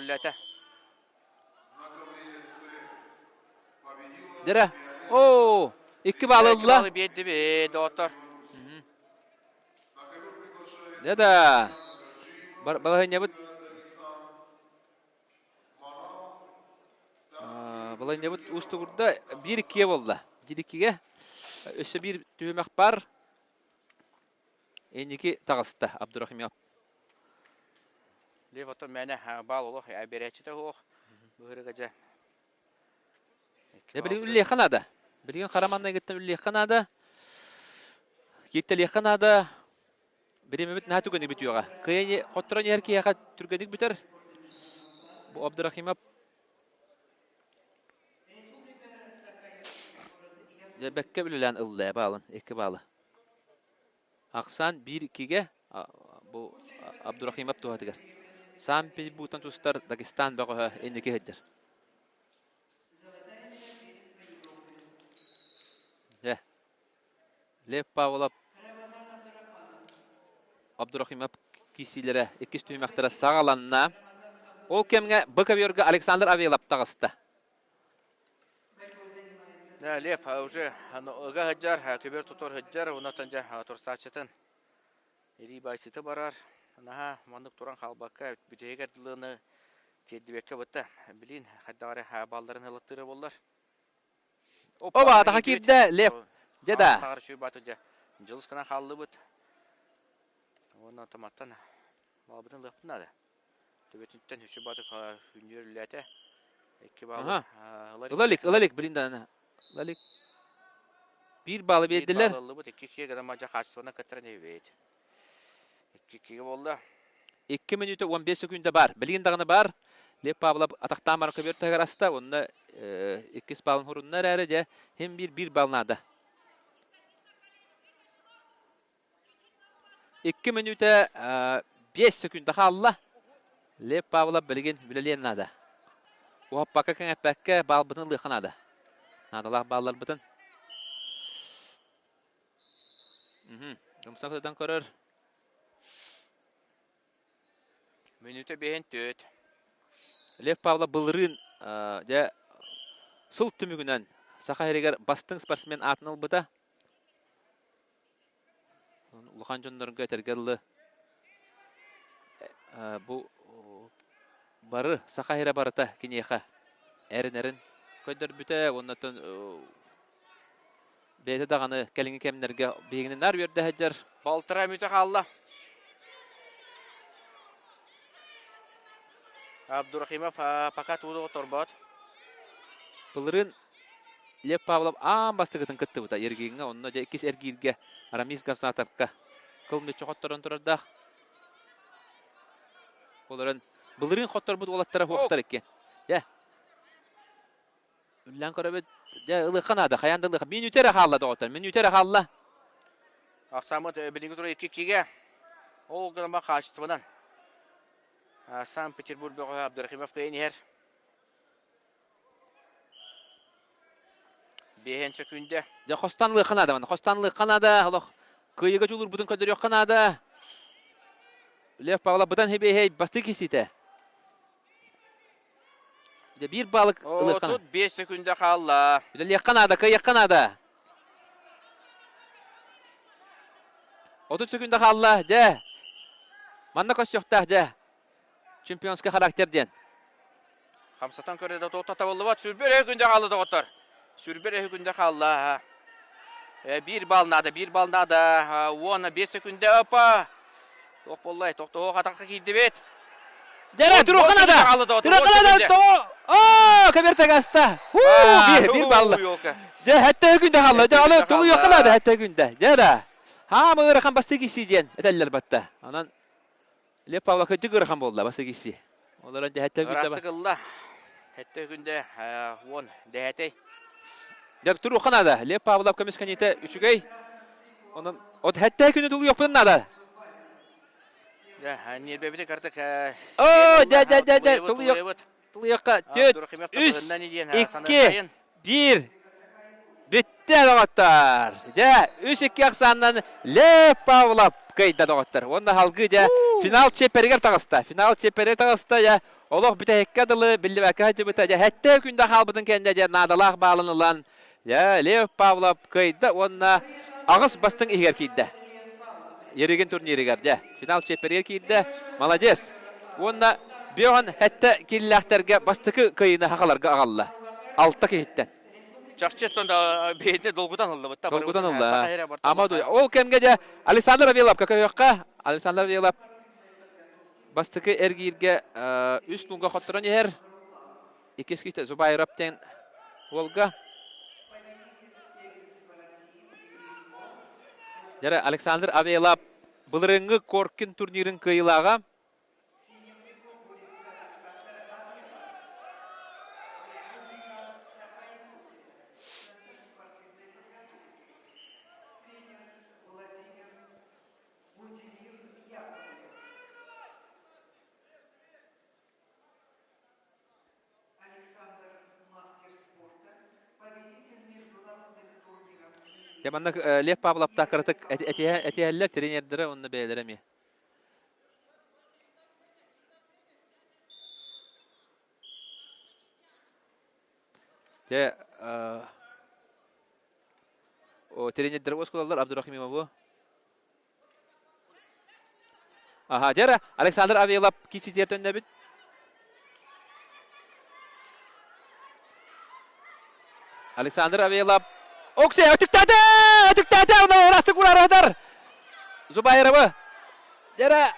үллээтэ. Дэрэ. Оо, икки баалы ылла. Икки баалы биэрдибит, доҕоттор. Дьэ да. Балаһыанньабыт Балаһыанньабыт уустугурда биир иккигэ буолла. Биир иккигэ. Өссө биир түһүмэх бар. Инники таҕыста Абдурахимов. Лев ото мээнэ баал олох биэрээччитэ суох. Быһырыга дьэ. Дьэ билигин үллиэххэ наада. Билигин хара маннайгыттан үллиэххэ наада. Кииртэлиэххэ наада. Бириэмэбит наһаа түгэни бүтүөҕэ. Кыайан хотторон иһэр киһиэхэ түргэнник бүтэр. Бу Абдурахимов Дьэ бэккэ үлэлээн ылла баалын, икки баалы. Ахсаан биир иккигэ бу Абдурахимов туһатыгар. Санкт-Петербургтан тустар Дагестан бөҕөһө инники сылдьар. Дьэ, Лев Павлов Абдурахимов киирсиилэрэ иккис түһүмэхтэрэ саҕаланна. Ол кэмҥэ Быковерга Александр Авелов таҕыста. Да, Лев уже ыга сылдьар, көбөр тутар сылдьар, онтон дьэ турсааччытын илии баайсыта барар. Наһаа маннык туран хаалбакка бүтэһигэр дылыны тиэрдибэккэ бытта. Билин хайдах эрэ балларын ылаттыыра буоллар. Оба, атаха киирдэ Лев. Дьэ да. Атаҕар үчүгэй бааты дьэ дьылыс гынан хааллыбыт. Уонна томаттан балбытын ылыахпын наада. Төбөтүттэн үчүгэй бааты күннүөр үллээтэ. Икки баалы Ыла илик, ыла илик, блин да. Ыла илик. Биир баалы биэрдилэр. Биир баалы ыллыбыт, икки иккигэ гынан мадьа хаачыстыбанан кыттаран эбит. Икки иккигэ буолла. 2 мүнүүтэ 15 секүндэ баар. Билигин даҕаны баар. Лев Павлов атахтаан баран көбүөр таһыгар аста. Онно иккис баалын хурунна эрээри дьэ хим биир биир баал наада. 2 мүнүүтэ 5 секүндэ хаалла. Лев Павлов билигин үлэлиэн наада. Уһаппакка кэҥэппэккэ баалбытын ылыахха наада. Наадалаах баалларбытын. Умса сытан көрөр. Мүнүүтэ биэһин түөт. Лев Павлов былырыын дьэ сыл түмүгүнэн Саха сиригэр бастыҥ спортсмен аатын ылбыта. Улахан дьоннорго этэргэ дылы бу бары Саха сирэ барыта киниэхэ эрэнэрин көрдөрбүтэ уонна Бэйэтэ даҕаны кэлиҥҥи кэмнэргэ биһигини наар үөрдэ сылдьар. Балтараа мүтэ хаалла. Абдурахимов пока тууду оторбот. Былырыын Лев Павлов аан бастакытын кыттыбыта Ергиҥҥэ, онно дьэ иккис эргииргэ Рамис Гавсатовка кыл мүччү хотторон турардаах. Ол эрэн былырыын хотторбут уолаттара суохтар икки. Дьэ, Үллээн көрөбүт. Дьэ, ылыахха наада, хайаан да ылыахха. Мүнүүтэ эрэ хаалла, доҕоттор, мүнүүтэ эрэ хаалла. Ахсааммыт билиҥҥи тура икки-иккигэ. Ол гынан хаачыстыбанан. Санкт-Петербург бөҕөһө Абдурахимов кыайан иһэр. Биэһэн сөкүүндэ. Дьэ, хостон ылыахха наада манна. Хостон ылыахха наада. Олох кыайыыга дьулуурбутун көрдөрүөххэ наада. Лев Павлов бытан хибиэһэй бастыы кисиитэ. Дьэ биир баалык ылыахха 35 секунда хаалла. Үлэлиэххэ наада, кыайыахха наада. 30 секунда хаалла, дьэ. Манна көстүөхтээх, дьэ. Чемпионский характер диэн. Хамсатан көрө да туох табыллыбат. Сүрбэр эһи күндэ хаалла доҕоттор. Сүрбэр эһи күндэ хаалла. Биир балл наада, биир балл наада. Уонна 5 секунда. Опа! Туох буоллай? Тохтоһуох атахха киирдибит. Дьэрэ, туруохха наада! Туруохха наада! Тоҕо? Оо, көбөр тагаста! Биир, биир балла. Дьэ, хэтте күндэ хаалла. Дьэ, аны тулуйуохха наада хэтте күндэ. Дьэ да. Хаама ыарахан бастыы киси диэн этэллэр батта. Онон Лев Павлов кырдьык ыарахан буолла бастыы киси. Олорон дьэ хэтте күндэ. Ырастык ылла. Хэтте күндэ уон дэһэтэй. Дьэ, туруохха наада. Лев Павлов көмүскэниитэ үчүгэй. Онон от хэтте күнү тулуйуохпутун наада. Дьэ, ньиэрбэбити картык Оо, дьэ, дьэ, дьэ, дьэ, тулуйуох, тулуйуохха түөрт, үс, икки, биир. Бүттэ доҕоттор. Дьэ, үс икки ахсаанынан Лев Павлов. кыайда доҕоттор. Уонна салгыы дьэ финал чиэппэригэр таҕыста. Финал чиэппэригэр таҕыста дьэ олох бүтэһиккэ дылы биллибэккэ сылдьыбыта. Дьэ сэттэ күндэ хаалбытын кэннэ дьэ наадалаах баалын ылан дьэ Лев Павлов кыайда уонна аҕыс бастыҥ иһигэр киирдэ. Еригин турнирыгар дьэ финал чиэппэригэр киирдэ. Молодец! Уонна Бөҕөн сэттэ кииллээхтэргэ бастакы кыайыыны хахаларга аҕалла. Алта киһиттэн. Чахчы оттон да бэйэтэ долгутан ыллыбыт. Долгутан ылла. Ама ол кэмгэ дьэ Александр Авеловка көһүөххэ. Александр Авелов бастакы эргииргэ үс нуга хотторон иһэр. Иккис киһитэ Зубайров диэн уолга. Дьэ Александр Авелов былырыыҥҥы Коркин турнирын кыайыылааҕа. Дьэ манна Лев Павловтаах кыратык этиһэллэр, тренердэрэ уонна бэйэлэрэ эмиэ. Дьэ, тренердэр оскуолалар Абдурахимову. Аха, дьэ Александр Авелов кичитиэр төннөбүт. Александр Авелов Оксе өтүктээтэ! Өтүктээтэ! Онно ырастык урарыһытар! Зубайровы Дьэрэ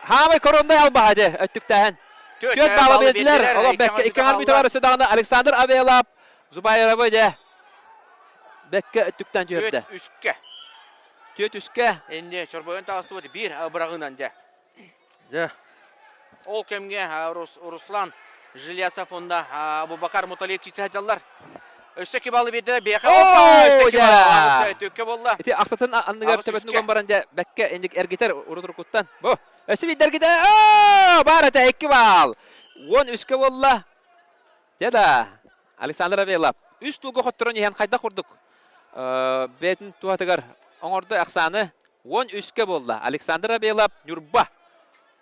хаамай короннай албаһа дьэ өттүктээһин. Түөрт баалы биэрдилэр. Олох бэккэ икки аҥар мүтэ бар өссө даҕаны Александр Авелов Зубайровы дьэ бэккэ өттүктэн түһэрдэ. Түөрт үскэ. Түөрт үскэ. Инде чорбойон таҕыстыбыт биир быраҕыынан дьэ. Дьэ. Ол кэмҥэ Руслан Железов уонна Абубакар Муталиев киирсэ сылдьаллар. Өссө ки баллы биэрдилэр биэхэ. Опа! Өссө ки баллы түккэ буолла. Ити ахтатын анныгар төбөтүн уган баран дьэ бэккэ инник эргитэр урут-уруккуттан. Бу өссө биирдэ эргитэ. Оо! Баар этэ икки баал. Уон үскэ буолла. Дьэ да Александр Авелов үс тулга хотторон иһэн хайдах курдук бэйэтин туһатыгар оҥордо ахсааны 13-кэ буолла. Александр Абелов Ньурба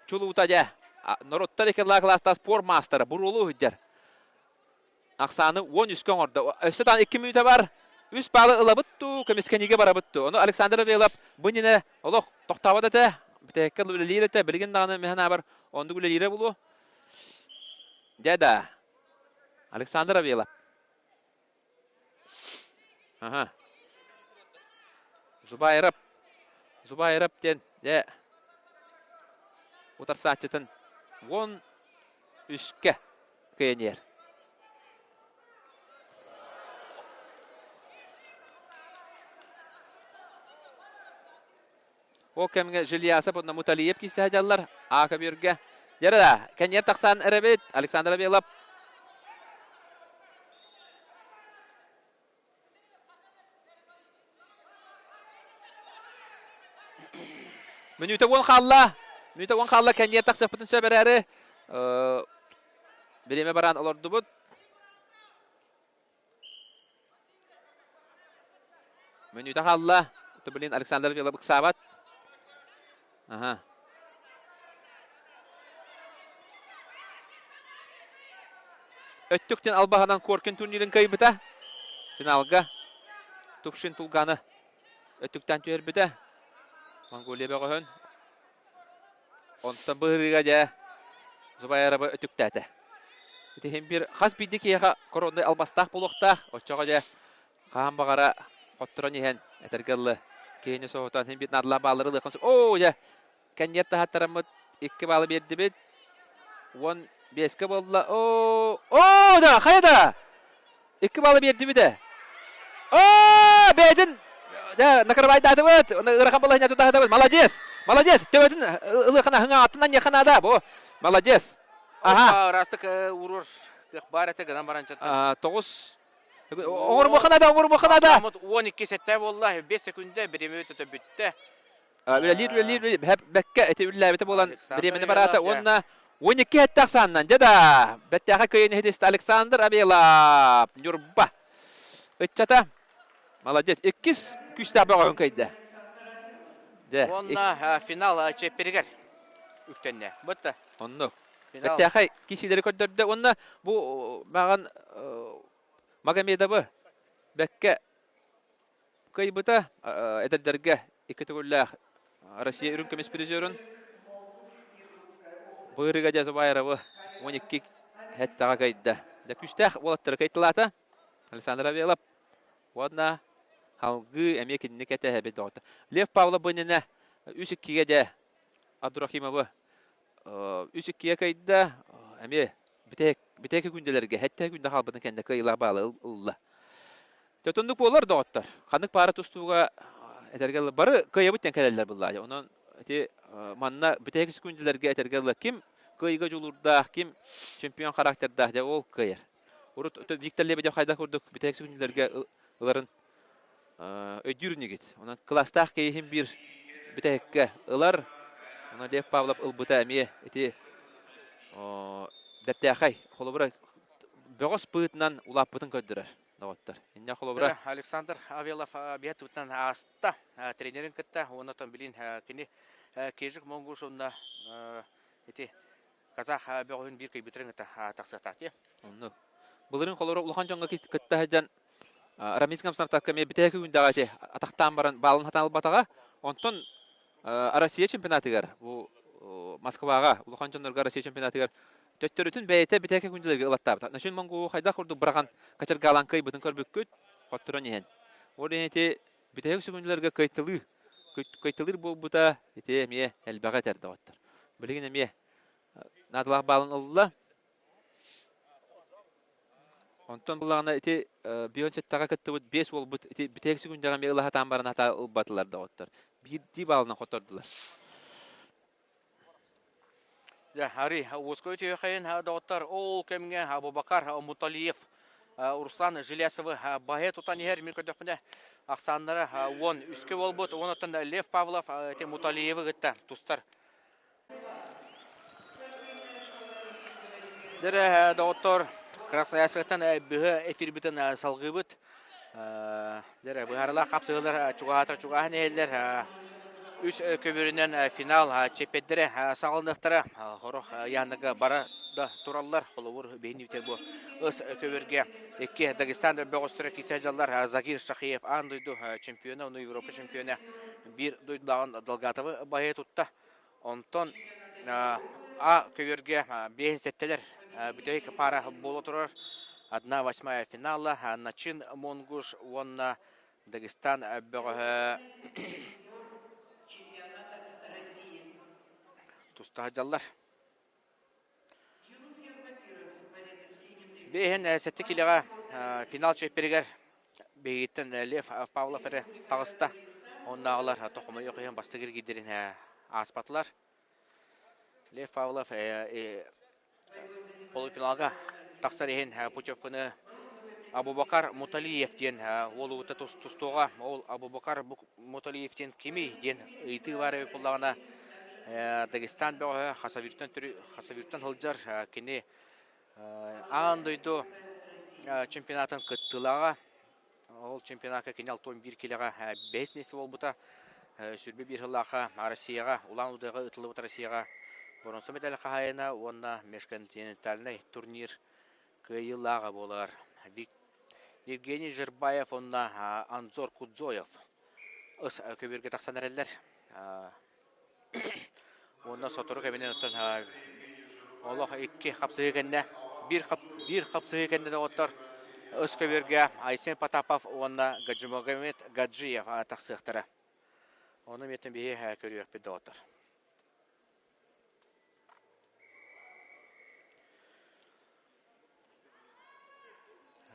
чулуута дьэ норуоттар икки кылаастаах спорт маастара буруолуу сылдьар. Ахсааны 13-кэ оҥордо. Өссө даҕаны 2 мүнүүтэ бар. Үс баалы ылабыт дуу, көмүскэниигэ барабыт дуу. Ону Александр Абелов бу иннинэ олох тохтообот этэ. Бүтэһиккэ үлэлиир этэ. Билигин даҕаны мин санаабар оннук үлэлиирэ буолуо. Дьэ да. Александр Авелов. Аха. Зубайрап. Зубайрап диэн дьэ утарсааччытын уон үскэ кыайан иһэр. Ол кэмҥэ Жильясов уонна Муталиев киирсэ сылдьаллар. А көбүөргэ. Дьэ да, кэнниэр тахсан эрэбит. Александр Белов. Мүнүүтэ уон хаалла. Мүнүүтэ уон хаалла. Кэнниэр тахсыахпытын сөп эрээри. Бириэмэ баран олордубут. Мүнүүтэ хаалла. Блин, Александр Вилов ыксаабат. Аха. Өттүктэн албаһынан Коркин турнирын кыайбыта. Финалга Тукшин Тулганы өттүктэн түһэрбитэ. Монголия бөҕөһүн. Онтон быһырыыга дьэ Зубайарова өтүктээтэ. Ити иһин биир хас биирдии киһиэхэ короннай албастаах буолуохтаах. Оччоҕо дьэ хаһан баҕара хотторон иһэн этэргэ дылы киһини соһутан иһин биир наадалаах бааллары ылыаххын сөп. Оо дьэ кэнниэр таһаттараммыт икки баалы биэрдибит. Уон биэскэ буолла. Оо оо да хайа да Икки баллы биэрдибит ээ. Оо, бэйэтин накрывайдаатыбыт. Ыарахан балаһыня тутаһытабыт. Молодец! Молодец! Төбөтүн ылыахына хыҥааттынан ниэхэ наада. Бу. Молодец. Аха. Ырастык урур кыах баар этэ гынан баран чаттан. Тоҕус Оҥорумуохха наада, оҥорумуохха наада. 12 сэттэ буолла, 5 секунда бириэмэ бүттэ. Үлэлиир, үлэлиир, бэккэ ити үлэлээбитэ буолан бириэмэни бараата уонна 12 эттээх сааннан дьэ да бэттээхэ кыайан иһитистэ Александр Абелов Ньурба ыччата молодец иккис күүстээх бөҕөһүн кыайда. Дьэ, Уонна финал чиэппэригэр үктэннэ. Бытта. Оннук. Финал. Бэртээхэй киисилэри көрдөрдө уонна бу мааҕын Магомедовы бэккэ кыайбыта эдэрдэргэ икки төгүллээх Россия үрүҥ көмүс призерун Быырыга дьэ Зубайровы 12 хэттэҕэ кыайда. Дьэ күүстээх уолаттары кыайталаата Александр Авелов уонна салгыы эмиэ кинини кэтэһэбит доҕоттор. Лев Павлов бу иннинэ үс иккигэ дьэ Абдурахимовы үс иккигэ кыайда. Эмиэ бүтэһик күндэлэргэ сэттэ күндэ хаалбытын кэннэ кыайыылаах баалы ылла. Төтөннүк буолар доҕоттор. Ханнык паара тустууга этэргэ бары кыайабыт диэн кэлэллэр быллаайа. Онон ити манна бүтэһик күндэлэргэ этэргэ дылы ким кыайыыга дьулуурдаах, ким чемпион характердаах дьэ ол кыайар. Урут Виктор Лебедев хайдах курдук бүтэһик күндэлэргэ ыларын өйдүүр инигит. Онон кылаастаах киһи биир бүтэһиккэ ылар. Онон Лев Павлов ылбыта эмиэ ити бэртээхэй. Холобура, бөҕөс быһыытынан улааппытын көрдөрөр доҕоттор. Инньэ холобура Александр Авелов биһэ тутан ааста тренерин кытта уонна билин кини Кежик Монгуш уонна ити казах бөҕөһүн биир кыйбытырын кытта тахсыахтаах дии. Оннук. Былырыын холобура улахан дьоҥҥо кытта сылдьан Раминском Спартакка эмиэ бүтэһик күндэҕэ ити атахтаан баран баалын хатан ылбатаҕа. Онтон Россия чемпионатыгар бу Москваҕа улахан дьоннорго Россия чемпионатыгар төттөрүтүн бэйэтэ бүтэһик күндүлэргэ ылаттаабыта. Начин Монгуу хайдах курдук быраҕан качаргаалаан кыайбытын көрбүккүт, хотторон иһэн. Ол иһин ити бүтэһик сүгүндүлэргэ кыайталыы кыайталыыр буолбута ити эмиэ элбэҕи этэр доҕоттор. Билигин эмиэ наадалаах баалын ылла. Онтон буллаҕына ити бион сэттэҕэ кыттыбыт биэс уолбут ити бүтэһик сүгүндэҕэ эмиэ ыла сатаан баран хата ылбатылар доҕоттор. Биирдии баалынан хотордулар. Дьэ, Ари, уоскуйа түһүөххэйин доҕоттор, ол кэмҥэ Абубакар Муталиев Руслан Железовы баһы тутан иһэр мин көрдөхпүнэ ахсааннара 13-кэ буолбут. Онуттан Лев Павлов ити Муталиевы кытта тустар. Дэрэ, доҕоттор, Красноярскайтан быһа эфирбитин салгыыбыт. Дьэ, быһаарылаах хапсыһыылар чугаһаатар чугаһаан иһэллэр. Үс көбүөрүнэн финал чэппиэрдэрэ саҕаланыахтара. Сорох ыйааһыннарга бара да тураллар. Холобур, биһиги бу ыс көбүөргэ икки Дагестан бөҕөстөрө киирсэ сылдьаллар. Загир Шахиев аан дойду чемпиона, уонна Европа чемпиона биир дойдулааҕын Долгатовы баһыйа тутта. Онтон А көбүөргэ биэһин сэттэлэр бүтэһик паара буола турар. Одна восьмая финала Начин Монгуш уонна Дагестан бөҕөһө туста сылдьаллар. Биэһин сэттэ килэҕэ финал чиэппэригэр биһигиттэн Лев Павлов эрэ таҕыста. Оннааҕылар тохомойуох иһин бастакы эргиирдэрин ааспатылар. Лев Павлов полуфиналга тахсар иһин путевканы Абубакар Муталиев диэн уолугута тустуоҕа. Ол Абубакар Муталиев диэн кимий диэн ыйытыы баар эбит буоллаҕына Дагестан бөҕөһө Хасавюртан Хасавюртан сылдьар. Кини аан дойду чемпионатын кыттыылааҕа. Ол чемпионакка кини 61 килэҕэ бэһис миэстэ буолбута. 21 сыллаахха Россияҕа, Улан-Удэҕэ ыытыллыбыт Россияҕа боруонса медаль хаһаайына уонна межконтинентальнай турнир кыайыылааҕа буолар. Евгений Жербаев уонна Анзор Кудзоев ыс көбүөргэ тахсан эрэллэр. Уонна сотору кэминэн оттон олох икки хапсыһыы кэннэ биир, хап, биир хапсыһыы кэннэ доҕоттор ыс көбүөргэ Айсен Потапов уонна Гаджимагомед Гаджиев тахсыахтара. Ону миэтин биһи көрүөхпүт доҕоттор.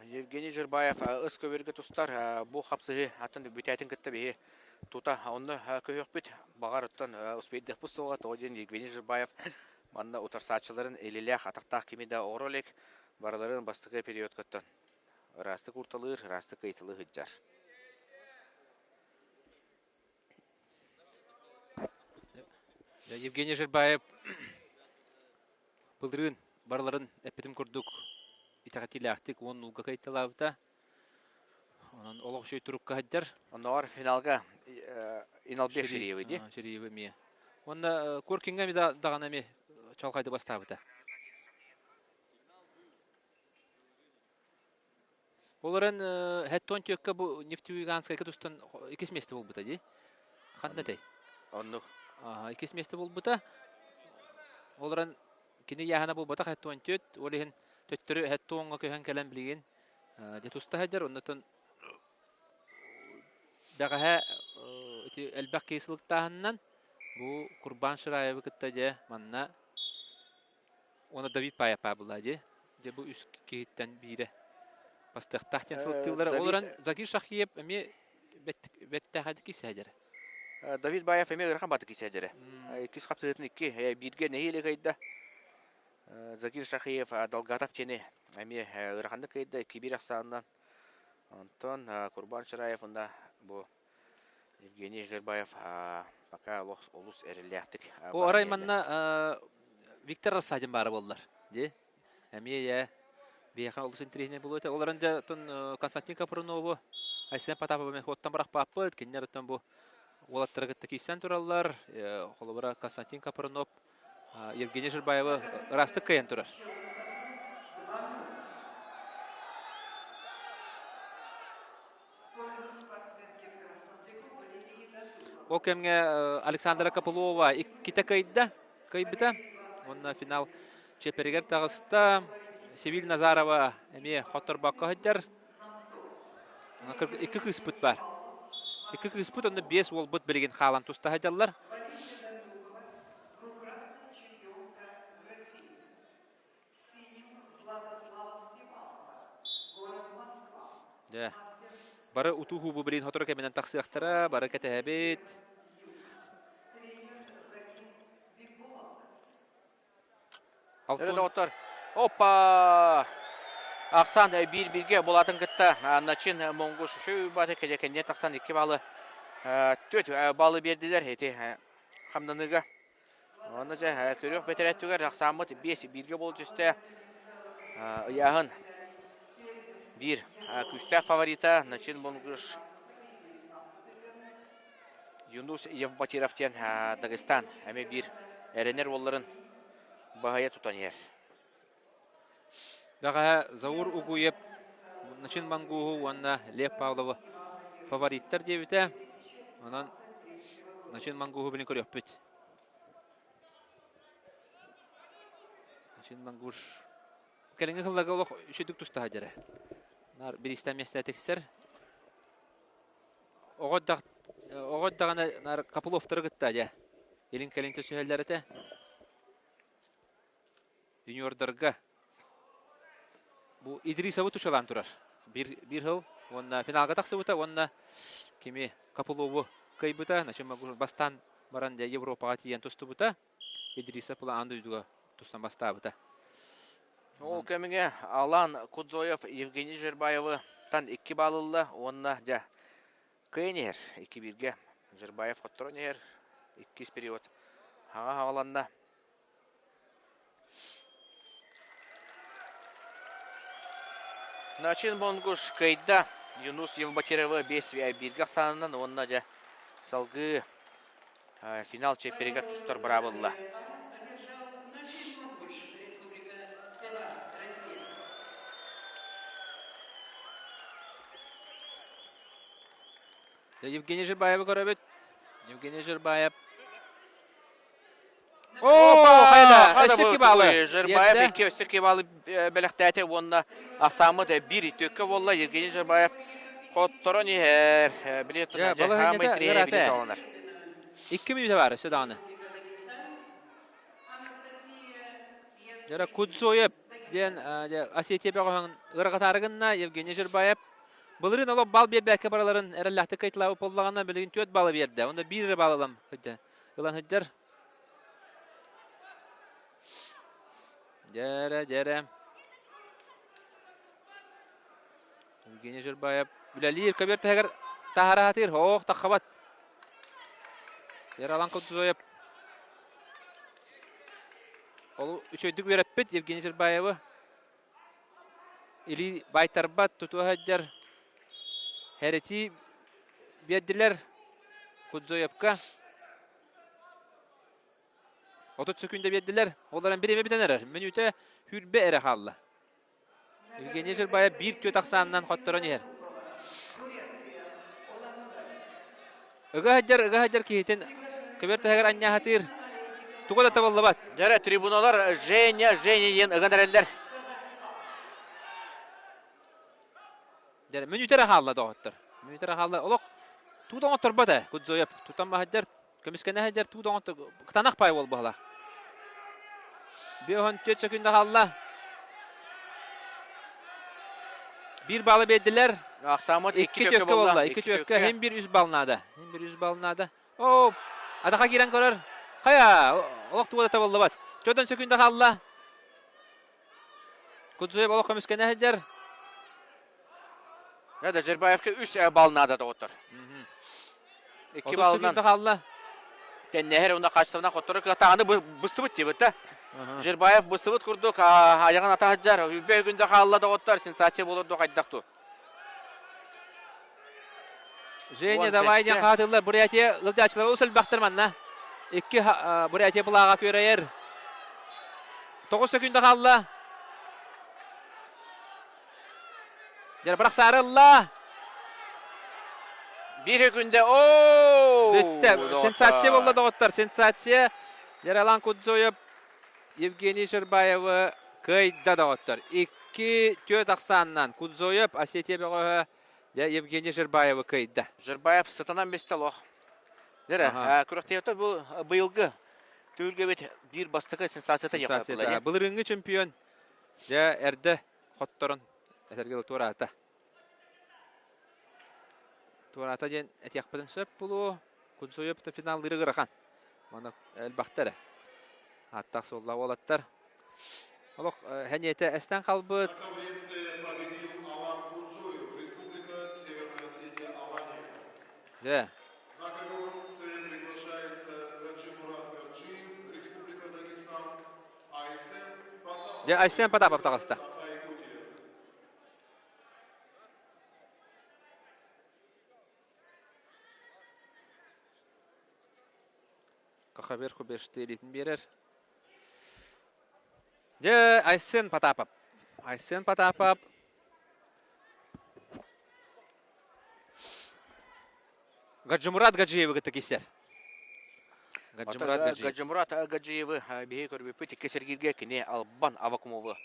Евгений Жирбаев ыс көбүөргэ тустар бу хапсыһыы атын бүтээтин кытта биһи тута онно көһүөхпүт. Баҕар оттон успейдыахпыт суоҕа тоҕо диэн Евгений Жирбаев манна утарсааччыларын илилээх атахтаах кими да оҕоро илик барыларын бастакы периодкаттан ыраастык уурталыыр, ыраастык ыйыталыы сылдьар. Евгений Жирбаев былырыын барыларын эппитим курдук итэҕэтиилээхтик уон нулга кыайталаабыта. Онон олох үчүгэй турукка сылдьар. Оннооҕор финалга Иналбек Шириевы дии. Шириевы эмиэ. Уонна Коркиҥҥа эмиэ даҕаны эмиэ чалхайды бастаабыта. Ол эрэн хэттон түөккэ бу Нефтеюганскайга тустан иккис миэстэ буолбута дии. Ханна этэй? Оннук. Иккис миэстэ буолбута. Ол эрэн кини яһана буолбатах хэттон түөт, ол иһин төттөрү хэттоҥҥа көһөн кэлэн билигин дьэ туста сылдьар. Оннотон бэҕэһээ ити элбэх киһи сылыктааһынынан бу Курбан Шираевы кытта дьэ манна Уонна Давид Паяпа была дии. Дьэ бу үс киһиттэн биирэ бастыахтаах диэн сылыктыыллара. Ол эрэн Закир Шахиев эмиэ бэттээхэдик кисээдэрэ. Давид Баев эмиэ ыарахан батык кисээдэрэ. Иккис хапсыһыытын икки бииргэ нэһиилэ кыайда. Закир Шахиев Долгатов диэни эмиэ ыараханнык кыайда икки биир ахсаанынан. Онтон Курбан Шараев уонна бу Евгений Жербаев пока олус эрэллээхтик Бу арай манна Виктор Рассадин баара буоллар. Ди. Эмиэ я биһиэхэ олус интэриэһинэй буолуо этэ. Ол эрэн дьэ оттон Константин Капрунову, Айсен Потаповы оттон бырахпаппыт. Кинилэр оттон бу уолаттары кытта киирсэн тураллар. Холобура Константин Капрунов Евгений Жербаевы ыраастык кыайан турар. Ол кэмҥэ Александра Копылова иккитэ кыайда, кыайбыта. Уонна финал чиэппэригэр таҕыста. Севиль Назарова эмиэ хотторбокко сылдьар. Икки кыыспыт баар. Икки кыыспыт онно биэс уолбут билигин хаалан туста сылдьаллар. Дьэ, бары утуу-һуу билин сотору кэминэн тахсыахтара, бары кэтэһэбит. Алтын доҕоттор, опа! Ахсан биир-бииргэ булатын кытта Начин Монгуш шөй баты кэннэ тахсан икки балы түөрт балы биэрдилэр ити хамнаныыга. Уонна дьэ, көрүөх бэтэрээттүгэр ахсааммыт биэс бииргэ буола түстэ. Ыйааһын биир күүстээх фаворита Начин Монгуш Юнус Евбатиров диэн Дагестан эмиэ биир эрэнэр уолларын баһыйа тутан иһэр. Бэҕэһээ Заур Угуев Начин Мангуһу уонна Лев Павловы фавориттар диэбитэ. Онон Начин Мангуһу билин көрүөхпүт. Начин Мангуш кэлиҥҥи сылларга олох үчүгдүк туста сылдьара. Наар бириистэн миэстэ тиксэр. Оҕо оҕо эрдэҕинэ наар Копыловтары кытта дьэ илин-кэлин түсүһэллэр этэ. Юниордарга бу Идрисовы тушалаан турар. Биир, биир сыл уонна финалга тахсыбыта уонна кими Копылову кыайбыта. Значит, бастаан баран дьэ Европаҕа тиийэн тустубута. Идрисов була аан дойдуга тустан бастаабыта. Ол кэмҥэ Алан Кудзоев Евгений Жербаевы тан икки баал ылла уонна дьэ кыайан иһэр. Икки бииргэ Жербаев хотторон иһэр. Иккис период хаҥа хаҥаланна. Начин Монгуш кыайда. Юнус Евбатирова биэс бииргэ ахсаанынан уонна дьэ салгыы финал чиэппэригэр тустар быраабылла. Евгений Жербаевы көрөбүт. Евгений Жербаев Өссө кибалы. Жербаев икки өссө кибалы бэлэхтээтэ уонна ахсааммыт биир төккө буолла. Евгений Жербаев хотторон иһэр. Билет хаамай тириэһэ били саланар. Икки мүнүүтэ баар өссө даҕаны. Дьара Кудзоев диэн Осетия бөҕөһүн ыарахатаары гынна Евгений Жербаев. Былырыын олох бал биэрбэккэ бараларын эрэллээхтик кыайталаабыт буоллаҕына билигин түөрт баллы биэрдэ. Онно биир эрэ балл ылан ылан сылдьар. Дьэрэ, дьэрэ. Евгений Жербаев үлэлиир көбүөр таһыгар таһара сатыыр. Ох, таххабат. Ералан Кудзоев ол үчүгэйдик үөрэппит Евгений Жербаевы. Илии баайтарбат, тутуһа сылдьар. Хэрэтии биэрдилэр. Кудзоевка. 30 секунда биэрдилэр. Ол эрэн бириэмэ бүтэн эрэр. Мүнүүтэ хүрбэ эрэ хаалла. Евгений Жербаев биир түөт ахсаанынан хотторон иһэр. Ыга сылдьар, ыга сылдьар киһитин көбөр таһыгар анньаһатыыр. Туга да табыллыбат. Дьэрэ трибуналар Женя, Женя диэн ыган эрэллэр. Дьэрэ мүнүүтэ эрэ хаалла доҕоттор. Мүнүүтэ эрэ хаалла. Олох туут оҥотторбот ээ Кудзоев. Тутан баһыдьар, көмүскэнэ сылдьар туут оҥоттор. Кытанах пай буол быһалаах. 54 секунда хаалла. Биир баллы биэрдилэр. Ахсааммыт икки түөккэ буолла. Икки түөккэ хим бир үс балл наада. Хим бир үс балл наада. Оо, атаха киирэн көрөр. Хайа, олох туга да табыллыбат. Чөтөн секунда хаалла. Кудзуев олох көмүскэнэ сылдьар. Да, Жербаевка үс балл наада доҕоттор. Икки баллынан хаалла. Тэннэһэр уонна хаачыстыбанан хотторо кыатааны быстыбыт диэбит да. Жербаев быстыбыт курдук айаҕын ата сылдьар. Үбэ күндэ хаалла доҕоттор. Сенсация буолар дуо хайдах ту. Женя, давай диэн хаатыллар. Бурятия ыалдьааччылара олус элбэхтэр манна. Икки Бурятия былааҕа күөрэйэр. 9 секунда хаалла. Дьэ, бырахсаары ылла. Биир күндэ оо! Бүттэ. Сенсация буолла доҕоттор. Сенсация. Яралан Кудзоев Евгений Жербаевы кыайда доҕоттор. Икки түөрт ахсаанынан Кудзоев Осетия бөҕөһө дьэ Евгений Жербаевы кыайда. Жербаев сытынан мистэ олох. Дэрэ, күрэхтэһиитэ бу быйылгы түһүлгэбит биир бастакы сенсацията Сенсацията. Былырыыҥҥы чемпион дьэ эрдэ хотторон этэргэ дылы туораата. Туораата диэн этиэхпитин сөп буолуо. Кудзуев финаллыыры ыарахан. Маны элбэхтэр. Ааттаах суоллаах уолаттар. Олох хэниэтэ эстэн халбыт. Дьэ. На ковер С приглашается Гаджимурат Гаджиев, Республика Дагестан, Дьэ, Айсен Потапов таҕыста. Кахабер Хубешты илиитин биэрэр. Дьэ, Айсен Потапов. Айсен Потапов Гаджимурат Гаджиевы кытта киирсэр. Гаджимурат Гаджиев. Гаджимурат Гаджиевы биһиги көрбүппүт икки сэргииргэ кини Албан Авакумовы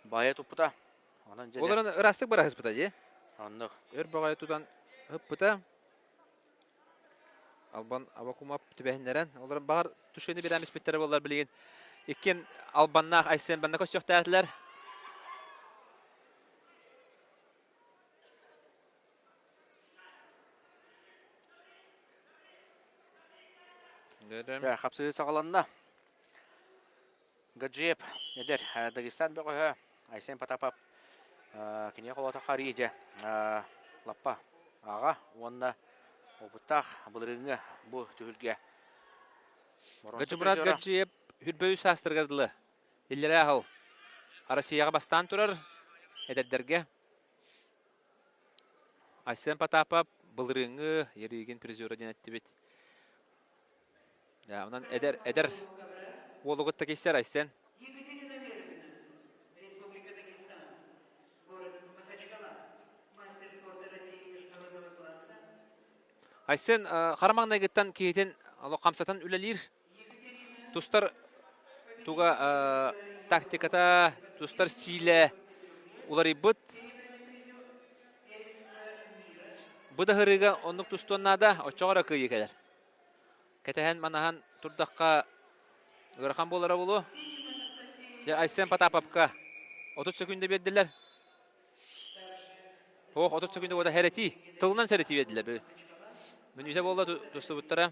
баайа туппута. Онон дьэ Олорон ырастык бараһыспыта дии. Оннук. Өр баҕайы тутан ыппыта. Албан Авакумов түбэһиннэрэн, олорон баҕар тушени бирэм испиттэрэ буоллар билигин иккиэн Албаннаах Айсен банна көстүөхтээтилэр. Хапсыһыы саҕаланна. Гаджиев эдэр Дагестан бөҕөһө Айсен Потапов кинигэ холото харыы дьэ лаппа аҕа уонна опыттаах былырыыҥҥы бу түһүлгэ Гаджимурат Гаджиев хүрбөйү саастарыгар дылы иллэрээ аһыл Россияҕа бастаан турар эдэрдэргэ Айсен Потапов былырыыҥҥы Ерыгин призера диэн эттибит. Дьэ, онон эдэр эдэр уолу кытта киирсэр Айсен. Айсен хара маҥнайгыттан киһитин олох хамсатан үлэлиир. Тустар туга тактиката, тустар стилэ уларыйбыт. Бу да һырыыга оннук тустуон наада, оччоҕо эрэ кыайыы кэлэр. Кэтэһэн манаһан турдахха ыарахан буолара буолуо. Дьэ, Айсен Потаповка 30 секунда биэрдилэр. Ох, 30 секунда буолла сэрэтии. Тылынан сэрэтии биэрдилэр. Мүнүүтэ буолла тустубуттара.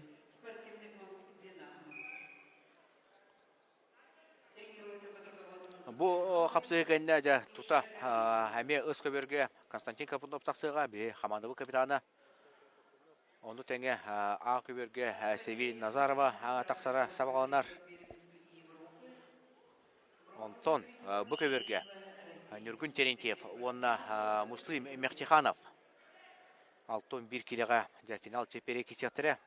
Бу хапсыһыы кэннэ дьэ тута эмиэ ыс көбүөргэ Константин Капунов тахсыаҕа, биһи хамаандабыт капитана. Ону тэҥэ А көбүөргэ Севи Назарова тахсара сабаҕаланар. Онтон бу көбүөргэ Ньургун Терентьев уонна Муслим Мехтиханов 61 килэҕэ дьэ финал чэппиэрэ киирсиэхтэрэ.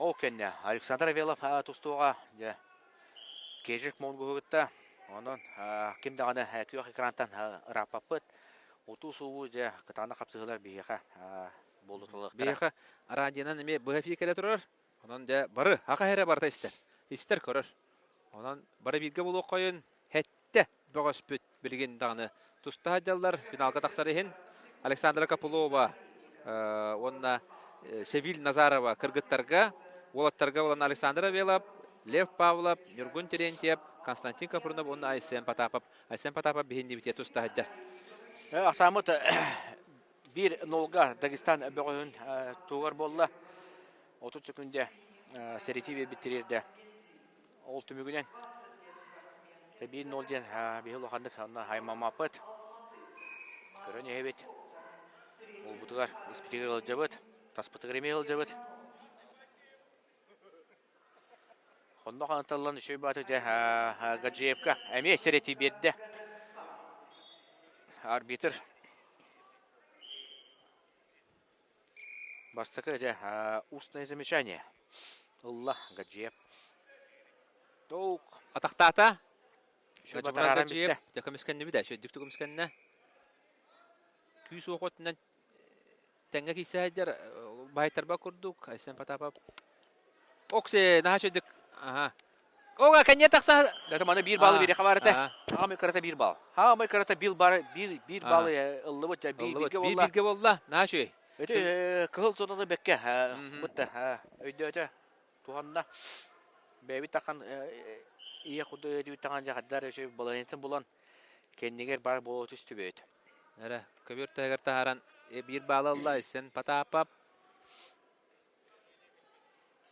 Ол кэннэ Александр Авелов тустууга дьэ Кежик Монгуһу кытта онон ким даҕаны күөх экрантан ырааппаппыт. Утуу-субуу дьэ кытаанах хапсыһыылар биһиэхэ буолуталыахтара. Биһиэхэ радионан эмиэ быһа эфир кэлэ турар. Онон дьэ бары аха эрэ барыта истэр. Истэр көрөр. Онон бары бииргэ буолуоххайын хэттэ бөҕөспүт билигин даҕаны туста сылдьаллар финалга тахсар иһин Александра Копылова уонна Севиль Назарова кыргыттарга, уолаттарга буолан Александр Авелов, Лев Павлов, Ньургун Терентьев, Константин Капрунов уонна Айсен Потапов. Айсен Потапов биһиннибитиэ туста сылдьар. Ахсаамыт биир нолга Дагестан бөҕөһүн тугар буолла. 30 секунда сэрэтии биэрбит тириэрдэ. Ол түмүгүнэн 1-0 диэн биһи улаханнык онно аймаммаппыт. Көрөн иһэбит. Уолбутугар испитигэр ыалдьабыт, таспытыгар эмиэ ыалдьабыт. Хонно ханаталлан үчүгэй бааты дьэ Гаджиевка эмиэ сэрэтии биэрдэ. Арбитр Бастакы этэ устное замечание. Ылла Гаджиев. Толк. Атахтаата. Гаджимурат Гаджиев дьэ көмүскэннибит ээ, үчүгэйдик көмүскэннэ. Күүс уох өттүнэн тэҥҥэ киирсэ сылдьар баайтарба курдук Айсен Потапов. Оксе, наһаа үчүгэйдик. Аха. Ога, кэнньэ тахса. Это маны биир баллы биэриэхэ баар этэ. Хаамай кырата биир балл. Хаамай кырата биир бары биир биир баллы ыллыбыт дьэ биир бииргэ буолла. Биир бииргэ буолла. Наһаа үчүгэй. Ити кыһыл зонаны бэккэ бытта өйдөөтө туһанна. Бэйэбит тахан ийэ куду өйдүүт тахан дьахардар үчүгэй баланетін булан кэннигэр бар буола түстүбүт. Эрэ, көбүөр таһыгар таһааран биир баалы ылла Айсен Потапов.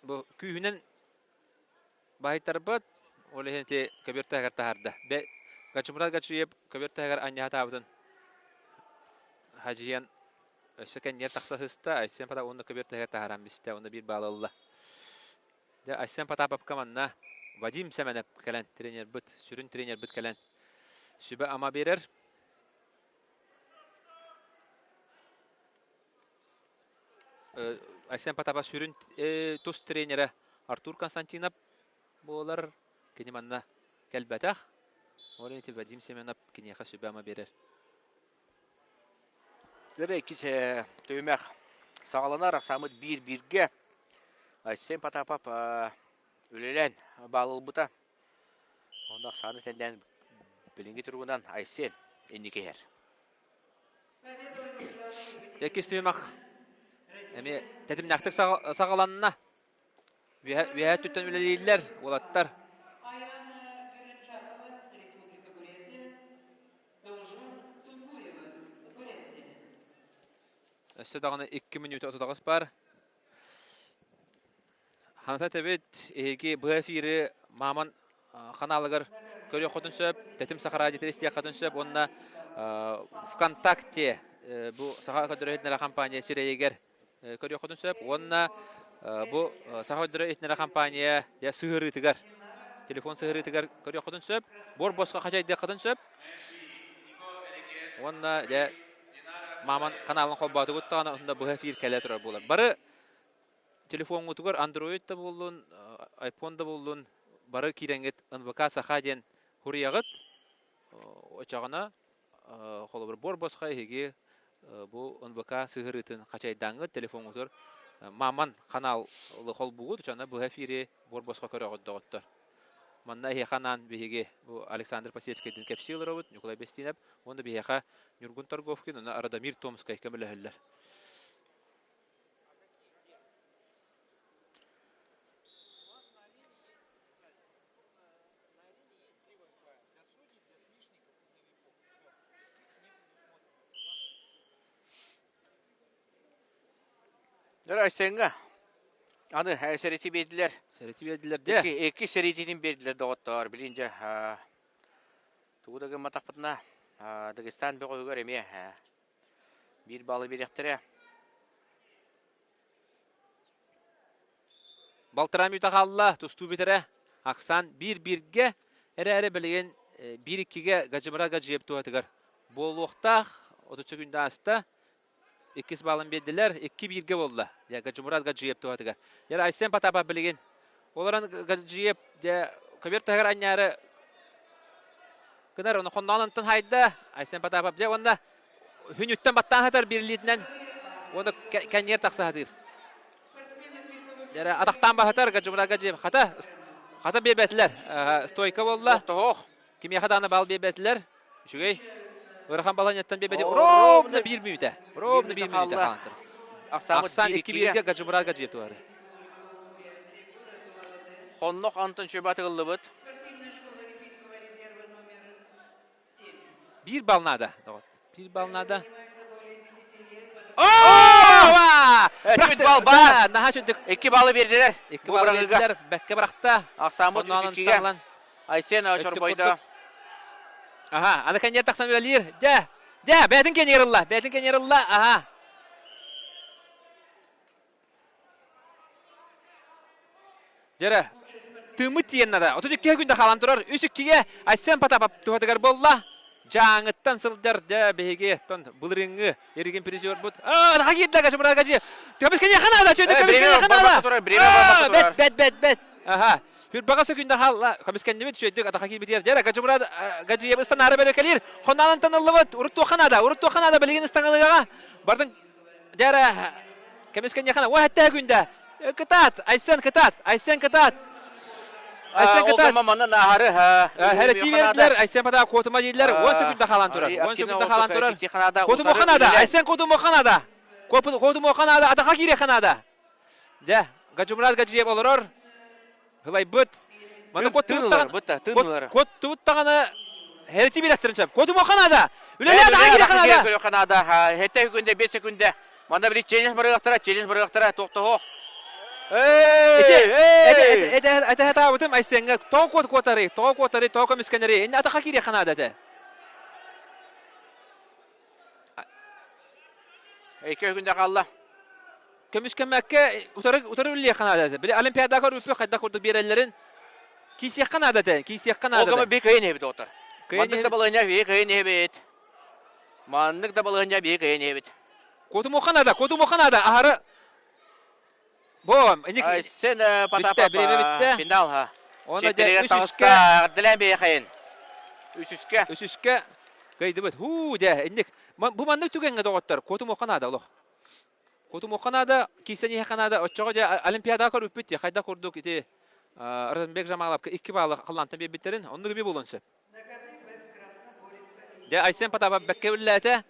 Бу күүһүнэн Баһыйтарбыт, ол иһин ити көбүөр таһыгар таһаарда. Бэ Гачымурат Гачиев көбүөр таһыгар анньаһатаабытын хадьыйан өссө кэннигэр тахса сыста. Айсен Потапов уонна көбүөр таһыгар таһааран бистэ, уонна биир баалы ылла. Дьэ, Айсен Потаповка манна Вадим Сэмэнэп кэлэн тренербит, сүрүн тренербит кэлэн сүбэ-ама биэрэр. Айсен Потапов сүрүн тус тренерэ Артур Константинов буолар. Кини манна кэлбэтэх. Ол ити Вадим Семенов киниэхэ сүбэ-ама биэрэр. Дөрө иккис түһүмэх саҕаланар ахсааммыт биир-бииргэ. Айсен Потапов үлэлээн баалылбыта. Онно ахсааны тэннээн билиҥҥи туругунан Айсен инники иһэр. Иккис түһүмэх эмиэ тэтимнээхтик саҕаланна. Үөһээ өттүттэн үлэлииллэр уолаттар. Өссө даҕаны 2 мүнүүтэ 38 бар. Ханата этэбит, эһиги быһа эфири Мааман ханаалыгар көрүөххүтүн сөп, Тэтим Саха радиотын истиэххитин сөп уонна ВКонтакте бу Саха көрдөрөр иһитиннэрэр компания сирэйигэр көрүөххүтүн сөп уонна бу Саха көрдөрөр иһитиннэрэр компания сыһыарыытыгар телефон сыһыарыытыгар көрүөххүтүн сөп, буор босхо хачайдыаххытын сөп уонна дьэ Мааман каналын холбоотугут даҕаны онно быһа эфир кэлэ турар буолар. Бары Телефоҥҥутугар Android да буоллун, iPhone да буоллун бары киирэҥҥит НВК Саха диэн суруйаҕыт. Оччоҕуна холобур буор босхо эһиги бу НВК сыһыарыытын хачайдааҥҥыт телефоҥҥутугар Маман канал холбуугут, оччоҕуна быһа эфири буор босхо көрөҕүт доҕоттор. Манна эһиэхэ анаан биһиги бу Александр Посельскайдыын кэпсии олоробут, Ньукулай Бэстиинэп уонна биһиэхэ Ньургун Торговкин уонна Радомир Томскай көмөлөһөллөр. Айсеҥҥа аны сэриити биэрдилэр. Сэриити биэрдилэр дьэ. Икки сэриитин биэрдилэр доҕоттоор. Билин дьэ тугу да гымматахпытына Дагестан бөҕөһүгэр эмиэ Биир баалы биэриэхтэрэ. Балтараа мүнүүтэ хаалла, тустуу бүтэрэ. Ахсаан биир-бииргэ эрээри билигин биир-иккигэ Гаджимурат Гаджиев туһатыгар буолуохтаах. 30 секунда ааста. Иккис баалын биэрдилэр. Икки бииргэ буолла. Дьэ, Гаджимурат Гаджиев туһатыгар. Дьэ, Айсен Потапов билигин. Олорон Гаджиев дьэ көбүөр таһыгар анньаары гынар. Оны хонноон онтон хайда. Айсен Потапов дьэ уонна хүнүттэн баттаан сатар бирлиитинэн уонна кэнниэр тахса сатыыр. Дьэ, атахтаан баһатар Гаджимурат Гаджиев. Хата, хата биэрбэтилэр. Стойка буолла. Тоһоох. Кимиэхэ даҕаны баал биэрбэтилэр. Үчүгэй. Ыарахан балаһыанньаттан биэрбэти. Ровно биир мүнүүтэ. Ровно биир мүнүүтэ хаалан турар. Ахсаан икки бииргэ Гаджимурат Гаджиев туһары. Хоннох Антон Чөбө атыгыллыбыт. Биир балл наада. Биир балл наада. Үт балл баар. Наһаа сүрдүк. Икки баллы биэрдилэр. Икки баллы биэрдилэр. Бэккэ бырахта. Ахсааммыт үс иккигэ. Айсен Чорбойдо. Аха, аны кэнниэр тахсан үлэлиир. Дьэ, дьэ, бэйэтин кэнниэр ылла, бэйэтин кэнниэр ылла, аха. Дьэрэ, тыыммыт тиийэн нада. 32 күндэ хаалан турар. Үс иккигэ Айсен Потапов туһатыгар буолла. Дьааҥыттан сылдьар дьэ биһиги тон былырыҥҥы иригин призербут. Аа, наха киирдэ Гажимурат Гаджиев. Көмүскэниэхэ наада, чөйдө көмүскэниэхэ наада. Бэт, бэт, бэт, бэт. Аха. Хүрбаҕа сөкүндэ хаалла. Көмүскэннибит, үчүгэйдик атаха киирбитигэр. Дьэ, Гаджимурат Гаджиев ыстанаары бөрөкэлиир. Хоннаанантан ыллыбыт. Урут туохха наада, урут туохха наада билигин ыстаҥалыгаҕа. Бардын Дьэ, көмүскэнниэхэ наада. Уо, күндэ. Кытаат, Айсен кытаат, Айсен кытаат. Айсен кытаат. Ол манна нааһары Хәрәти бердилер, Айсен пата куотума дииллер. 10 секунда хаалан турар. 10 секунда хаалан турар. Куотумуохха наада. Айсен куотумуохха наада. Куотумуохха наада. Атаха киириэххэ наада. Дьэ, Гаджимурат Гаджиев олорор. Ылайбыт. Маны куоттубут даҕаны хәрити бирэхтэрин сөп. Куотумуохха наада. Үлэлээ атаха киириэххэ наада. Көрүөххэ наада. Хэтэ күндэ, 5 секунда. Манна били челлендж барыахтара, челлендж барыахтара, тохтоһуох. Этэ хатаабытым Айсеҥҥа тоҕо куот куотарый, тоҕо куотарый, тоҕо көмүскэнэрий, инне атаха киириэххэ наада этэ. Икки күндэ хаалла. Көмүскэммэккэ утары утары үллиэххэ наада этэ. Били Олимпиадаҕа көрбүппүт хайдах курдук биэрэллэрин киисиэххэ наада этэ, киисиэххэ наада. Ол би кыйын эбит отор. Маннык да балыһынньа би кыйын эбит. Маннык да балыһынньа би кыйын эбит. Куотумуохха наада, куотумуохха наада. Аһары Бо, иник Сен Потапов бириэмэ бүттэ. Финал ха. Онно дьэ үс үскэ эҕэрдэлээн биэхэйин. Үс үскэ. Үс үскэ кыайдыбыт. Хуу дьэ инник бу маннык түгэҥҥэ доҕоттор куотумуохха наада олох. Куотумуохха наада, киирсэн иһиэххэ наада. Оччоҕо дьэ Олимпиадаҕа көрбүппүт дии хайдах курдук ити Розенбек Жамаловка икки баалы халлаантан биэрбиттэрин оннук эмиэ буолуон сөп. Дьэ Айсен Потапов бэккэ үллээтэ.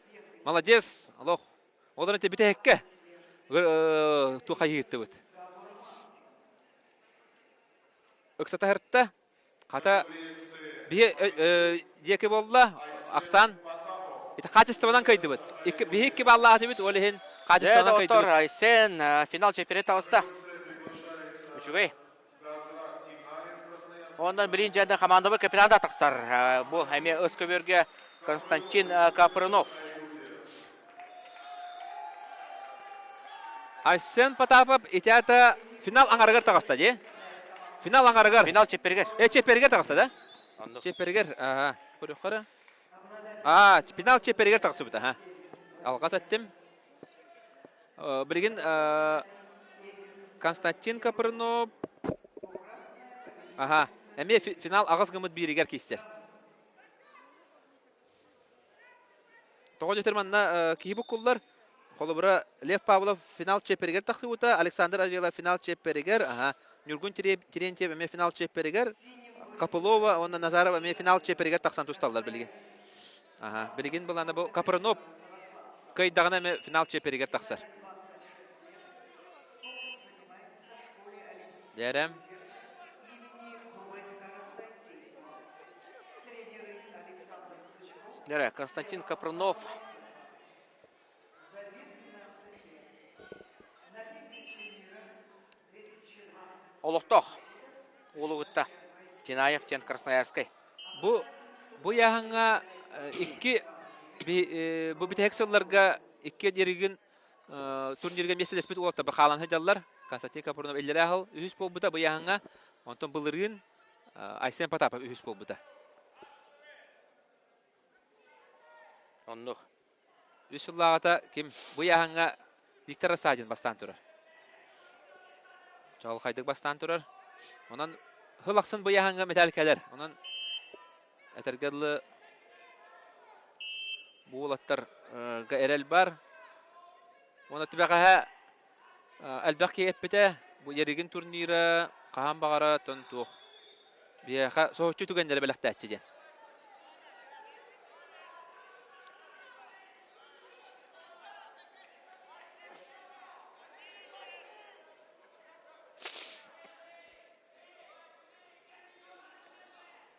Молодец, олох. Олор ити бүтэһиккэ туохайыыттыбыт. Ыксатаһырта. Хата биһи диэки буолла ахсаан ити хаачыстыбанан кыайдыбыт. Биһи икки баллаах этибит, ол иһин хаачыстыбанан кыайдыбыт. Айсен финал чемпионат таҕыста. Үчүгэй. Онон билин дьэнде командабы капитан тахсар. Бу эмиэ ыс көбүөргэ Константин Капрынов. Айсен Потапов ити ата финал аҥарыгар таҕыста дии. Финал аҥарыгар. Финал чеппергер. Э, чеппергер таҕыста да? Чеппергер, ага. Көрүөххэ А, финал чеппергер тахсыбыта, ха. Алҕас эттим. Билигин Константин Капрынов Аха, эмиэ финал аҕыс гыммыт бииригэр киистэр. Тоҕо диэтэр манна киһи буккуллар. Холобура, Лев Павлов финал чиэппэригэр тахсыбыта, Александр Авелов финал чиэппэригэр, аха, Ньургун Терентьев эмиэ финал чиэппэригэр, Копылова уонна Назаров эмиэ финал чиэппэригэр тахсан тусталлар билигин. Аха, билигин былаана бу Капрынов кыайдаҕына эмиэ финал чиэппэригэр тахсар. Дьээрэм. Дьэрэ, Константин Капрынов Олохтоох уолу кытта Тинаев диэн Красноярскай. Бу бу ыйааһыҥҥа икки бу бүтэһик сылларга икки диригин турнирга миэстэлэспит уолаттар хаалан сылдьаллар. Константин Капрунов иллэрээ сыл үһүс буолбута бу ыйааһыҥҥа. Онтон былырыын Айсен Потапов үһүс буолбута. Оннук. Үс сыллааҕыта ким бу ыйааһыҥҥа Виктор Рассадин бастаан турар. Чаҕылхайдык бастаан турар. Онон сыл ахсын бу ыйааһыҥҥа мэтээл кэлэр. Онон этэргэ дылы бу уолаттарга эрэл бар. Уонна түбэҕэһэ элбэх киһи эппитэ, бу Ярыгин турнира хаһан баҕара тон туох биһиэхэ соһуччу түгэннэри бэлэхтээччи диэн.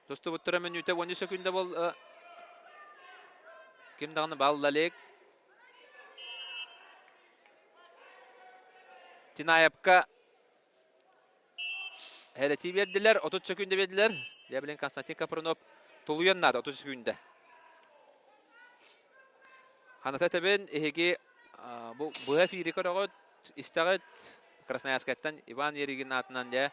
Тустубуттара мүнүүтэ 13 сөкүүндэ бол ким даҕаны балла илик. Тинаевка Эрэтии биэрдилэр, 30 сөкүүндэ биэрдилэр. Дьэ, билин Константин Капрунов тулуйан наада 30 сөкүүндэ. Ханата этэбин, эһиги бу быһа эфири көрөҕүт, истэҕит. Красноярскайтан Иван Еригин аатынан дьэ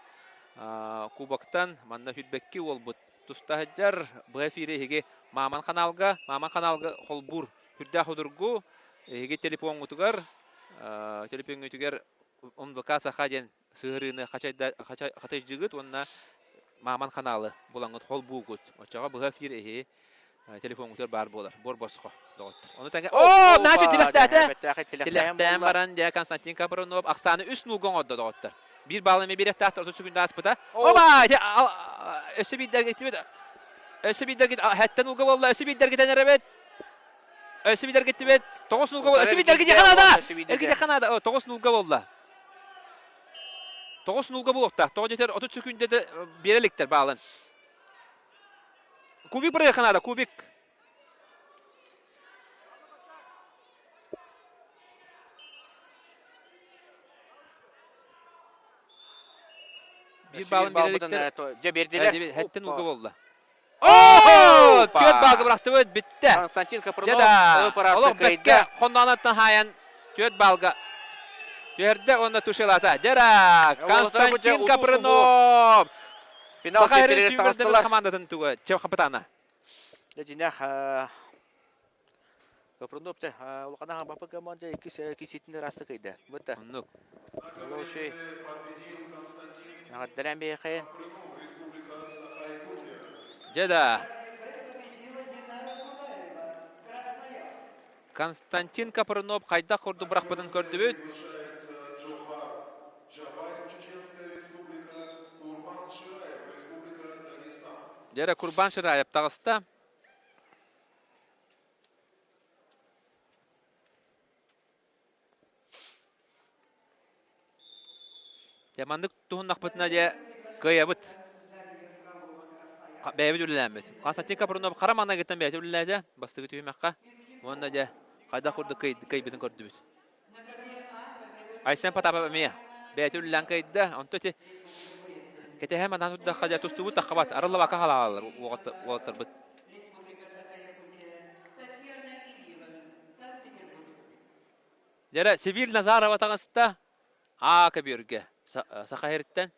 кубоктан манна Хүрбэкки уолбут туста сылдьар. Быһа эфири эһиги Мааман ханаалга, Мааман ханаалга холбуур үрдээх удургу эһиги телефоҥҥутугар, телефоҥҥутугар МВК Саха диэн сыһыарыыны хачайдыгыт уонна Мааман ханаалы булаҥҥыт холбуугут. Оччоҕо быһа эфир эһи телефоҥҥутугар баар буолар. Буор босхо доҕоттор. Ону тэҥэ Оо, наша тилэхтээтэ. Тилэхтээн баран дьэ Константин Капрунов ахсааны үс нуулга оҥордо доҕоттор. Биир баалы эмиэ биэрэхтээх 30 секунда ааспыта. Оба! Өссө биирдэргитибит өссө биирдэргит хэттэн уулга буолла, өссө биирдэргитэн эрэбит. Өссө биирдэргиттибит. Тоҕус нулга буолла. Өссө биирдэргитиэхэ наада. Эргитиэхэ наада. Тоҕус нулга буолла. Тоҕус нулга буолуохтаах. Тоҕо диэтэр 30 секүндэтэ биэрэ иликтэр баалын. Кубик бырайыахха наада, кубик. Биир баалын биэрэ иликтэр. Дьэ биэрдилэр. Хэттэн нулга буолла. Оо! Түөрт баалга бырахтыбыт, бүттэ. Константин Капрунов Олох бэккэ хонноонаттан хаайан түөрт баалга түһэрдэ уонна тушелата. Дьэ Константин Капрунов! Финал Саха сирин чемпионатыгар сүүмэрдэммит таҕыстылар. хамаандатын туга хапытаана. Дьэ дьинэх Капрунов дьэ улахан бапы команда иккис киситин ырасты кыйда. Бытта. Оннук. Лучший. Эҕэрдэлээн биһиэхэ. Дьэ да. Константин Капрунов хайдах курдук бырахпытын көрдүбүт. Дьэ Курбан Шираев таҕыста. Дьэ маннык туһуннахпытына дьэ кыайабыт. Бэйэбит үлэлээммит. Константин Капрунов хара маҥнайгыттан бэйэтэ үлэлээтэ бастакы түһүмэххэ. Уонна дьэ хайдах курдук кыайбытын көрдүбүт. Айсен Потапов эмиэ бэйэтэ үлэлээн кыайда. Онто ити кэтэһэ манаан турдахха дьэ тустубут таххабат. Арыллабакка халаалалар уолаттарбыт. Дьэрэ Сибиир Назарова таҕыста Аа көбүөргэ Саха сириттэн.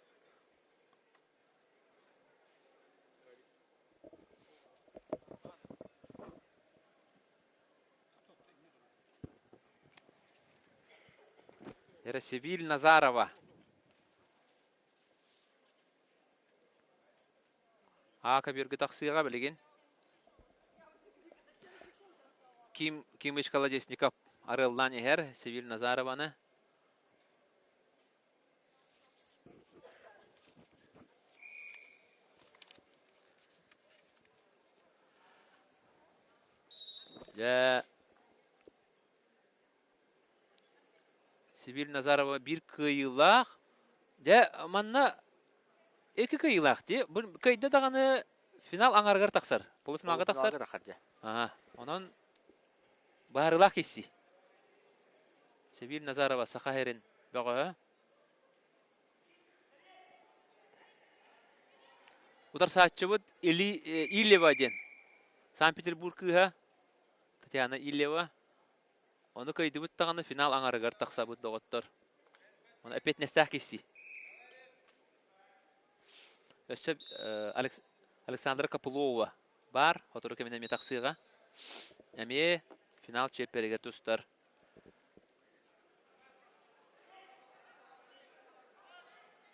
Дьэрэ Сибиир Назарова Аа көбүөргэ тахсыаҕа билигин. Ким Кимыч Колодезников арыаллаан иһэр Севиль Назарованы. Дьэ, Сибиль Назарова биир кыайыылаах. Дьэ, манна икки кыайыылаах дии. Бу кыайда даҕаны финал аҥарыгар тахсар. Полуфиналга тахсар. Полуфиналга тахсар дьэ. Аха. Онон баарылаах киһи. Сибиль Назарова Саха сирин бөҕөһө. Утарсааччыбыт Или Ильева диэн Санкт-Петербург кыыһа Татьяна Ильева. Ону кыайдыбыт даҕаны финал аҥарыгар тахсабыт доҕоттор. Ону эппиэтинэстээх киирсии. Өссө Александра Копылова баар, сотору кэминэн эмиэ тахсыаҕа. Эмиэ Финал чиэппэригэр тустар.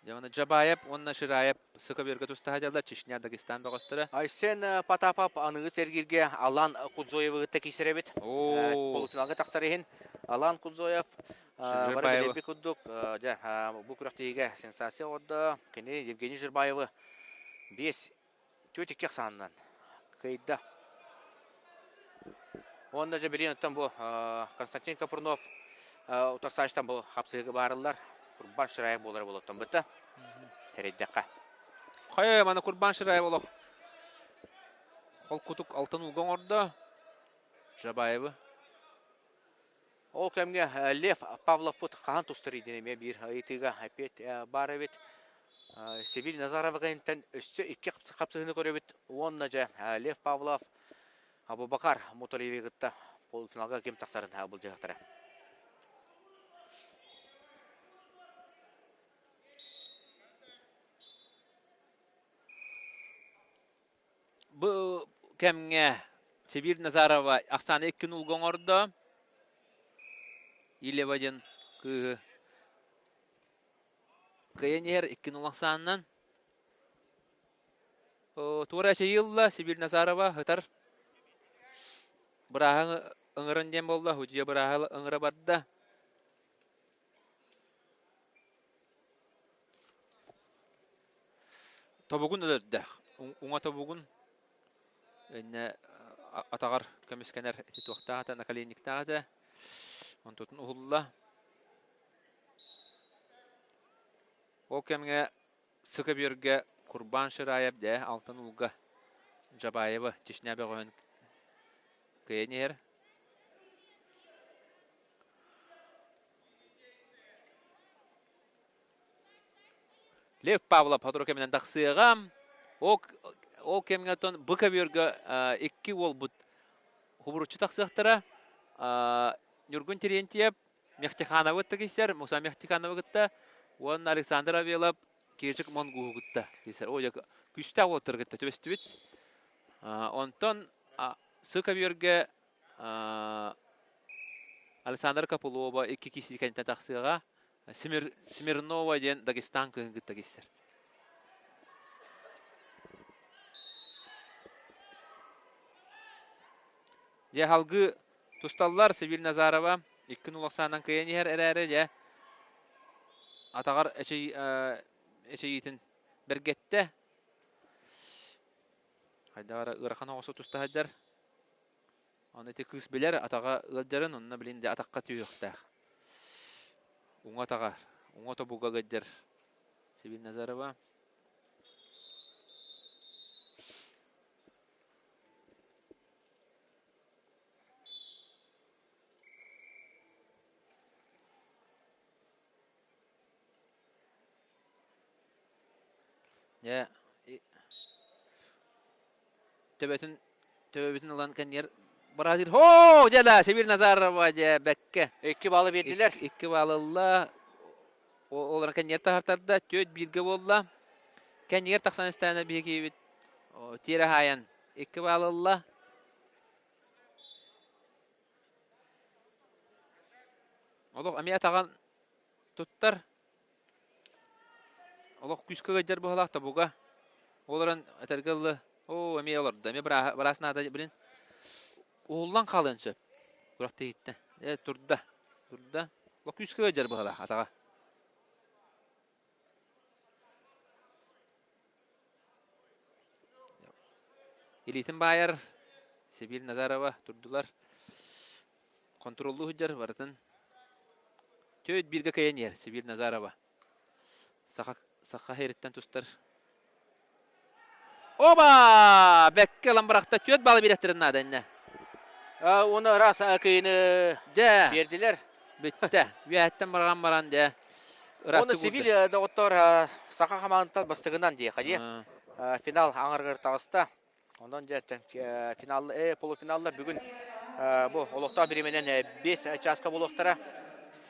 Дьэ, уонна Джабаев уонна Шираев Сыкабирга туста сылдьаллар Чечня, Дагестан бөҕөстөрө. Айсен Потапов аныгы сэргииргэ Алан Кудзоевы кытта киирсэр эбит. Полуфиналга тахсар иһин Алан Кудзоев бары билэрбит курдук дьэ бу күрэхтэһиигэ сенсация оҥордо. Кини Евгений Жирбаевы 5-4 ахсаанынан кыайда. Уонна дьэ билигин оттон бу Константин Капрунов утарсаачтан бу хапсыһыгы баарыллар. Курбан Шираев буолар буолуоттан быта. Тэрийдэххэ. Хайа маны Курбан Шираев олох холкутук алтан ууга оҥордо. Жабаевы. Ол кэмҥэ Лев Павловпут хаһан тустар диэн эмиэ биир ыйытыыга эппиэт баар эбит. Сибиль Назарова кэнниттэн өссө икки хапсыһыыны көрөбүт уонна дьэ Лев Павлов Абубакар Муталиевы кытта полуфиналга ким тахсарын былдьаһыахтара. Бу кэмҥэ Сибирь Назарова ахсааны икки нулга оҥордо. Илева диэн кыыһы кыайан иһэр икки нул ахсаанынан. Туора эчэйии Сибирь Назарова ытар бырааһы ыҥырын диэн буолла, судьуйа бырааһы ыҥыра барда. Тобугун өлөрдө. Уҥа тобугун иннэ атаҕар көмүскэнэр ити туохтаах этэ, наколенниктаах этэ. Онтутун уһулла. Ол кэмҥэ Сыка Бүөргэ Курбан Шираев дьэ Алтан Уулга Джабаева Чечня бөҕөһүн кыайан иһэр. Лев Павлов сотору кэминэн тахсыаҕа. Ол, ол кэмҥэ оттон бу көбүөргэ икки уолбут хубуруччу тахсыахтара. Ньургун Терентьев Мехтихановы кытта киирсэр, Муса Мехтихановы кытта уонна Александр Авелов Кирчик Монгуһу кытта киирсэр. Ой, күүстээх уолаттары кытта түбэстибит. Онтон сы көбүөргэ Александр Копылова икки киирсии кэнниттэн тахсыаҕа. Смир, Смирнова диэн Дагестан кыыһын кытта киирсэр. Дьэ, салгыы тусталлар Сибиль Назарова икки нул ахсаанынан кыайан иһэр эрээри, дьэ, атаҕар эчэйиитин бэргэттэ. Хайдах эрэ ыарахан оҕусу туста сылдьар. Ону ити кыыс билэр, атаҕа ыалдьарын, онно билин дьэ атахха түһүөхтээх. Уҥа атаҕар, уҥа тобуга ыалдьар Сибиль Назарова. Дьэ, төбөтүн төбөбүтүн ылан кэннигэр быраатыыр Оо, дьэ да, Сибирь Назарова дьэ бэккэ. Икки баалы биэрдилэр. Икки баалы ылла. Олорон кэннигэр таһартарда, түөрт бииргэ буолла. Кэннигэр тахсан истээнэ биһиги киһибит тиэрэ хаайан икки баалы ылла. Олох эмиэ атаҕын туттар. Олох күүскэ ыалдьар быһыылаах тобуга. Олорон этэргэ дылы, оо, эмиэ олордо, эмиэ быраас наада билин уһуллан хаалыан сөп. Күрэхтэһииттэн. Э, турда, турда. Олох күүскэ ыалдьар быһыылаах атаҕа. Илиитин баайар Сибиль Назарова турдулар. Хонтуруоллуу сылдьар барытын түөрт бииргэ кыайан иһэр Сибиль Назарова. Саха, саха сириттэн тустар. Оба! Бэккэ ылан бырахта. Түөрт балл биэрэхтэрин наада иннэ. Уонна ыраас кыйыны Дьэ, биэрдилэр. бүттэ. Үөһэттэн баран баран дьэ. Уонна Сибиль доҕоттор саха хамаандаттан бастыгынан диэхэ дии. Финал аҥарыгар таҕыста. Онон дьэ финал, полуфиналлар бүгүн бу олохтоох бириэмэнэн 5 чааска буолуохтара.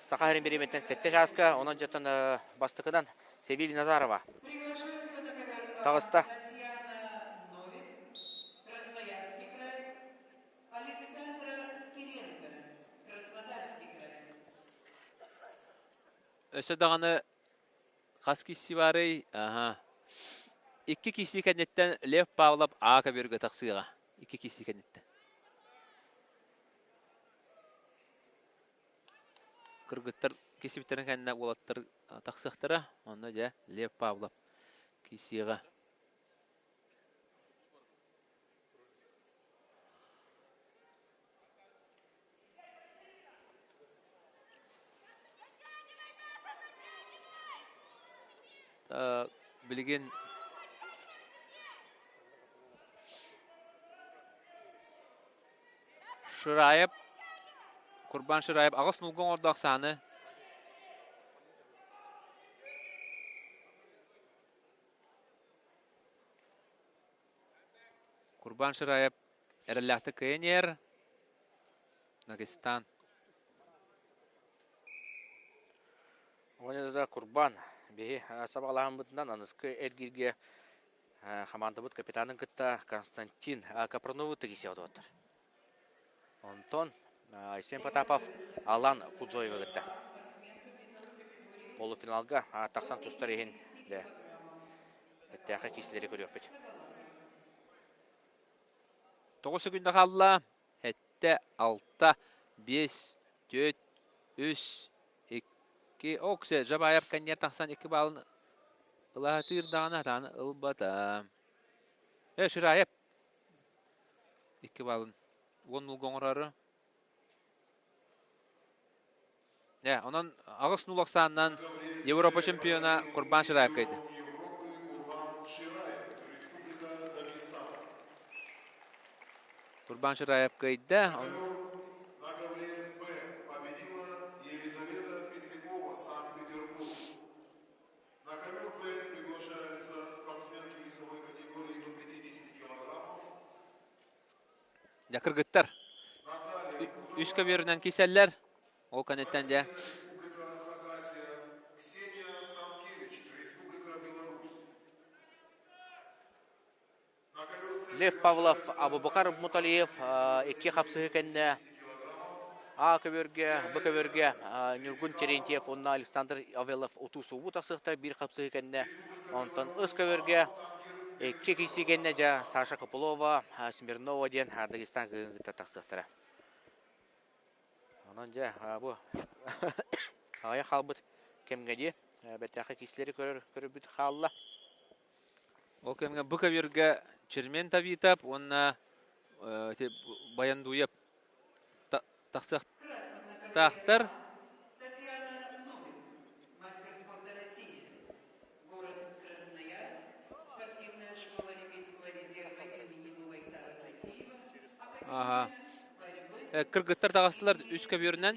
Саха сирин бириэмэттэн 7 чааска. Онон дьэ бастакынан Севиль Назарова таҕыста. өссө даҕаны хас киси баарый? Аха. Икки киси кэнниттэн Лев Павлов А көбүөргэ тахсыаҕа. Икки киси кэнниттэн. Кыргыттар кисибиттэрин кэннэ уолаттар тахсыахтара. Онно дьэ Лев Павлов кисиэҕэ. Билигин Шираев Курбан Шираев аҕыс нулга оҥордо ахсааны Курбан Шираев эрэллээхтик кыайан иһэр. Дагестан. Уонна да Курбан биһи сабаҕалааһыммытынан аныскы эргииргэ хамаандабыт капитанын кытта Константин Капронову тигисе отуоттар. Онтон Айсен Потапов Алан Кудзоевы кытта полуфиналга тахсан тустар иһин Эттээхэ киисилэри көрүөхпүт. 9 секунда хаалла. Сэттэ, алта, биэс, түөрт, үс, икки. Оксе, Жабаев кэнниэр тахсан икки баалын ылаатыыр даҕаны атааны ылбата. Э, Шираев икки баалын уон нулга оҥорору. Э, онон аҕыс нул ахсаанынан Европа чемпиона Курбан Шираев кыайда. Курбан Шираев кыайда. Дьэ, кыргыттар үс көбүөрүнэн киирсэллэр. Ол кэнниттэн дьэ Лев Павлов, Абубакар Муталиев икки хапсыһыы кэннэ А көбүөргэ, Б көбүөргэ Ньургун Терентьев уонна Александр Авелов утуу-субуу тахсыахтара биир хапсыһыы кэннэ. Онтон ыс көбүөргэ икки киирсии кэннэ дьэ Саша Копылова, Смирнова диэн Дагестан кыыһын кытта тахсыахтара. Онон дьэ бу аҕыйах хаалбыт кэмҥэ дии бэртээхэй киирсиилэри көрөр көрөрбүт хаалла. Ол кэмҥэ бу көбүөргэ Чермен Тавитов уонна ити Баяндуев тахсыахтаахтар. Аха. Кыргыттар таҕыстылар үс көбүөрүнэн.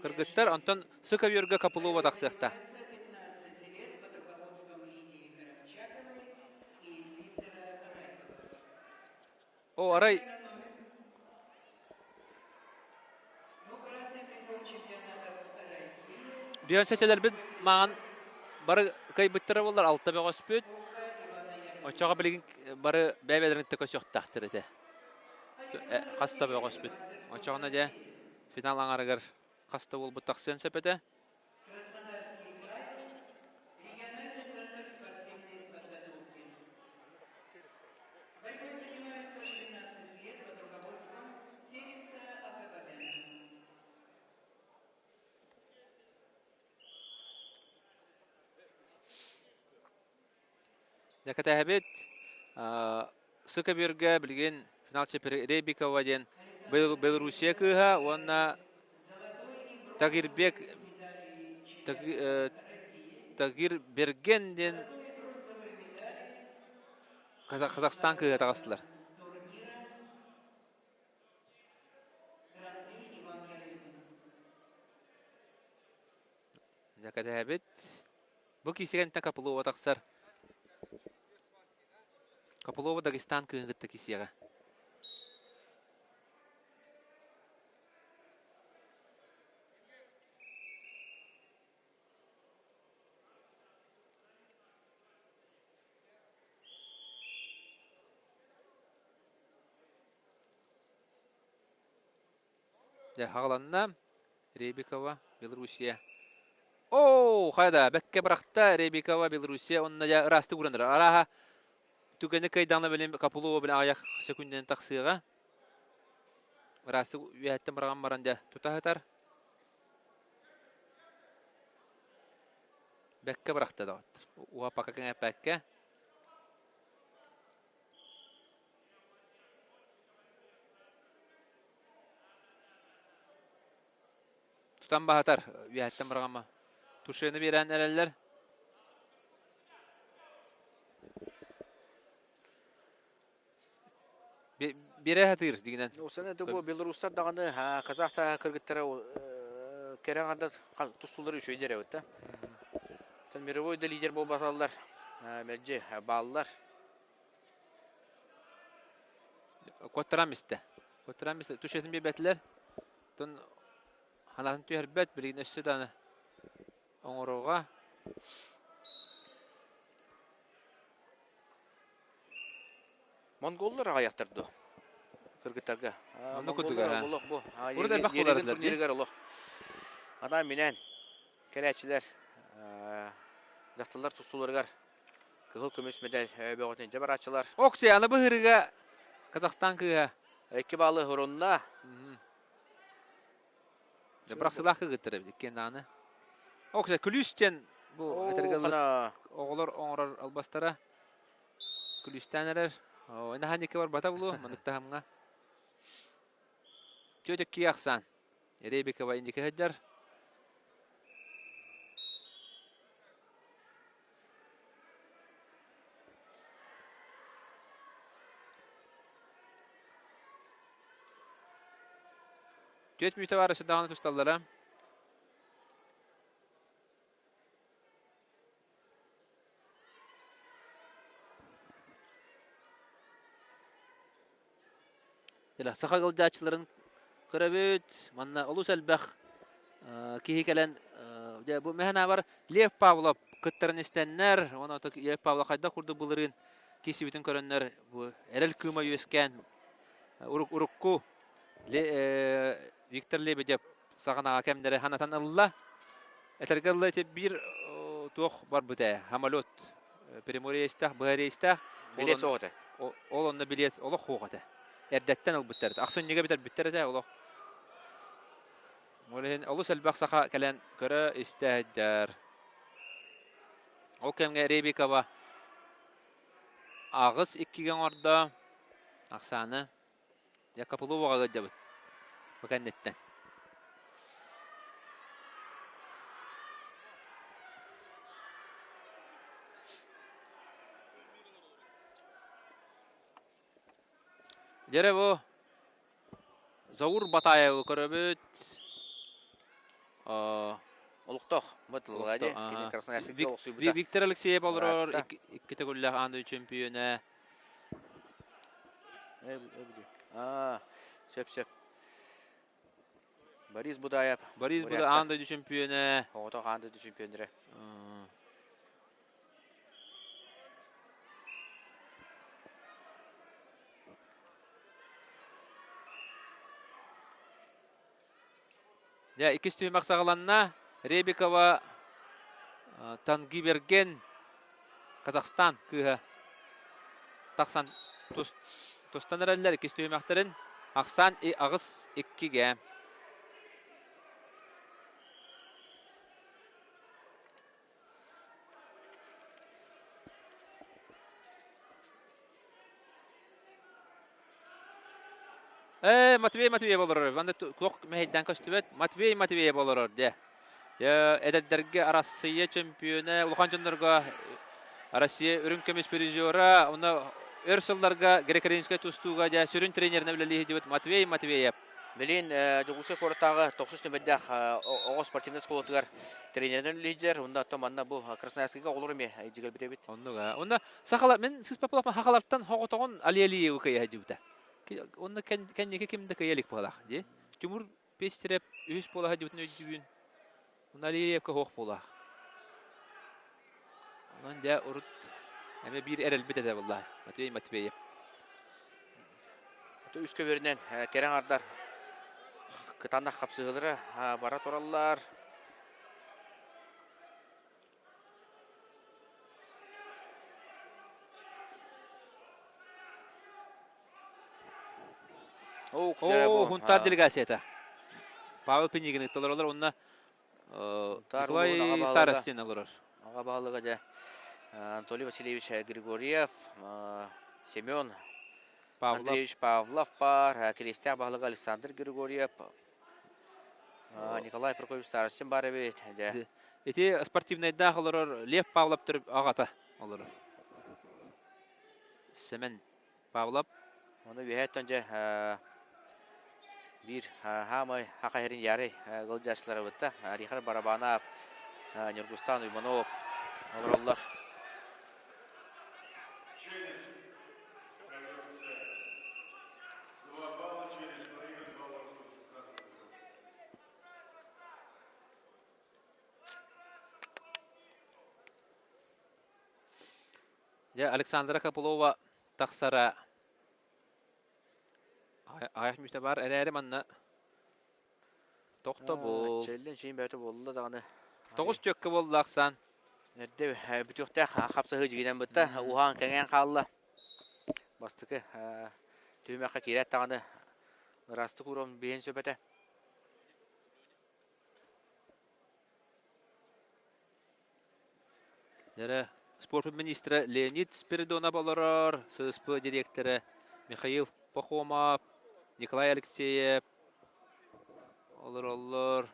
Кыргыттар, онтон сы көбүөргэ Копылова тахсыахта. О, арай Биэнсэтэлэрбит маған бары кыайбыттара буоллар алта бөҕөспүт. Оччоҕо билигин бары бэйэ-бэйэлэрин кытта көрсүөхтээхтэр этэ. Хас да бөҕөспүт. Оччоҕуна дьэ финал аҥарыгар хас да буолбут тахсыан сөп этэ. Дьэ кэтэһэбит. Сыкабүөргэ билигин финал Ребикова диэн Белоруссия кыыһа уонна Тагирбек Тагирберген диэн Казахстан кыыһа таҕыстылар. Дьэ кэтэһэбит. Бу киисигэнтэн Копылова тахсар. Копылова Дагестан кыыһын кытта кисиэҕэ. Дьэ, хаҕыланна. Ребикова, Белоруссия. Оо, хайда, бэккэ бырахта Ребикова, Белоруссия уонна дьэ ыраастык ууран эрэр. Арааһа, түгэни кыайдаҕына билин Капулова билин аҕыйах сөкүүндэнэн тахсыаҕа. Ыраастык үөһэттэн быраҕан баран дьэ тута сытар. Бэккэ бырахта доҕоттор. Уһаппакка кэҥэппэккэ. Тутан баһатар, үөһэттэн быраҕама. Тушены биэрэн эрэллэр. Биэрэ сатыыр дигинэн. Усана бу белорустар даҕаны казахтар кыргыттара кэрэ аҥардар тустуулары үчүгэйдэр эбит да. Мировой да лидер буолбаталлар, мэлдьи бааллар. Куоттаран истэ. Куоттаран истэ. Тушетын биэрбэтилэр. Оттон ханаатын түһэрбэт, билигин өссө даҕаны оҥоруоҕа. Монголлар аҕыйахтар дуо? Кыргыттарга. Онно курдуга. Олох бу. Урут элбэх буолар турнирыгар олох. Анаан минээн кэлээччилэр дьахталлар тустууларыгар кыһыл көмүс мэдээл бөҕөтүн дьэ барааччылар. Окси, аны быһырыга Казахстан кыыһа. Икки баалы хурунна. Бырахсылаах кыгыттар эбит иккиэн даҕаны. Окси, күлүүс диэн бу этэргэ оҕолор оҥорор албастара. Күлүүстээн эрэр. Наһаа никки барбата булуо, маннык таһымҥа. Түөтөкки ахсаан. Ребикова индики сылдьар. Түөрт мүнүүтэ баар өссө даҕаны тусталлара. Саха ыалдьааччыларын көрөбүт. Манна олус элбэх киһи кэлэн дьэ бу мэһэн Лев Павлов кыттарын истэннэр, уонна Лев Павлов хайдах курдук былырыын киирсибитин көрөннөр бу эрэл кыыма үөскээн урукку Виктор Лебедев саҕанаҕа кэмнэри ханатан ылла. Этэргэ ылла ити биир туох барбыт ээ, самолет прямой рейстээх, быһа рейстээх. Билет суох этэ. Ол онно билет олох суох этэ. Эрдэттэн ылбыттар этэ. Ахсынньыга бүтэрбиттэр этэ олох. Ол иһин олус элбэх саха кэлэн көрө истэ сылдьар. Ол кэмҥэ Ребикова 8-2-гэ оҥордо. Ахсааны Дьэ, Копыловаҕа ыалдьабыт. Бу кэнниттэн. Дьэрэ бу Заур Батаевы көрөбүт. Олохтоох бытылыга дии. Кини Красноярскайга олохсуйбута. Виктор Алексеев олорор икки төгүллээх аан дойду чөмпүйүөнэ. Сөп сөп. Борис Будаев. Борис Будаев аан дойду чөмпүйүөнэ. Оҕото аан дойду чөмпүйүөннэрэ. Дьэ, иккис түһүмэх саҕаланна. Ребикова Тангиберген Казахстан кыыһа тахсан тустан эрэллэр иккис түһүмэхтэрин ахсаан 8-2-гэ. Ээ, Матвей Матвеев олорор. Манна туох мэһэйдээн көстүбэт. Матвей Матвеев олорор дьэ. Дьэ, эдэрдэргэ Арассыыйа чөмпүйүөнэ, улахан дьоннорго Россия үрүҥ көмүс призера, онно өр сылларга греко-римскэй тустууга дьэ сүрүн тренеринэн үлэлии сылдьыбыт Матвей Матвеев. Билигин Дьокуускай куораттааҕы тохсус нүмэрдээх оҕо спортивнай оскуолатыгар тренеринэн үлэлиир. Онно оттон манна бу Красноярскайга оҕолор эмиэ дьигэлбит эбит. Оннук аа. Онно сахалар мин сыспаппалаппын сахалартан соҕотоҕун Алиалиевы кыайа сылдьыбыта. Онно кэнники ким да кыайа илик буолаах дии. Тимур Пестерев үһүс буола сылдьыбытын өйдүүбүн. Онно Алиевка суох буолаах. Онон дьэ урут эмиэ биир эрэлбит этэ буолла Матвей Матвеев. Үс көбүөрүнэн кэрэ аҥардар кытаанах хапсыһыылара бара тураллар. Оо, Хунтаар делегацията. Павел Пинигин ытталар онно Николай Старостин олорор. Аҕа баһылыга дьэ Анатолий Васильевич Григорьев, Семен Андреевич Павлов баар, Кириэстээх баһылыга Александр Григорьев, Николай Прокопьевич Старостин баар эбит. Дьэ. Ити спортивнайдаах олорор Лев Павлов аҕата олорор. Семен Павлов. Ону үөһээттэн дьэ биир хаамай хаха иһэрин ярый ыалдьааччылара бытта. Рихар Барабанов, Ньургустан Уйманов олороллор. Дьэ, Александра Копылова тахсара аҕыйах мүнүүтэ баар эрээри манна тохтобул. Чэллин сиин бэйэтэ буолла даҕаны. Тоҕус түөккэ буолла ахсаан. Эрдэ бүтүөхтээх хапсаһыы дьигинэн бытта, уһаан кэҥээн хаалла. Бастакы түһүмэххэ киирээт даҕаны ыраастык ууран биһиэн сөп этэ. Дьэрэ, спорт министрэ Леонид Спиридонов олорор, ССП дириэктэрэ Михаил Пахомов, Николай Алексеев олороллор.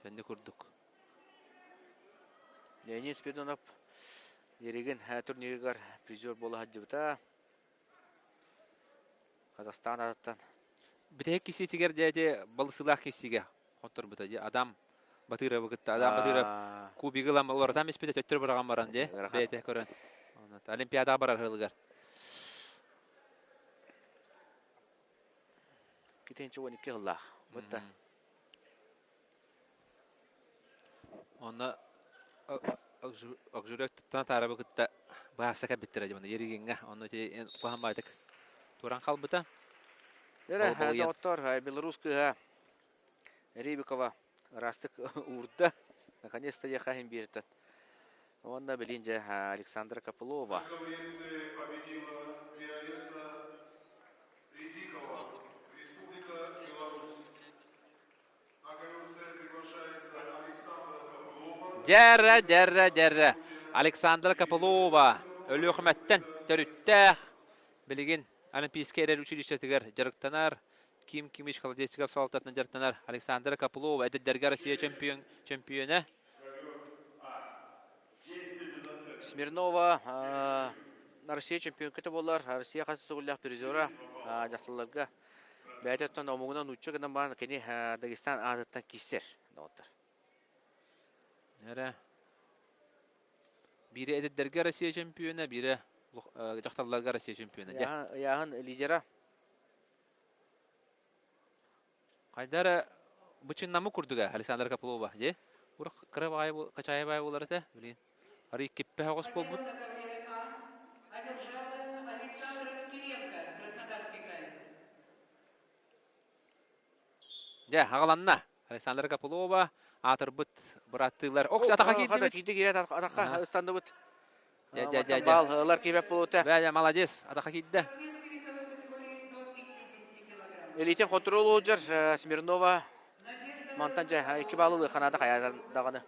Сэнни курдук. Леонид Спиридонов Ерегин турнирыгар призер буола сылдьыбыта. Казахстан аатыттан. Бүтэһик киссиитигэр дьэ ити балысыылаах киссиигэ хотторбута дии. Адам Батыровы кытта. Адам Батыров кубигы ылан олоротан испитэ төттөрү быраҕан баран дии. Бэйэтэ көрөн. Олимпиадаҕа барар сылыгар. Китинчи 12 сыллаах. Бытта. Онно Окжурек Татарабы кытта бааса кэлбиттэрэ дьэ Еригиҥҥэ. Онно ити куһаҕан баайдык туран хаалбыта. Дьэ, доҕоттор, Беларусь кыыһа Рибикова ыраастык уурда. Наконец-то диэхэ иһин биэртэн. Уонна билин дьэ Александра Копылова. На конференции победила Виолетта Рибикова, Республика Беларусь. Дьэрэ, дьэрэ, дьэрэ. Александра Копылова Өлүөхүмэттэн төрүттээх. Билигин Олимпийскай эрэл училищетыгар дьарыктанар. Ким Кимич Холодецков салалтатынан дьарыктанар Александра Копылова эдэрдэргэ Россия чемпион, чемпиона. Смирнова Россия чемпионката буолар. Россия хас сыллаах призера дьахталларга Бэйэтэ оттон омугунан нуучча гынан баран кини Дагестан аатыттан киирсэр доҕоттор. Эрэ. Биирэ эдэрдэргэ Россия чемпиона, биирэ дьахталларга Россия чемпиона. Ыйааһын лидера. Хайда эрэ бычыннамы курдуга Александр Копылова, дии. Ур кыра баҕайы качаайы баайы буолар этэ, билин. Арый киппэ оҕус буолбут. Дьэ, аҕаланна. Александра Копылова аатырбыт быраттыылар. Ок, атаха киирдибит. Киирди киирэ атахха ыстанныбыт. Дьэ, дьэ, дьэ, дьэ. Бал ылар киирбэт буолута. Бля, молодец, атаха киирдэ. Элитин контрол улдьар Смирнова мантан дьэ икки баллы ылыаханаада хайа даҕаны.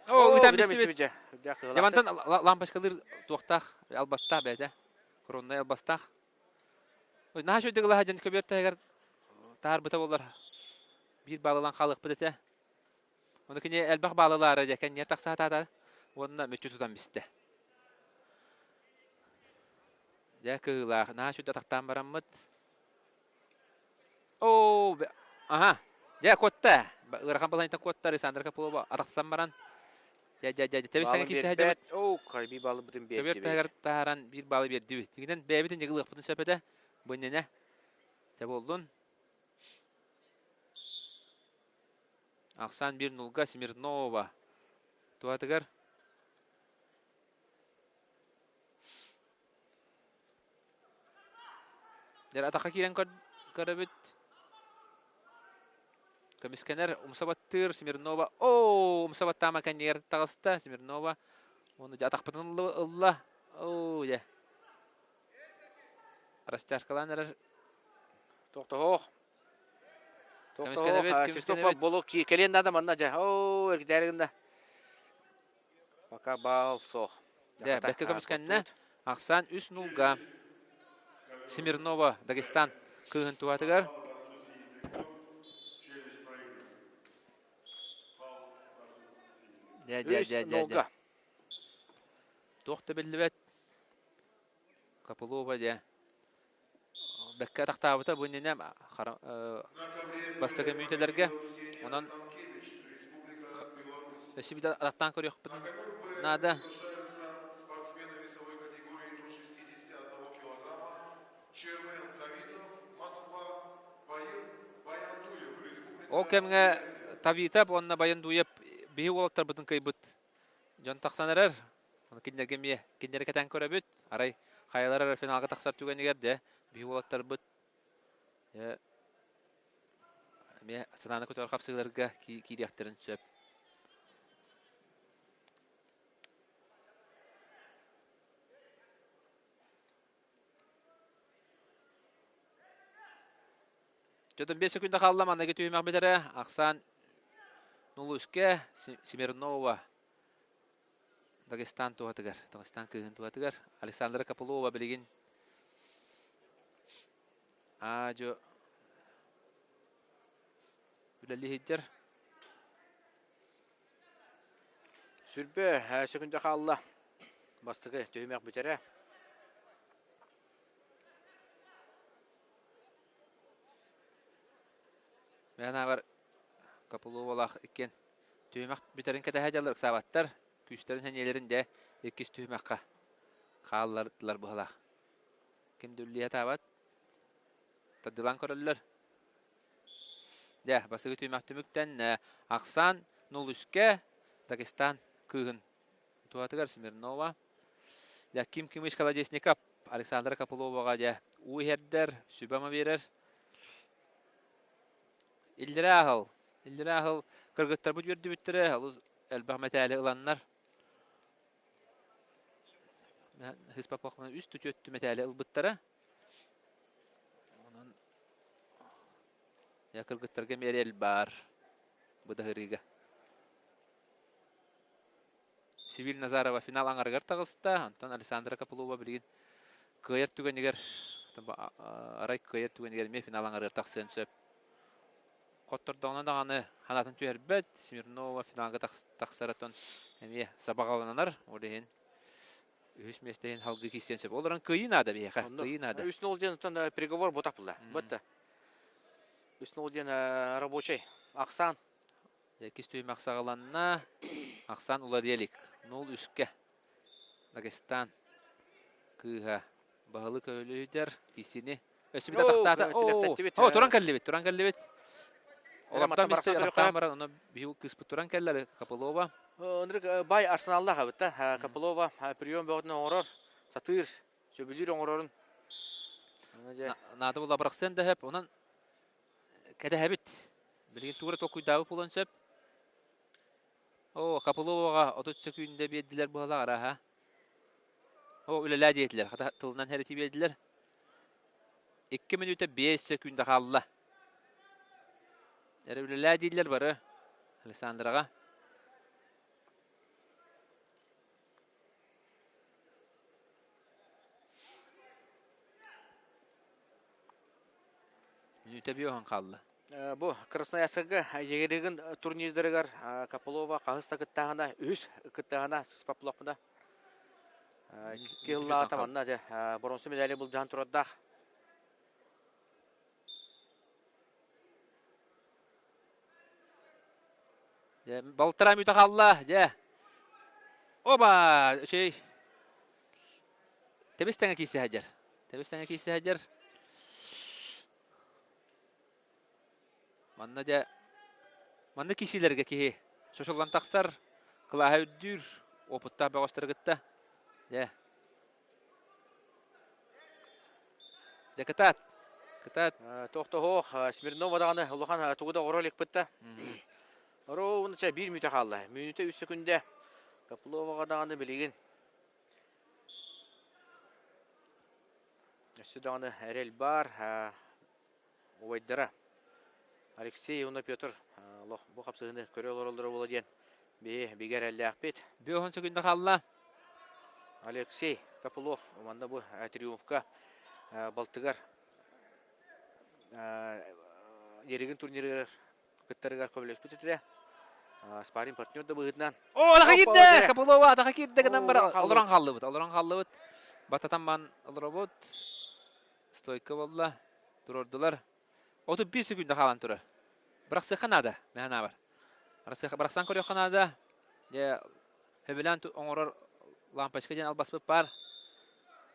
О, ытан бистибит. Дьэ, мантан лампочкалыыр туохтаах, албастаах бэйэтэ. Короннай албастаах. Наһаа үчүгэй гылаһа дьэн көбүөр таһыгар таһаарбыта буоллар биир баалылаан хаалыахпыт этэ. Ону кини элбэх баалылаары дьэ кэнниэр тахсаатаата уонна мүччү тутан бистэ. Дьэ кыһыылаах наһаа үчүгэй атахтаан бараммыт. Оо, аха, дьэ куотта. Ыарахан балаһыйтан куотта Александр Копылова атахтан баран Дьэ, дьэ, дьэ, тэбис тэҥэ киирсэ сылдьабыт. Оо, хайбии баалыбытын Көбүөр биэрдибит. таһыгар таһааран биир баалы биэрдибит. Тигинэн бэйэбитин дьыгылыахпытын сөп этэ. Бу иннинэ. Дьэ буоллун. Ахсаан биир нулга Смирнова. Туһатыгар Дьэ, атахха киирэн көрөбүт. Көмүскэнэр умса баттыыр Смирнова. Оо, умса баттаама кэннигэр таҕыста Смирнова. Уонна дьэ атахпытын ылла. Оо, дьэ. Растяжкалаан эрэр. Тохтоһоох. Тохтоһоох. Свисток болу кэлиэн надо манна дьэ. Оо, эргитээри гынна. Пока баал суох. Дьэ, бэккэ көмүскэннэ. Ахсаан 3-0-га Смирнова Дагестан кыыһын туһатыгар. Дьэ, дьэ, дьэ, дьэ, дьэ. Туох да биллибэт. Копылова дьэ. Бэккэ атахтаабыта бу иннинэ бастакы мүнүүтэлэргэ. Онон өссө биир атахтаан көрүөхпүтүн наада. Ол кэмҥэ Тавитов уонна Баяндуев биһи уолаттарбытын кыайбыт дьон тахсан эрэр. Ону кинилэргэ эмиэ кинилэри кэтээн көрөбүт. Арай хайалара эрэ финалга тахсар түгэнигэр дьэ биһи уолаттарбыт дьэ эмиэ санааны көтөҕөр хапсыыларга киириэхтэрин сөп. Дьон 5 секунда хаалла маныгы түһүмэх бүтэрэ. Ахсаан Нулускэ Смирнова Дагестан туһатыгар, Дагестан кыыһын туһатыгар Александра Копылова билигин аа-дьуо үлэлии сылдьар. Сүрбэ секунда хаалла. Бастакы түһүмэх бүтэрэ. Мээнэҕэр Копыловалаах иккиэн түһүмэх бүтэрин кэтэһэ дьаллар ыксаабаттар. Күүстэрин сэниэлэрин дьэ иккис түһүмэххэ хааллардылар быһалаах. Ким да үллүйэ сатаабат. Тардылаан көрөллөр. Дьэ, бастакы түһүмэх түмүктэн ахсаан 0-3-кэ Дагестан кыыһын туһатыгар Смирнова. Дьэ, Ким Кимыч Колодезников Александра Копыловаҕа дьэ уу иһэрдэр, сүбэ-ама биэрэр. Иллэрээ аһыл, иллэрээ аһыл кыргыттарбыт үөрдүбүттэрэ, олус элбэх мэтээли ыланнар. Хыспаппахпына үс түтүөттү мэтээли ылбыттара. Онон кыргыттарга эмиэ эрэл баар быдаһырыыга. Сибиль Назарова финал аҥарыгар таҕыста, онтон Александра Копылова билигин кыайар түгэнигэр арай кыайар түгэнигэр эмиэ финал аҥарыгар тахсыан сөп. Хоттордоҕуна даҕаны санаатын түһэрбэт, Смирнова финалга тахсаратон эмиэ сабаҕаланар, ол иһин үһүс миэстэ иһин салгыы киирсиэн сөп. Ол эрэн кыайыы наада биһиэхэ, кыайыы наада. 3-0 диэн оттон приговор бутапла. Бытта. 3-0 диэн рабочий. Ахсаан. Иккис түһүмэх саҕаланна. Ахсаан уларыйа илик. 0-3-кэ. Дагестан кыыһа баһылык өлүһүдэр кисини өссө бит атахтаата. Оо, туран кэллибит, туран кэллибит. Олортон бисте атахтаан баран, ону биһи кыыспыт туран кэллэр Копылова. Ынырык бай арсеналлаах эбит да. Копылова прием бөҕөтүн оҥорор, сатыыр, сөбүлүүр оҥорорун. Наада була бырахсыан да сөп. Онон кэтэһэбит. Билигин тугу эрэ толкуйдаабыт буолуон сөп. Оо, Копыловаҕа 30 сөкүүндэ биэрдилэр быһалаах арааһа. Оо, үлэлээ диэтилэр. Хата тылынан хэрити биэрдилэр. 2 мүнүүтэ 5 сөкүүндэ хаалла. Эрэ үлэлээ дииллэр бары Александраҕа. Мүнүүтэ биоһон хаалла. Бу Красноярскайга Егеригин турнирдарыгар Копылова хаһыс да кыттааһына, үһүс кыттааһына сыспаппылахпына. Кыыллаата манна дьэ боруонса медали былдьаһан турардаах. Дьэ, балтараа мүнүүтэ хаалла, дьэ. Оба! Үчүгэй. Тэбис тэҥэ киирсэ сылдьар. Тэбис тэҥэ киирсэ сылдьар. Манна дьэ манна киирсиилэргэ киһи сосуллан тахсар, кылааһа үрдүүр, опыттаах бөҕөстөрү кытта. Дьэ. Дьэ кытаат. Кытаат. Тохтоһуох, Смирнова даҕаны улахан тугу да оҥоро иликпит да. Ровно биир мүнүүтэ хаалла. Мүнүүтэ үс сөкүндэ. Копыловаҕа даҕаны билигин өссө даҕаны эрэл баар. Убайдара Алексей уонна Петр олох бу хапсыһыыны көрө олороллоро буолуо диэн биһи бигэ эрэллээхпит. Бүөһүн сөкүндэ хаалла. Алексей Копылов манна бу триумфка балтыгар Еригин турнирыгар кыттарыгар көмөлөспүт этэ. Спарринг партнер да быһыытынан. О, атаха киирдэ! Копылова атаха киирдэ гынан бар олорон хааллыбыт. Олорон хааллыбыт. Бататан бан олоробут. Стойка буолла. Туруордулар. 31 секунда хаалан турар. Бырахсыахха наада, мэһэн аабар. Бырахсан көрүөххэ наада. Дьэ, сөбүлээн оҥорор лампочка диэн албаспыт баар.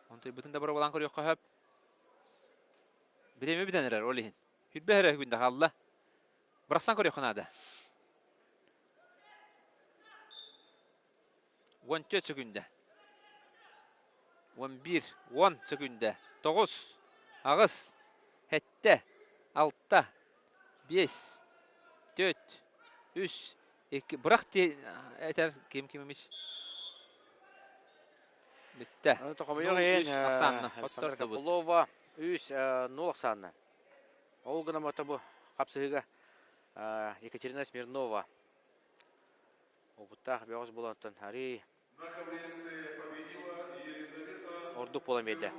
Онтуйбутун да боруобалаан көрүөххэ сөп. Бириэмэ бүтэн эрэр ол иһин. Хүрбэ эрэ күндэ хаалла. Бырахсан көрүөххэ наада. 14 сөкүндэ. 11, 10 сөкүндэ. 9, 8, 7, 6, 5, 4, 3, 2. Бырах этэр ким кимимич. Бүттэ. Хомойуох иһин, Александр Копылова 3-0 ахсаанынан. Ол гынан бу хапсыһыыга Екатерина Смирнова Опыттаах бөҕөс буолантан арый ордук буолан биэрдэ.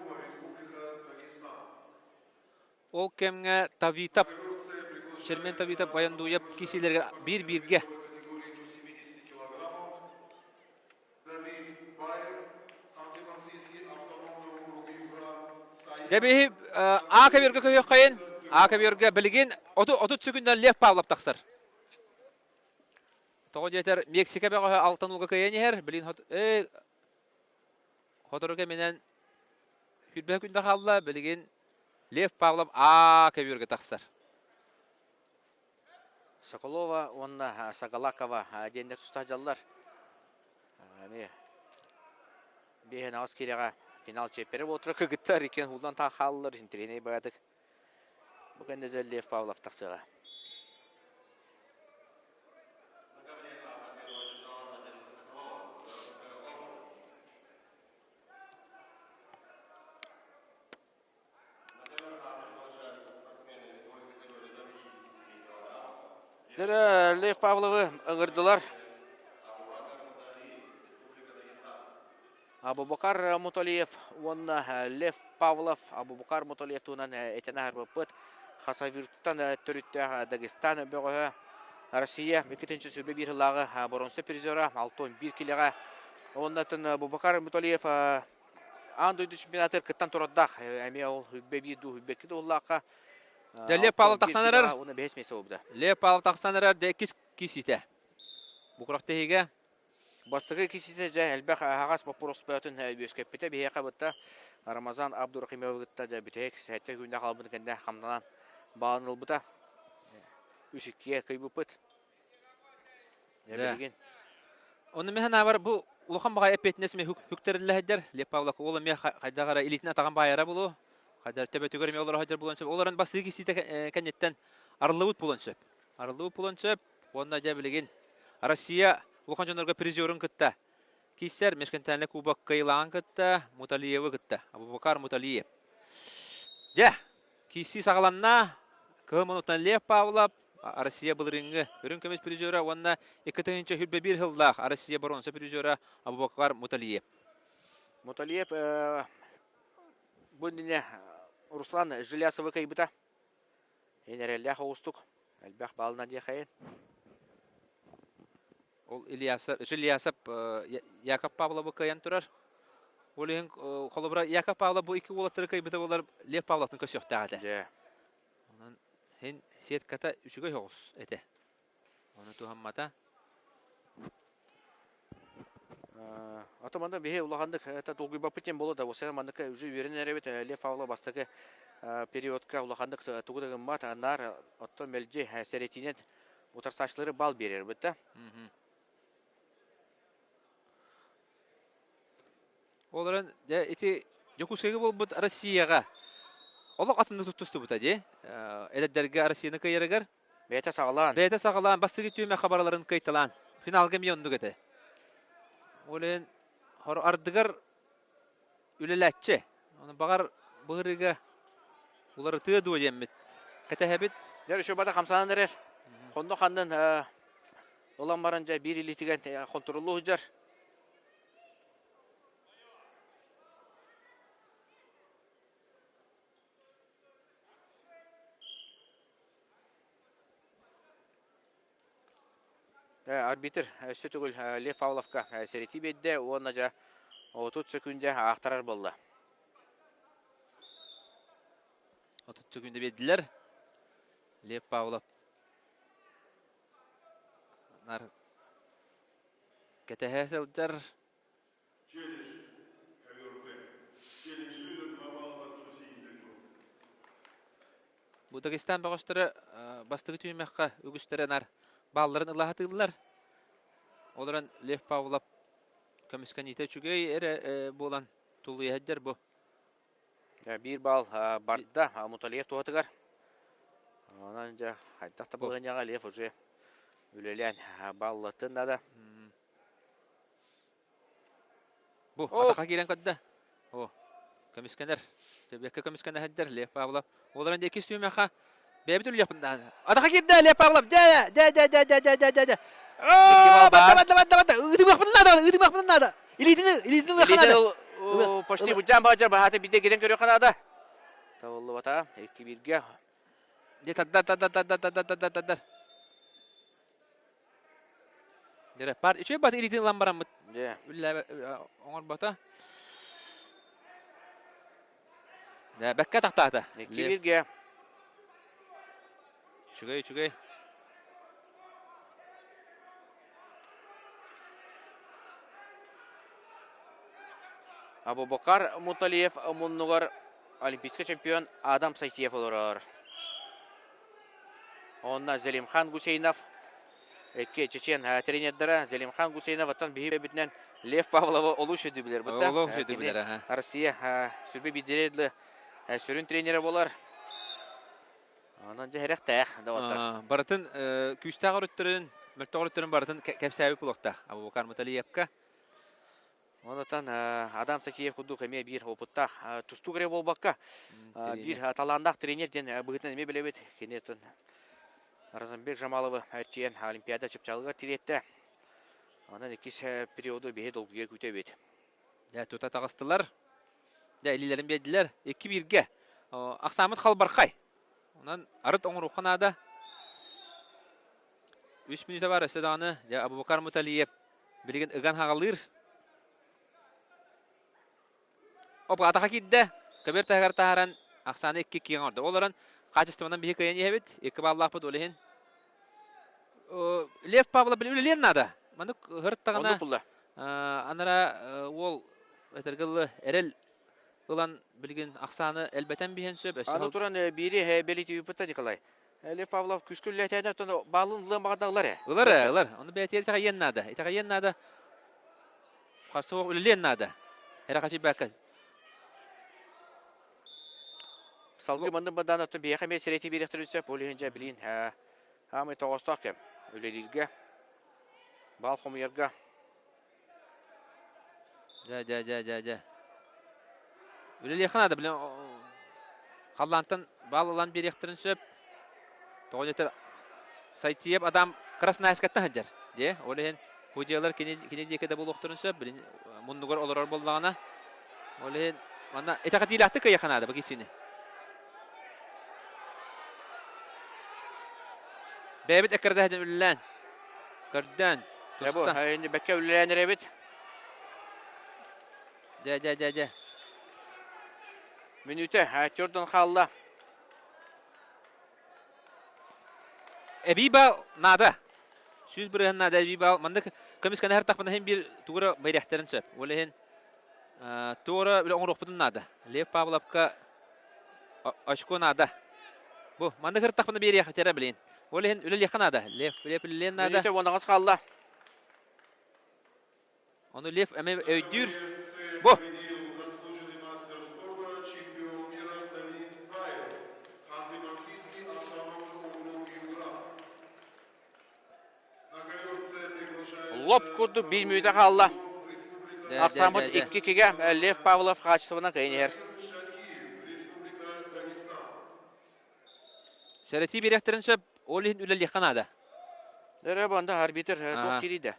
Ол кэмҥэ Тавитов, Чермен Тавитов Баяндуев киисилэригэр биир-бииргэ Дьэ биһи А көбүөргэ көһүөххэйин. А көбүөргэ билигин 30 секундынан Лев Павлов тахсар. Тоҕо диэтэр Мексика бөҕөһө алтан ууга кыайан иһэр. Билигин сотору кэминэн сүүрбэһэ күндэ хаалла. Билигин Лев Павлов А көбүөргэ тахсар. Соколова уонна Сагалакова диэннэр туста сылдьаллар. Эмиэ биэһин аҕыс киирэҕэ финал чиэппэрэ буолтура кыгыттар иккиэн ууллан хааллар интэриэһинэй баҕатык. Бу кэннэ Лев Павлов тахсыаҕа. Дьэ, Лев Павловы ыҥырдылар. Абубакар Муталиев уонна Лев Павлов Абубакар Муталиев туһунан этэн аһарбыппыт. Хасавюрттан төрүттээх Дагестан бөҕөһө Россия 2-сүүрбэ сыллааҕы боруонса призера 61 килэҕэ. Уонна Абубакар Муталиев Аан дойду чемпионатыгар кыттан турардаах. Эмиэ ол хүббэ биир дуу, хүббэ икки дууллаахха. Дьэ, Лев Павлов тахсан эрэр. Уонна бэһис миэстэ буолбута. Лев Павлов тахсан эрэр, дьэ иккис киситэ. Бу күрэхтэһиигэ Бастакы киситэ дьэ элбэх аһаҕас боппуруос бөҕөтүн үөскэппитэ. Биһиэхэ бытта Рамазан Абдурахимовы кытта дьэ бүтэһик сэттэ күннэ хаалбытын кэннэ хамнанан баалын ылбыта. Үс иккигэ кыйбыппыт. Билигин. Ону мин санаабар бу улахан баҕайы эппиэтинэс эмиэ хүктэриллэ сылдьар. Лев Павлов уол эмиэ хайдах эрэ илиитин атаҕын баайара буолуо. Хайдах төбөтүгэр эмиэ олоро сылдьар буолуон сөп. Ол эрэн бастыгы киирсиитэ кэнниттэн арыллыбыт буолуон сөп. Арыллыбыт буолуон сөп. Уонна дьэ билигин Россия улахан дьоннорго призерун кытта киирсэр межконтинентальный кубок кыайыылааҕын кытта Муталиевы кытта. Абубакар Муталиев. Дьэ, киирсии саҕаланна. Кыһыл муннуктан Лев Павлов, Россия былырыыҥҥы үрүҥ көмүс призера уонна 2021 сыллаах Россия боруонса призера Абубакар Муталиев. Муталиев бу иннинэ Руслан Желясовы кыайбыта. Эн эрэллээх оҕустук, элбэх баалынан диэхэйин. Ол Ильясов, Желясов Яков Павловы кыайан турар. Ол иһин холобура Яков Павлов бу икки уолаттары кыайбыта буолар Лев Павловтан көсүөхтээх этэ. Дьэ. Онон һин сетката үчүгэй соҕус этэ. Ону туһаммата. Ото манна биһи улаханнык это долгуйбаппыт диэн буолуо да, осена маннык уже үөрэнэн эрэбит Лев Павлов бастакы периодка улаханнык тугу да гыммат, наар оттон мэлдьи сэрэтиинэн утарсааччылары бал биэрэр да. Ол эрэн, дьэ, ити Дьокуускайга буолбут Россияҕа олох атыннык туттустубута дии. Эдэрдэргэ Россияны кыайарыгар. Бэйэтэ саҕалаан. Бэйэтэ саҕалаан, бастакы түһүмэххэ барыларын кыайталаан. Финалга эмиэ оннук этэ. Ол иһин ардыгар үлэлээччи. Ону баҕар быһырыыга уларытыа дуо диэммит кэтэһэбит. Дьэ, еще бата хамсанан эрэр. Хонно ханнын ылан баран дьэ биир илиитигэр хонтуруллуу сылдьар. Арбитр өссө төгүл Лев Павловка сэрэтии биэрдэ уонна дьэ 30 сөкүүндэ аахтарар буолла. 30 сөкүүндэ биэрдилэр. Лев Павлов нар кэтэһэ сылдьар. Бу Дагестан бөҕөстөрө бастакы түһүмэххэ үгүстэрэ нар баалларын ыла сатыыллар. Ол эрэн Лев Павлов көмүскэниитэ үчүгэй эрэ буолан тулуйа сылдьар бу. Биир баал барда Муталиев туһатыгар. Онон дьэ хайдах да балаһыанньаҕа Лев уже үлэлээн бааллатын наада. Бу атаха киирэн көрдө. О, көмүскэнэр. Төбүөккэ көмүскэнэ сылдьар Лев Павлов. Ол эрэн иккис түһүмэххэ бэйэбит үлүйэхпин даҕаны. Атаха киирдэ Лев Павлов. Дьэ, дьэ, дьэ, дьэ, дьэ, дьэ, дьэ, дьэ, дьэ. Оо, батта, батта, батта, батта. Ыытымыахпын наада, ыытымыахпын наада. Илиитини, илиитин ылыахха наада. Почти быдьаан баадьар баһаата биирдэ кирэн көрүөххэ наада. Табыллыбата. Икки бииргэ. Дьэ, тардар, тардар, тардар, тардар, тардар, тардар. Дьэ, пар үчүгэй бат илиитин ылан бараммыт. Дьэ. Үллээбэ оҥорбото. Дьэ, бэккэ тахтаата. Икки бииргэ. Үчүгэй, үчүгэй. Абубакар Муталиев муннугар олимпийскай чемпион Адам Сайтиев олорор. Онно Зелимхан Гусейнов икки чечен тренердара Зелимхан Гусейнов оттон биһи бэйбитинэн Лев Павловы олус үчүгэй билэр. Олус үчүгэй билэр. Россия сүрбэ биирдири сүрүн тренерэ болар. Онон дьэ эрэхтээх доҕоттор. Барытын күүстээх өрүттэрин, мөлтөх өрүттэрин барытын кэпсээбит буолуохтаах. Абубакар Муталиевка. Онотон Адам Сатиев курдук эмиэ биир опыттаах тустуук эрэ буолбакка, биир талааннаах тренер диэн быһыытынан эмиэ билэбит. Кини Разамбек Жамаловы эрчийэн Олимпиада чыпчаалыгар тириэттэ. Онон иккис периоду биһи долгуйа күүтэбит. Дьэ, тута таҕыстылар. Дьэ, илиилэрин биэрдилэр. Икки бииргэ. Ахсааммыт халбархай. Онон арыт оҥоруохха наада. Үс мүнүүтэ бар өссө даҕаны. Дьэ, Абубакар Муталиев билигин ыган хаҕалыыр. Оп, атаха киирдэ. Көбүөр таһыгар таһааран ахсааны икки киэҥ оҥордо. Ол орон хаачыстыбанан биһи кыайан иһэбит. Икки баллаахпыт ол иһин. Лев Павлов үлэлиэн наада. Маннык һырыттаҕына анара уол этэргэ дылы эрэл ылан билигин ахсааны элбэтэн биһэн сөп. Аны туран биири бэлитиибиппыта Николай. Лев Павлов күүскэ үлэлээтэ, оттон баалын ылыан баҕарда ылар ээ. Ылар ээ, ылар. Ону бэйэтигэр итэҕэйиэн наада. Итэҕэйиэн наада. Харса суох үлэлиэн наада. Эрэ хачыйбакка. Салгыы маннык бадаан оттон биһиэхэ эмиэ сирэти биэриэхтэрин сөп. Ол иһин дьэ билин хаамай тоҕоостоох кэм. Үлэлииргэ, баал хомуйарга. Дьэ, дьэ, дьэ, дьэ, дьэ. Үлэлиэххэ наада, блин, халлаантан баал ылан биэриэхтэрин сөп. Тоҕо диэтэр Сайтиев Адам Красноярскаттан сылдьар. Дьэ, ол иһин судьялар кини, кини диэки да буолуохтарын сөп, блин, муннугар олорор буоллаҕына. Ол иһин манна итэҕэтиилээхтик кыайыахха наада бу киһини. Бэйэбит эккирдэһэн үлэлээн, көрдөөн, Дьэ бу бэккэ үлэлээн эрэбит. Дьэ, дьэ, дьэ, дьэ. Мүнүүтэ төрдөн хаалла. Эбии баал наада. 100% наада эбии баал. Маннык көмүскэнэ тахпына иһин биир тугура бэйрэхтэрин сөп. Ол иһин туора үлэ оҥоруохпутун наада. Лев Павловка очко наада. Бу маннык ыртахпына биэриэх этэрэ билин. Ол иһин үлэлиэххэ наада. Лев, Лев үлэлиэн наада. Мүнүүтэ уонаҕас хаалла. Ону Лев эмиэ өйдүүр. Бу! Лоп курдук биир мүнүүтэ хаалла. Ахсааммыт 2-2-гэ Лев Павлов хаачыстыбанан кыайан иһэр. Сэрэтии биэриэхтэрин сөп, ол иһин үлэлиэххэ наада. Эрэ банда арбитр туох киирийдэ.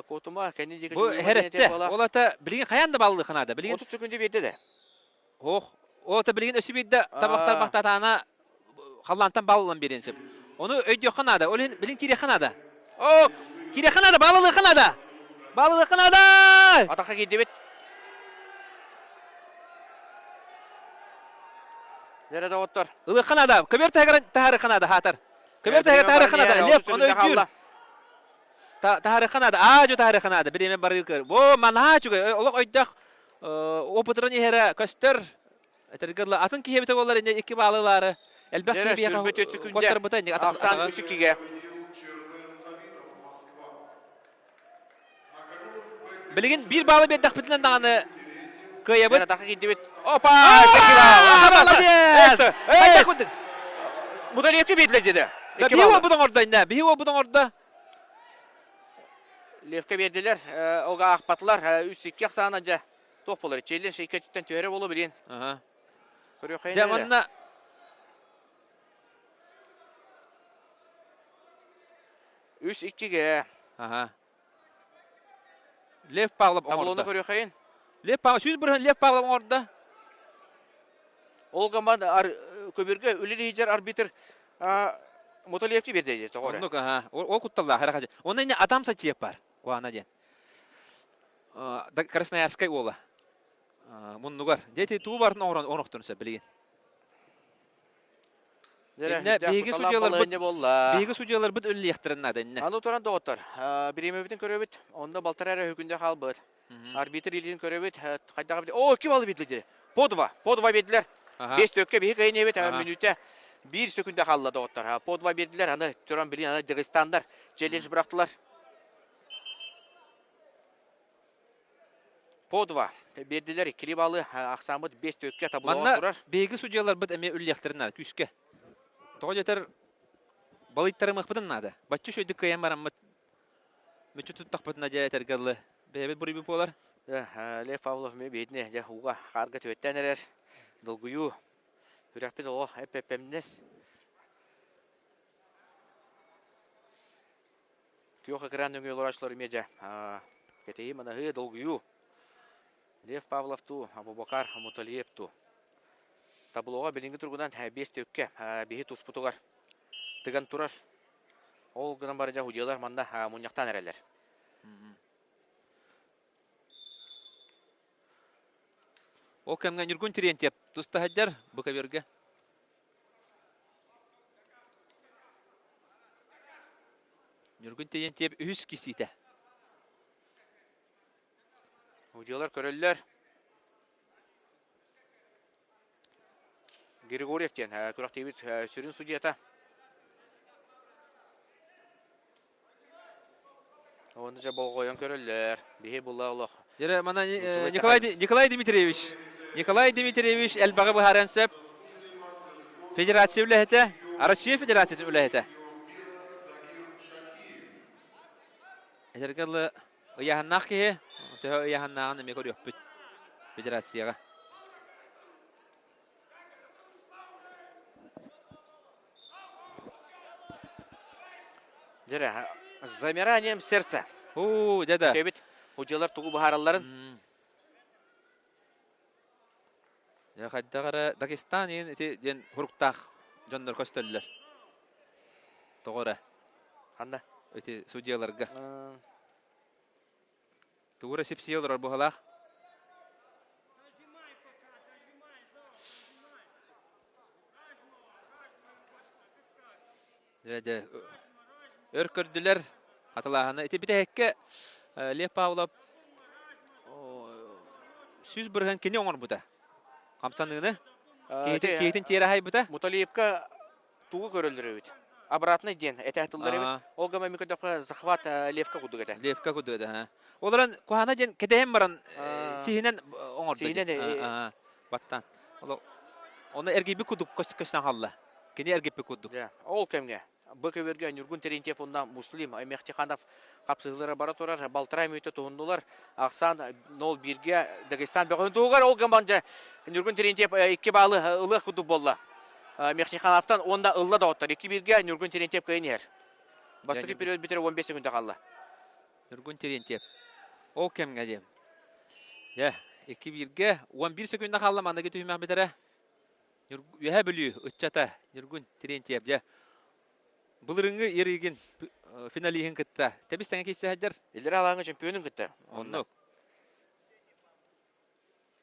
Куотума кэнни диэки Бу эһэр Ол ата билигин хайаан да баллыахха наада. Билигин 30 секунда биэрдэ да. Ох, ол ата билигин өссө биирдэ табахтар бахтатаана халлаантан бааллан биэриэн сөп. Ону өйдүөххэ наада. Ол иһин билигин киириэххэ наада. Ок! Киириэххэ наада, баалалыахха наада. Баалалыахха наада! Атахха киирдибит. Дэрэ доҕоттор. Ылыахха наада. Көбүөр таһыгар таһаарыахха наада, хаатар. Көбүөр таһыгар таһаарыахха наада. Лев, ону өйдүүр. Таһаарыахха наада. Аа, дьо таһаарыахха наада. Бириэмэ барыы көр. Бо, манаа үчүгэй. Олох өйдөөх опытыран иһэрэ көстөр. Этэргэ дылы атын киһи эбитэ буоллар инне икки баалы ылаары элбэх киһи биһиэхэ куоттарбыта инник Ахсаан үс иккигэ. Билигин биир баалы биэрдэхпитинэн даҕаны кыайабыт. Атака киирдибит. Опа! Молодец! Хайдах курдук? Мудалиевке биэрдилэр деді. Биһи уолбут оҥордо иннэ. Биһи уолбут оҥордо. Левка биэрдилэр. Ога аахпатылар. Үс икки ахсаана дьэ. Туох буолар? Челлендж икки өттүттэн түһэрэ буолуо билин. Көрүөххэ Дьэ манна Үс иккигэ. Аха. Лев Павлов оҥордо. Таблону көрүөххэйин. Лев Павлов 100% Лев Павлов оҥордо. Ол гаман көбүргэ үлэлиир арбитр Муталиевки биэрдэ дии тоҕо Оннук аха. Ол кутталлаах эрэ хачы. Онно инне Адам Сатиев бар. Куана диэн. Красноярскай уола. Муннугар. Дети туу барын оҥорон оҥорохтун сөп билигин. Иннэ биһиги судьуйаларбыт биһиги судьуйаларбыт үлэлиэхтэрин наада иннэ. Аны туран доҕоттор, бириэмэбитин көрөбүт, онно балтараа эрэ хүкүндэ хаалбыт. Арбитр илиитин көрөбүт, хайдах эбит? О, ким алы биэрдилэр? По два, по два биэрдилэр. Бес төккө биһи кыайын эбит, мүнүүтэ биир сөкүндэ хаалла доҕоттор. По два биэрдилэр, аны туран билин аны Дагестандар челлендж бырахтылар. По два биэрдилэр иккили баалы ахсааммыт биэс төккө табыллан турар. Биһиги судьуйаларбыт эмиэ үллиэхтэрин наада күүскэ. Тоҕо диэтэр балыйтарымыахпытын наада. Бачча үчүгэйдик кыайан бараммыт мүччү туттахпытына дьэ этэргэ дылы бэйэбит буруйбут буолар. Лев Павлов эмиэ биһитини дьэ ууга хаарга түһэттээн эрэр. Долгуйуу. Үрэхпит олох эп-эппэмнэс. Күөх экран нөҥүө олорооччулар эмиэ дьэ кэтэһии манаһыы долгуйуу. Лев Павлов туу, Абубакар Муталиев туу. Таблоҕа билиҥҥи туругунан биэс төккө биһи туспутугар тыган турар. Ол гынан баран дьэ судьуйалар манна мунньахтаан эрэллэр. Ол кэмҥэ Ньургун Терентьев туста сылдьар бу көбүөргэ. Ньургун Терентьев үһүс кисиитэ. Судьуйалар көрөллөр. Григорьев диэн күрэхтэһиибит сүрүн судьуйата. Уонна дьэ болҕойон көрөллөр. Биһи була олох. Дьэ мана Николай Николай Дмитриевич Николай Дмитриевич элбэҕи быһааран сөп. Федерация үлэһитэ, Россия Федерациятын үлэһитэ. Этэргэ дылы ыйааһыннаах киһи, төһө ыйааһыннааҕын эмиэ көрүөхпүт федерацияҕа. Дьэ, с замиранием сердца. Уу, дьэ да. Кэбит, удьалар тугу быһааралларын. Дьэ, хайдах эрэ Дагестан иһин ити диэн хуруктаах дьоннор көстөллөр. Тоҕо эрэ. Ханна? Ити судьяларга. Тугу эрэ сипсийэ олорор быһалаах. Дьэ, дьэ, өр көрдүлэр хатылааһыны. Ити бүтэһиккэ Лев Павлов 100% кини оҥорбута. Хамсаныыны. Киһитин, киһитин тиэрэ аһайбыта. Муталиевка тугу көрөллөр эбит? Обратный диэн этэ тыллар эбит. Ол гама ми көрдөххө захват Левка курдук этэ. Левка курдук этэ. Олорон куһаана диэн кэтэһэн баран сиһинэн оҥордо. Сиһинэн баттаан. Ону эргийбит курдук көстөн хаалла. Кини эргиппит курдук. Ол кэмҥэ. Бу көбүөргэ Ньургун Терентьев уонна Муслим Мехтиханов хапсыһыылара бара турар. Балтараа мүнүүтэ туһуннулар. Ахсаан 0-1-ге Дагестан бөҕөһүн туһугар ол гынан дьэ Ньургун Терентьев 2 баалы ылыах курдук буолла. Мехтихановтан уонна ылла доҕоттор. 2-1-ге Ньургун Терентьев кыайан иһэр. Бастакы период бүтэр 15 секунда хаалла. Ньургун Терентьев. Ол кэмҥэ диэн. Дьэ, 2-1-ге 11 секунда хаалла манныгы түһүмэх бүтэрэ. Үөһээ Бүлүү ыччата Ньургун Терентьев дьэ былырыҥҥы Ерыгин финалиһын кытта тэбис тэҥэ киирсэ сылдьар. Илэрэ алааҥҥа чемпионун кытта. Оннук.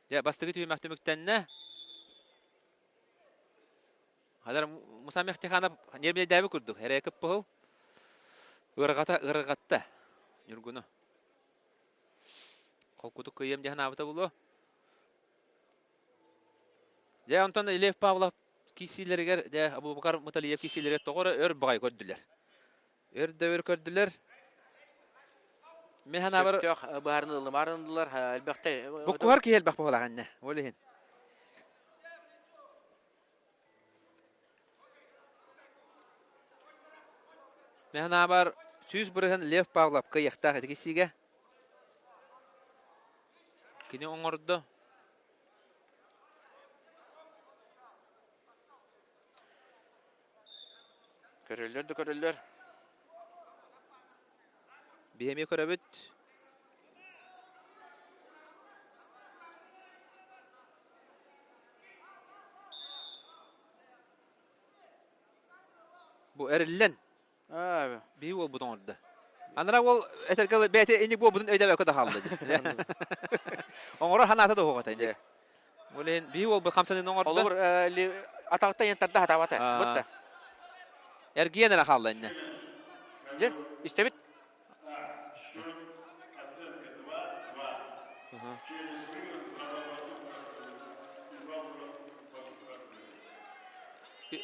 Дьэ бастакы түһүмэх түмүктэннэ. Хадар Муса Мехтиханов нервнэйдээбит курдук. Эрэ кыппыһыл. Ыарҕата ыарҕатта Ньургуну. Холкутук кыйыам дьаһан аабыта булуо. Дьэ, онтон Лев Павлов киирсиилэригэр, дьэ, Абубакар Муталиев киирсиилэригэр тоҕо эрэ өр баҕайы көрдүлэр. Өр да өр көрдүлэр. Мин санаабар... Сөптөөх быһаарыны ылымаар ыллылар, элбэхтэ... Буккуһар киһи элбэх буолаҕа иннэ, ол иһин. Мин санаабар, 100% Лев Павлов кыайыахтаах ити киирсиигэ. Кини оҥордо. Көрөллөр да көрөллөр. Биһи эмиэ көрөбүт. Бу эриллэн Биһи уолбут оҥордо. Анараа уол этэргэ бэйэтэ инник буолбутун өйдөөбөккө да хаалла дии. Оҥорор санаата да суох этэ инник. Ол иһин биһи уолбут хамсаныыны оҥордо. Холобур, атаҕыттан иһэн тарда сатаабата. Бытта. Эргийэн эрэ хаалла иннэ. Дьэ, истэбит.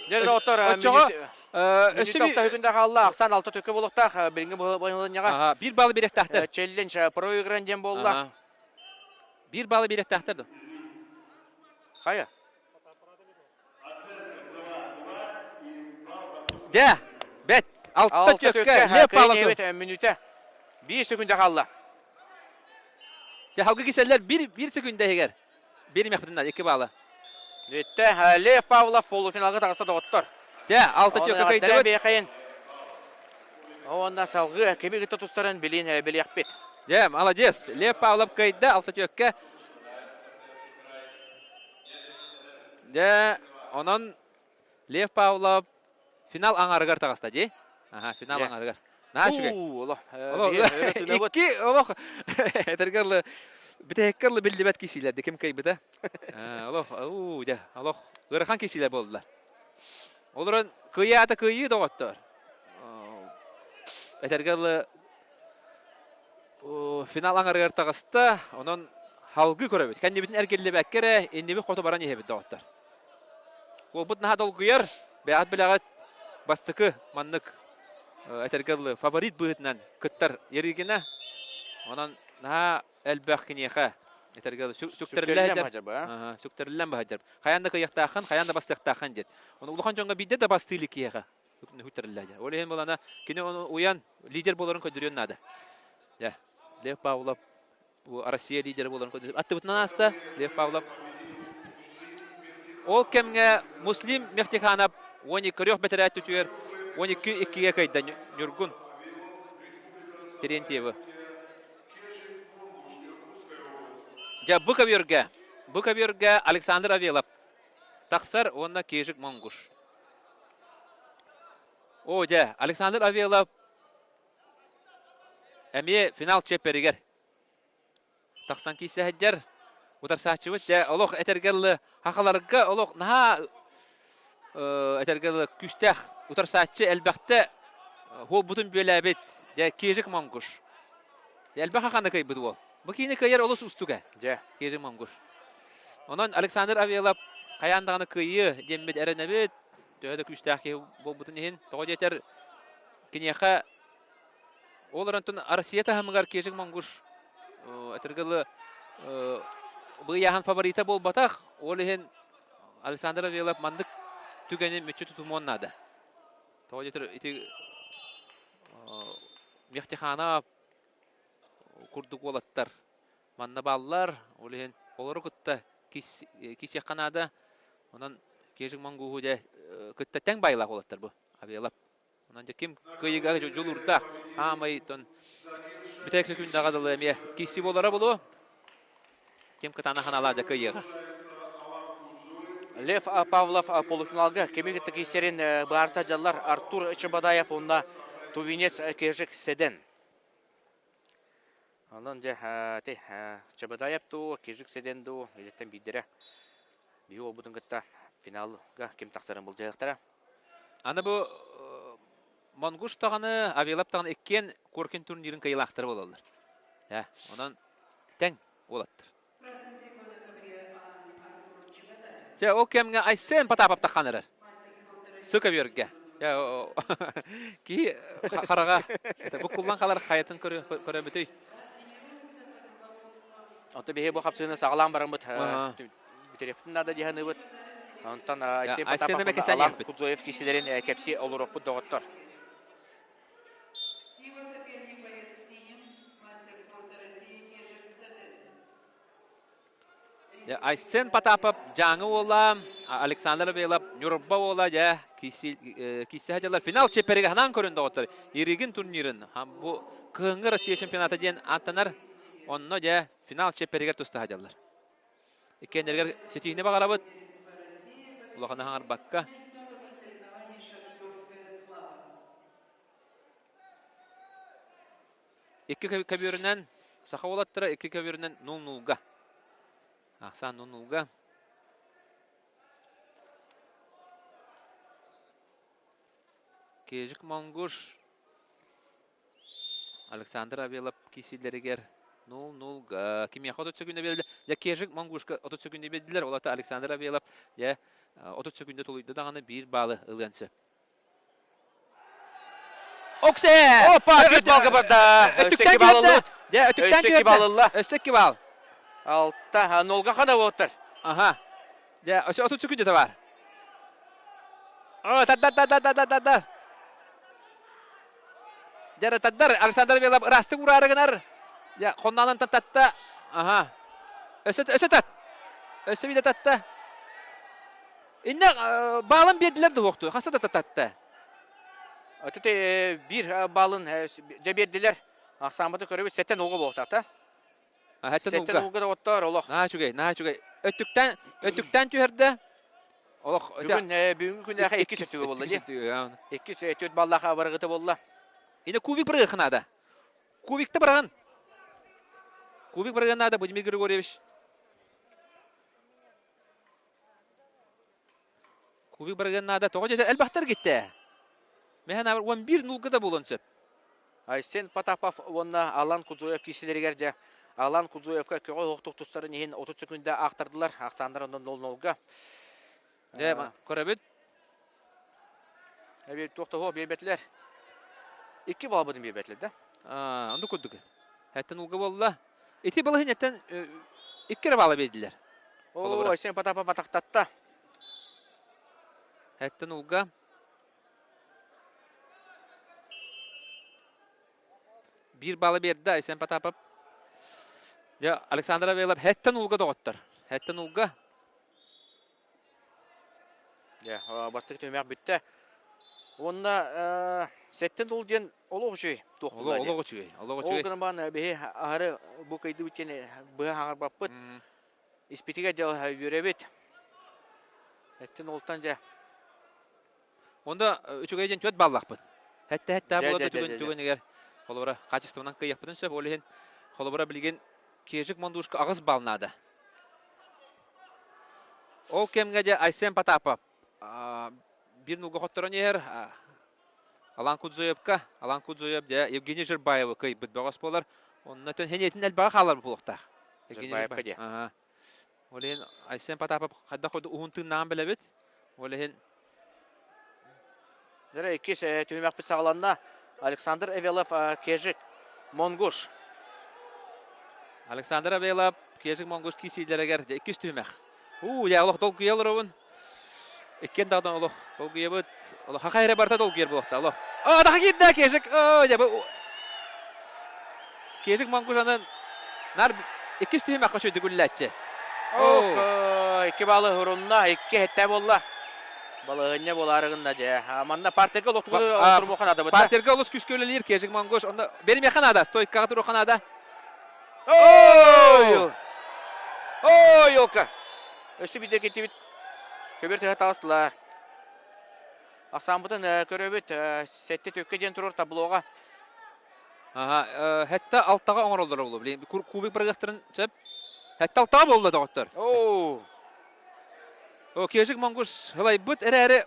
Дьэ, доҕоттор, Оччоҕо өссө мүнүүтэ алта күндэ хаалла, ахсаан алта төккө буолуохтаах, билиҥҥи быһылынньаҕа. Биир баллы биэриэхтээхтэр. Челлендж проигран диэн буолла. Биир баллы биэриэхтээхтэр дуо? Хайа? Дьэ, бэт. Алта төккө, Лев Павлов. Мүнүүтэ. Биир секунда хаалла. Дьэ, халгы киселлер биир, биир секунда иһигэр. Биэримэхпитин наада, икки баала. Бүттэ. Лев Павлов полуфиналга таҕыста доҕоттор. Дьэ, алта түөккэ кыайдыбыт. Биэхэйин. Уонна салгыы кими кытта тустарын билин билиэхпит. Дьэ, молодец. Лев Павлов кыайда алта түөккэ. Дьэ, онон Лев Павлов финал аҥарыгар таҕыста дии. Аха, финал аҥарыгар. Наһаа үчүгэй. Олох. Икки олох этэргэ дылы бүтэһиккэ дылы биллибэт киирсиилэрди ким кыайбыта. Олох, уу дьэ, олох ыарахан киирсиилэр буоллулар. Олорон кыайаата кыайыы доҕоттор. Этэргэ дылы финал аҥарыгар таҕыста. Онон халгыы көрөбүт. Кэннибитин эргиллибэккэ эрэ иннибит хоту баран иһэбит доҕоттор. Уолбут наһаа долгуйар, бэйэҕит билэҕит, бастакы маннык этэргэ дылы фаворит быһыытынан кыттар Ерыгина. Онон наһаа элбэх киниэхэ этэргэ дылы сүктэриллэн сүктэриллэн баһадьар. Хайаан да кыайыахтааххын, хайаан да бастыахтааххын диэн. Ону улахан дьоҥҥо биирдэ да бастыы илик киһиэхэ сүктэриллээ. Ол иһин буолана кини ону уйан лидер буоларын көрдөрүөн наада. Дьэ, Лев Павлов Бу Россия лидерэ буоларын көрдөрүп аттыбытынан ааста Лев Павлов. Ол кэмҥэ Муслим Мехтиханов 12 көрүөх бэтэрээт түтүгэр 12-2-гэ кыайда Ньургун Терентьевы. Дьэ, бу көбүөргэ, бу көбүөргэ Александр Авелов тахсар уонна Кежик Монгуш. О, дьэ, Александр Авелов Эмиэ финал чиэппэригэр тахсан киирсэ сылдьар. Утарсааччыбыт дьэ олох этэргэ дылы хахаларга олох наһаа этэргэ дылы күүстээх утарсааччы элбэхтэ уолбутун бүөлээбит дьэ Кежик Монгуш. Элбэх хаханы кыайбыт уол. Бу киини кыайар олус уустук ээ. Дьэ. Кежик Монгуш. Онон Александр Авелов хайаан даҕаны кыайыы диэммит эрэнэбит. Төһө да күүстээх киһи буолбутун иһин. Тоҕо диэтэр киниэхэ ол онтон Россия таһымыгар Кежик Монгуш этэргэ дылы быйааһын фаворита буолбатах. Ол иһин Александр Авелов маннык түгэни мүччү тутумуон наада. Тоҕо диэтэр ити Мехтихана курдук уолаттар манна бааллар. Ол иһин олору кытта кисиэххэ наада. Онон Кежик Монгуһу дьэ кытта тэҥ байлаах уолаттар бу Авиалап. Онон дьэ ким кыайыыга дьулуурдаах аамай тон бүтэк секундаҕа дылы эмиэ кисси буолара булуо. Ким кытаанах аналаа дьэ кыайыаҕа. Лев Павлов полуфиналга кими кытта киирсэрин быһаарса дьаллар Артур Чебадаев уонна тувинец Кежик Седен. Онон дьэ ти Чебадаев дуу, Кежик Седен дуу илиттэн биирдэрэ биһи уолбутун кытта финалга ким тахсарын былдьаһыахтара. Аны бу Монгуш даҕаны, Авилап даҕаны иккиэн Коркин турнирын кыайыылаахтара буолаллар. Онон тэҥ уолаттар. Дьэ, ол кэмҥэ Айсен Потапов таххан эрэр. Сыка берге. Киһи хараҕа буккуллан халар хайатын көрөбүтүй? Онто биһи бу хапсыыны саҕалаан бараммыт бүтэриэхпитин наада дии саныыбыт. Онтон Айсен Потапов Алан Кудзоев киисилэрин кэпсии олоруохпут доҕоттор. Айсен Потапов Дьааҥы уола, Александр Белов Ньурба уола дьэ киирсэ сылдьаллар. Финал чиэппэригэр ханаан көрүн доҕоттор. Иригин турнирын бу кыһыҥҥы Россия чемпионата диэн ааттанар. Онно дьэ финал чиэппэригэр туста сылдьаллар. Иккиэннэригэр ситиһиини баҕарабыт. Улаханы хаҥарбакка. Икки көбүөрүнэн саха уолаттара икки көбүөрүнэн нул-нулга. Ахсаан нул-нулга. Кежик Монгуш Александр Авелов киисилэригэр 0-0 кимиэхэ 30 секунда биэрдилэр. Дьэ Кежик Монгушка 30 секунда биэрдилэр. Ол аата Александр Авелов дьэ 30 секунда тулуйда даҕаны биир баалы ылыан сөп. Оксе! Опа, төрт балга барда. Өттүктэн киирдэ. Дьэ, өттүктэн киирдэ. Өссө икки баал. Алта, нолга хана буоттар. Аха. Дьэ, өссө 30 секунда бар. О, тардар, тардар, тардар, тардар. Дьэ, тардар. Александр Белов ырастык ураары гынар. Дьэ, хоннаанан татта. Аха. Өссө, өссө тат. Өссө биирдэ татта. Инне баалын биэрдилэр да уохту. Хаста да татта. Аты биир баалын дьэ биэрдилэр. Ахсааммыты көрөбүт сэттэн улга буолтата. Сэттэн улга да оттоор олох. Наһаа үчүгэй, наһаа үчүгэй. Өттүктэн өттүктэн түһэрдэ. Олох бүгүн бүгүнкү күннээхэ иккис өттүгө буолла дии. Иккис өттүт баллаах абарыгыта буолла. Ine кубик бырыгы наада. Кубикта бырагын. Кубик бырыгы наада Владимир Григорьевич. Кубик барыгын наада. Тоҕо дьэ элбэхтэр гиттэ. Мэһэн абар 11 нулга да буолуон сөп. Айсен Потапов уонна Алан Кудзуев киирсилэригэр дьэ Алан Кудзуевка көҕө оһохтук тустарын иһин 30 секунда аахтардылар. Ахсааннар онон 0-0-га. Дьэ, көрөбүт. Эбиэр туох да биэрбэтилэр. Икки балбытын биэрбэтилэр да. Онду курдук. Эттен улга буолла. Ити балаһын икки эрэ баала биэрдилэр. Оо, Айсен Потапов атахтатта. Эттен улга. Биир баалы биэрдэ Айсен Потапов. Дьэ, Александр Авелов хэттен улга доҕоттор. Хэттен улга. Дьэ, бастакы түһүмэх бүттэ. Уонна сэттэн тул диэн олох үчүгэй туох буолла Олох үчүгэй. Олох үчүгэй. Ол гынан баран биһи аһары бу кыйдыбыт диэн быһа хаҥарбаппыт. Испитигэр дьэ үөрэбит. Эттин олтан дьэ. Онда үчүгэй диэн түөрт баллаахпыт. Хэтте-хэтте буолар да түгэн түгэнигэр холобура качествонан кыайыахпытын сөп. Ол иһин холобура билигин Кежик Мондушка аҕыс балл наада. Ол кэмҥэ дьэ Айсен Потапов биир нулга хотторон иһэр Алан Кудзуевка, Алан Кудзуев дьэ Евгений Жербаевы кыайбыт бөҕөс буолар. Онно төн хениэтин элбэҕи хаалар буолуохтаах. Евгений Жербаевка Ол иһин Айсен Потапов хайдах курдук уһун тыыннааҕын билэбит. Ол иһин Дьэ, иккис түһүмэхпит саҕаланна. Александр Эвелов, Кежик, Монгуш. Александр Авелов, Кежик Монгуш киисиилэригэр иккис түһүмэх. Уу, дьэ, олох долгуйа олоробун. Иккиэн даҕаны олох долгуйабыт. Олох хаха эрэ барыта долгуйар буолуохтаах олох. Оо, таха киирдэ Кешик. Оо, дьэ бу Кешик Монгушанын нар иккис түһүмэххэ үчүгэй күллээччи. Оо, икки баалы хурунна, икки хэтте буолла. Балаһыанньа буолаары гынна дьэ. Манна партерга олох турмуохха наада бытта. Партерга олус күүскэ үлэлиир Кешик Монгуш. Онно беримиэххэ наада, стойкаҕа туруохха наада. Ой! Ой, елка! Өссө биирдэ киттибит. Көбөр тыһа таҕыстылар. Ахсааммытын көрөбүт. Сэттэ төккө диэн турар таблоҕа. Аха, хэтте алтаҕа оҥороллоро буолуо. Билигин кубик бырагыахтарын сөп. Хэтте алтаҕа буолла доҕоттор. Оо. О, Кежик Монгуш ылайбыт эрээри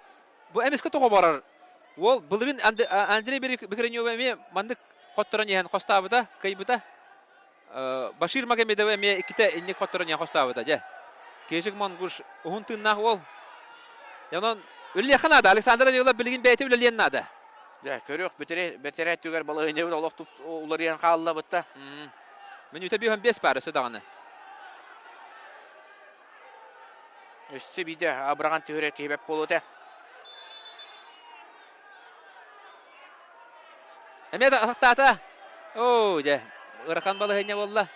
бу эмискэ тоҕо барар. Уол былырыын Андрей Бекренев эмиэ маннык хотторон иһэн хостообута, кыайбыта. Башир Магомедов эмиэ иккитэ инник хотторон иһэн хостообута дьэ. Кежик Монгуш уһун тыыннаах уол. Онон үлэлиэххэ наада. Александр Авилов билигин бэйэтэ үлэлиэн наада. Дьэ, көрүөх бэтэрээ түгэр балаһыанньабыт олох уларыйан хаалла бытта. Мүнүүтэ 55 баар өссө даҕаны. Өссө биирдэ абыраҕан түһэрэр киһи бэп буолуо этэ. Эмиэ да атахтаата. Оо, дьэ, ыарахан балаһыанньа буолла.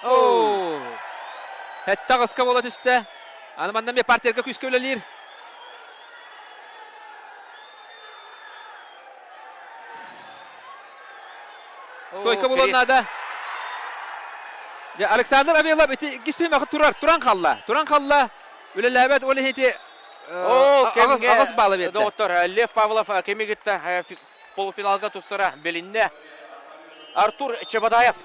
Оо! Хэтте аҕыска буола түстэ. Аны манна эмиэ партерга күүскэ үлэлиир. Стойка буолуон наада. Дьэ, Александр Авилов ити иккис түһүмэххэ турар, туран халла. Туран халла. Үлэлээбэт ол иһин ити аҕыс баала биэрдэ. Доҕоттор, Лев Павлов кими кытта полуфиналга тустара билиннэ. Артур Чебадаев.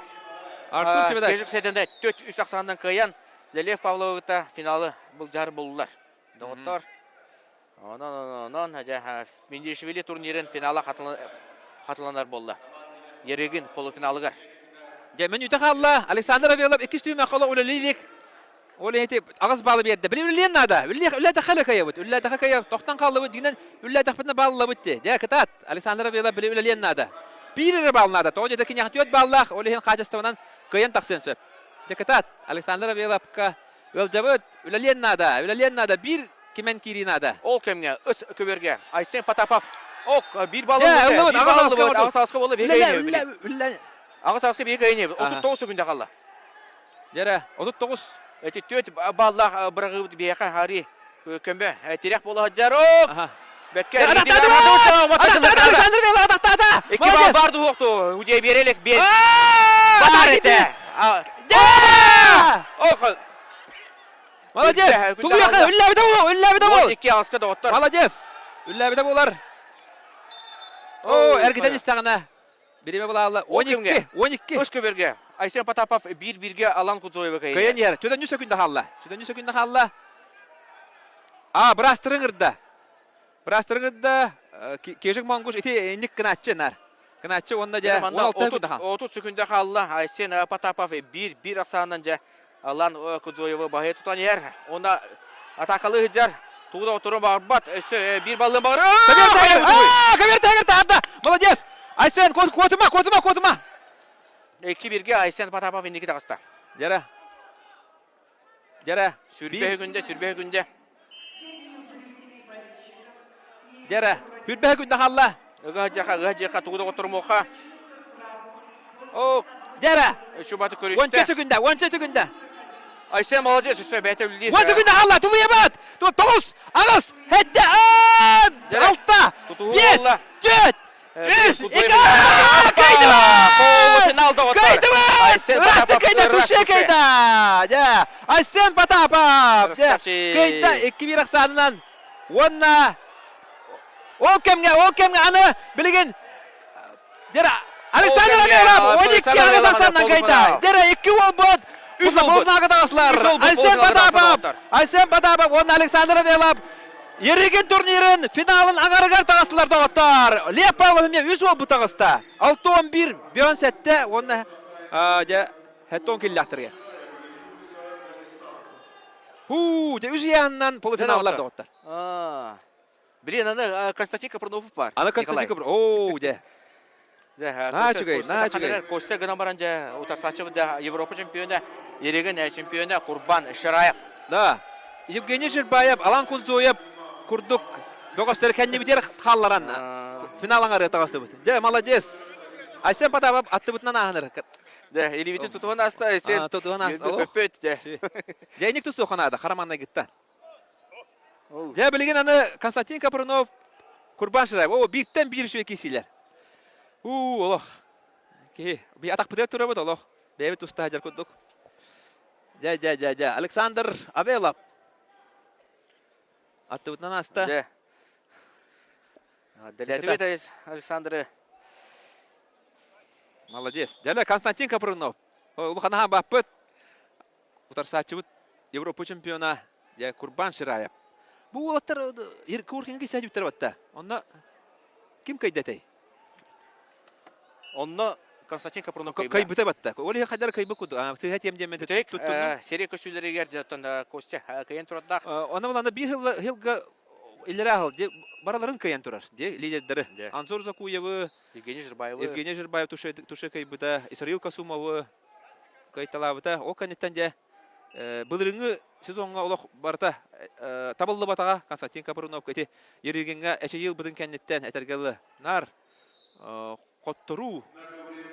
Артур Чебадаев. Кежик сетенде 4-3 ахсаанынан кыайан Лев Павловы кытта финалы былдьаһар буллар. Доҕоттор, Онон, онон, дьэ, Миндишвили турнирын финала хатыланар буолла. Ерыгин полуфиналыгар. Дьэ, мүнүүтэ хаалла. Александр Авелов иккис түһүмэххэ олох үлэлии илик. Ол иһити аҕыс баалы биэрдэ. Били үлэлиэн наада. Үлэлээтэххэ эрэ кыайабыт. Үлэлээтэххэ кыайа. Тохтон хааллыбыт. Дьиҥинэн үлэлээтэхпитинэ бааллабыт дии. Дьэ, кытаат. Александр Авелов били үлэлиэн наада. Биир эрэ баал наада. Тоҕо диэтэ киниэхэ түөрт бааллаах. Ол иһин хаачыстыбанан кыайан тахсыан сөп. Дьэ, кытаат. Александр Авеловка ыалдьабыт. Үлэлиэн наада. Үлэлиэн наада. Биир кимэн киирии наада. Ол кэмҥэ ыс көбүөргэ Айсен Потапов ок биир балл ылбыт. Аҕыс аҕыска буолла биир кыайыны. Аҕыс аҕыска биир кыайыны. 39 секунда хаалла. Дьэрэ, 39. Эти түөрт баллаах быраҕыыбыт биһиэхэ Хари көмө тирэх буола сылдьар. Оп! Бэккэ Александр Белых атахтаата! Икки балл бар дуһуохту. Удьэ биэрелек биэр. Бар этэ. Ох! Молодец! Тулуйаха, үллээбитэ буол, үллээбитэ буол! Икки аҕыска доҕоттор. Молодец! Үллээбитэ буолар. Оо, эргитэн истэҕинэ. Бириэмэ булаалла. 12, 12. Үс көбөргө. Айсен Потапов биир-бииргэ Алан Кудзоева кыайан. Кыайан иһэр. Түдөннү сөкүндэ хаалла. Түдөннү сөкүндэ хаалла. А, бырастырын ырда. Бырастырын ырда. Кежик Монгуш ити инник кынааччы нар. Кынааччы уонна дьэ 16 секунда хаалла. 30 секунда хаалла. Айсен Потапов биир-биир ахсаанынан дьэ Алан Кудзоевы баһыйа тутан иһэр. Уонна атаакалыы сылдьар. Тугу да оторон баҕарбат. Өссө биир баллын баҕар. Көбөр тагыр таарда. Молодец. Айсен куотума, куотума, куотума. Икки бирге Айсен Потапов инники таҕыста. Дьэрэ. Дьэрэ. Сүрбэһи күндэ, сүрбэһи күндэ. Дьэрэ. Хүрбэһи күндэ хаалла. Ыга дьаха, ыга дьаха, тугу да оттормуохха. О, Дьэрэ. Шубаты көрүстэ. Уонча секунда, уонча секунда. Айсен молодец, өссө бэйэтэ үлэлиир. Уон секунда хаалла, тулуйабат. Тоҕус, аҕыс, сэттэ, алта, биэс, түөрт, үс, икки, кыайдыбыт! Кыайдыбыт! Ырастык кыайда, туше кыайда! Дьэ, Айсен Потапов! Дьэ, кыайда 2-1 ахсаанынан. Уонна ол кэмҥэ, ол кэмҥэ аны билигин Дьэ, Александр Амелов 12 аҕыс ахсаанынан кыайда. Дьэ, икки уолбут үс полуфиналга таҕыстылар. Айсен Потапов, Айсен Потапов уонна Александр Амелов Еригин турнирын финалын аҥарыгар таҕыстылар доҕоттор. Лев Павлов эмиэ үс уолбут таҕыста. 6-11, 7 уонна дьэ, 7 киллэхтэргэ. Хуу, дьэ үс ыйааһынынан полуфиналлар доҕоттор. Блин, аны Константин Капрунов бар. Аны Константин Капрунов. Оо, дьэ. Наһаа үчүгэй, наһаа үчүгэй. Костя гынан баран дьэ утарсааччы да Европа чемпиона, Ерегин чемпиона Курбан Шираев. Да. Евгений Жирбаев, Алан Кунзуев курдук бөҕөстөр кэннибитигэр хаалларан финал аҥары таҕыстыбыт. Дьэ, молодец. Айсен Потапов аттыбытынан ааһынар. Дьэ, илиибитин тутуһан ааста, Айсен. Тутуһан ааста. Көппөт, дьэ. Дьэ, инник тустуохха наада, хараманнайгыттан. Дьэ, билигин аны Константин Капрунов, Курбан Шираев. О, бииртэн биир үчүгэй киирсиилэр. Уу, олох. Киһи, би атахпытыгар турабыт олох. Бэйэбит туста сылдьар курдук. Дьэ, дьэ, дьэ, дьэ. Александр Авелов. Аттыбытынан ааста. Дьэ. Дэлээтибит Александры. Молодец. Дьэ, Константин Капрунов. Улаханаһа баппыт. Утарсааччыбыт Европа чемпиона дьэ Курбан Шираев. Бу уолаттар Куркиҥҥа кисээдьиттэр батта. Онно ким кыйдатай? Онно Константин Капрунов кыйбыта батта. Ол иһин хайдара кыйбыт курдук. Сыыһа тиэм диэммин туттуннум. Сири көсүүлэригэр дьоттон Костя кыйан турардаах. Онно буланда биир хылга иллэрээ хыл бараларын кыйан турар. Де лидердары. Анзор Закуевы, Евгений Жирбаевы, Евгений Жирбаев туше кыйбыта, Исраил Касумовы кыайталаабыта. Ол кэнниттэн дьэ былырыҥҥы сезоҥҥа олох барыта табыллыбатаҕа Константин Капруновка ити Ерыгиҥҥа эчэйии ылбытын кэнниттэн этэргэ дылы наар хотторуу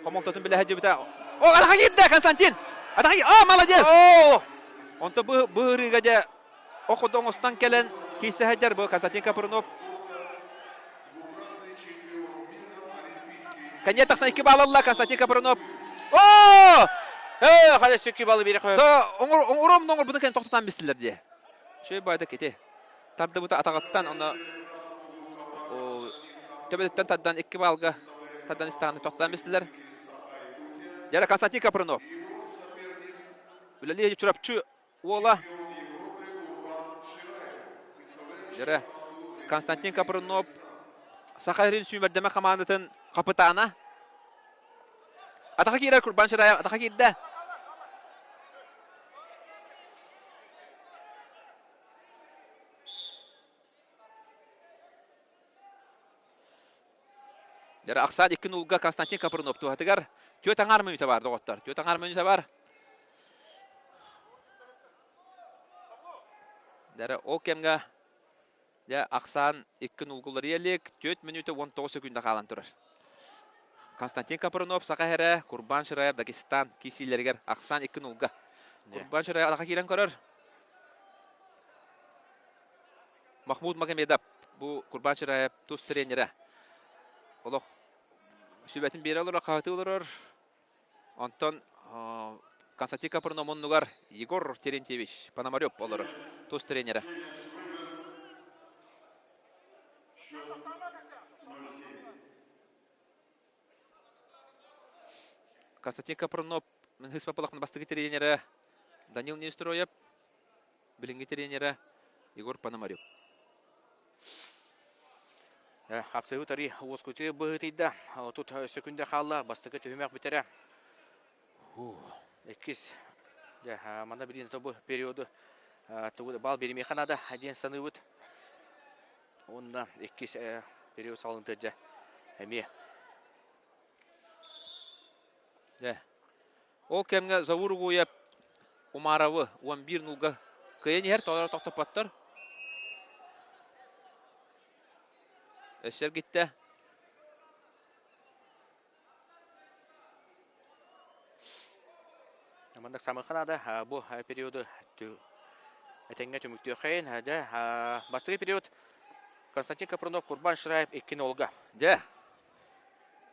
хомолтотун билэ сылдьыбыта. О, атаха киирдэ Константин! Атаха О, молодец! Онто бу быһырыыга дьэ ох оҥостон кэлэн киирсэ сылдьар бу Константин Капрунов. Кэнньэ тахсан икки баал ылла Константин Капрунов. Оо! Ээ, хайа икки баалы биэрэ Да, оҥор оҥором оҥорбутун кэннэ тохтотон бистилэр дии. Шөй баайда кити. Тардыбыта атаҕыттан онно төбөтүттэн тардан икки баалга тардан истэҕинэ тохтоон бистилэр. Дьэ, Константин Капрунов. Үлэлии Чурапчы уола Дьэрэ Константин Капрунов Саха сирин сүүмэрдэмэ хамаандатын хапытаана. Атаха киирэр Курбан Шираев атаха киирдэ. Дьэрэ ахсаан икки нулга Константин Капрунов туһатыгар түөрт аҥаар мүнүүтэ бар доҕоттор. Түөрт аҥаар мүнүүтэ бар. Дьэрэ ол кэмҥэ дьэ ахсаан икки нулга уларыйа илик 4 мүнүүтэ 19 секунда хаалан турар. Константин Капрунов Саха сирэ, Курбан Шираев Дагестан киирсиилэригэр ахсаан икки нулга. Курбан Шираев атаха киирэн көрөр. Махмуд Магомедов бу Курбан Чираев тус тренерэ. Олох сүбэтин биэрэ олорор, хаһытыы олорор. Онтон Константин Капрунов оннугар Егор Терентьевич Пономарев олорор тус тренерэ. Константин Капрунов Хыспапалахтан бастакы тренерэ Данил Нестроев Билиҥҥи тренерэ Егор Пономарев. Хапсыһыы тарый уоскутуу быһыытыйда. Отут сөкүндэ хаалла. Бастакы түһүмэх бүтэрэ. Иккис. Дьэ, манна билигин бу периоду бал биэримиэхэ наада диэн саныыбыт. Уонна иккис период саҕаланыыта дьэ эмиэ. Дьэ, Ол кэмҥэ Заур Угуев Умаровы 11 нулга кыайан иһэр, толору тохтоппоттор. Өссө эргиттэ. Маннык самыха наада. Бу периоду этэҥҥэ түмүктүөххэйин. Дьэ, бастакы период Константин Капрунов, Курбан Шираев 2 нолга. Дьэ,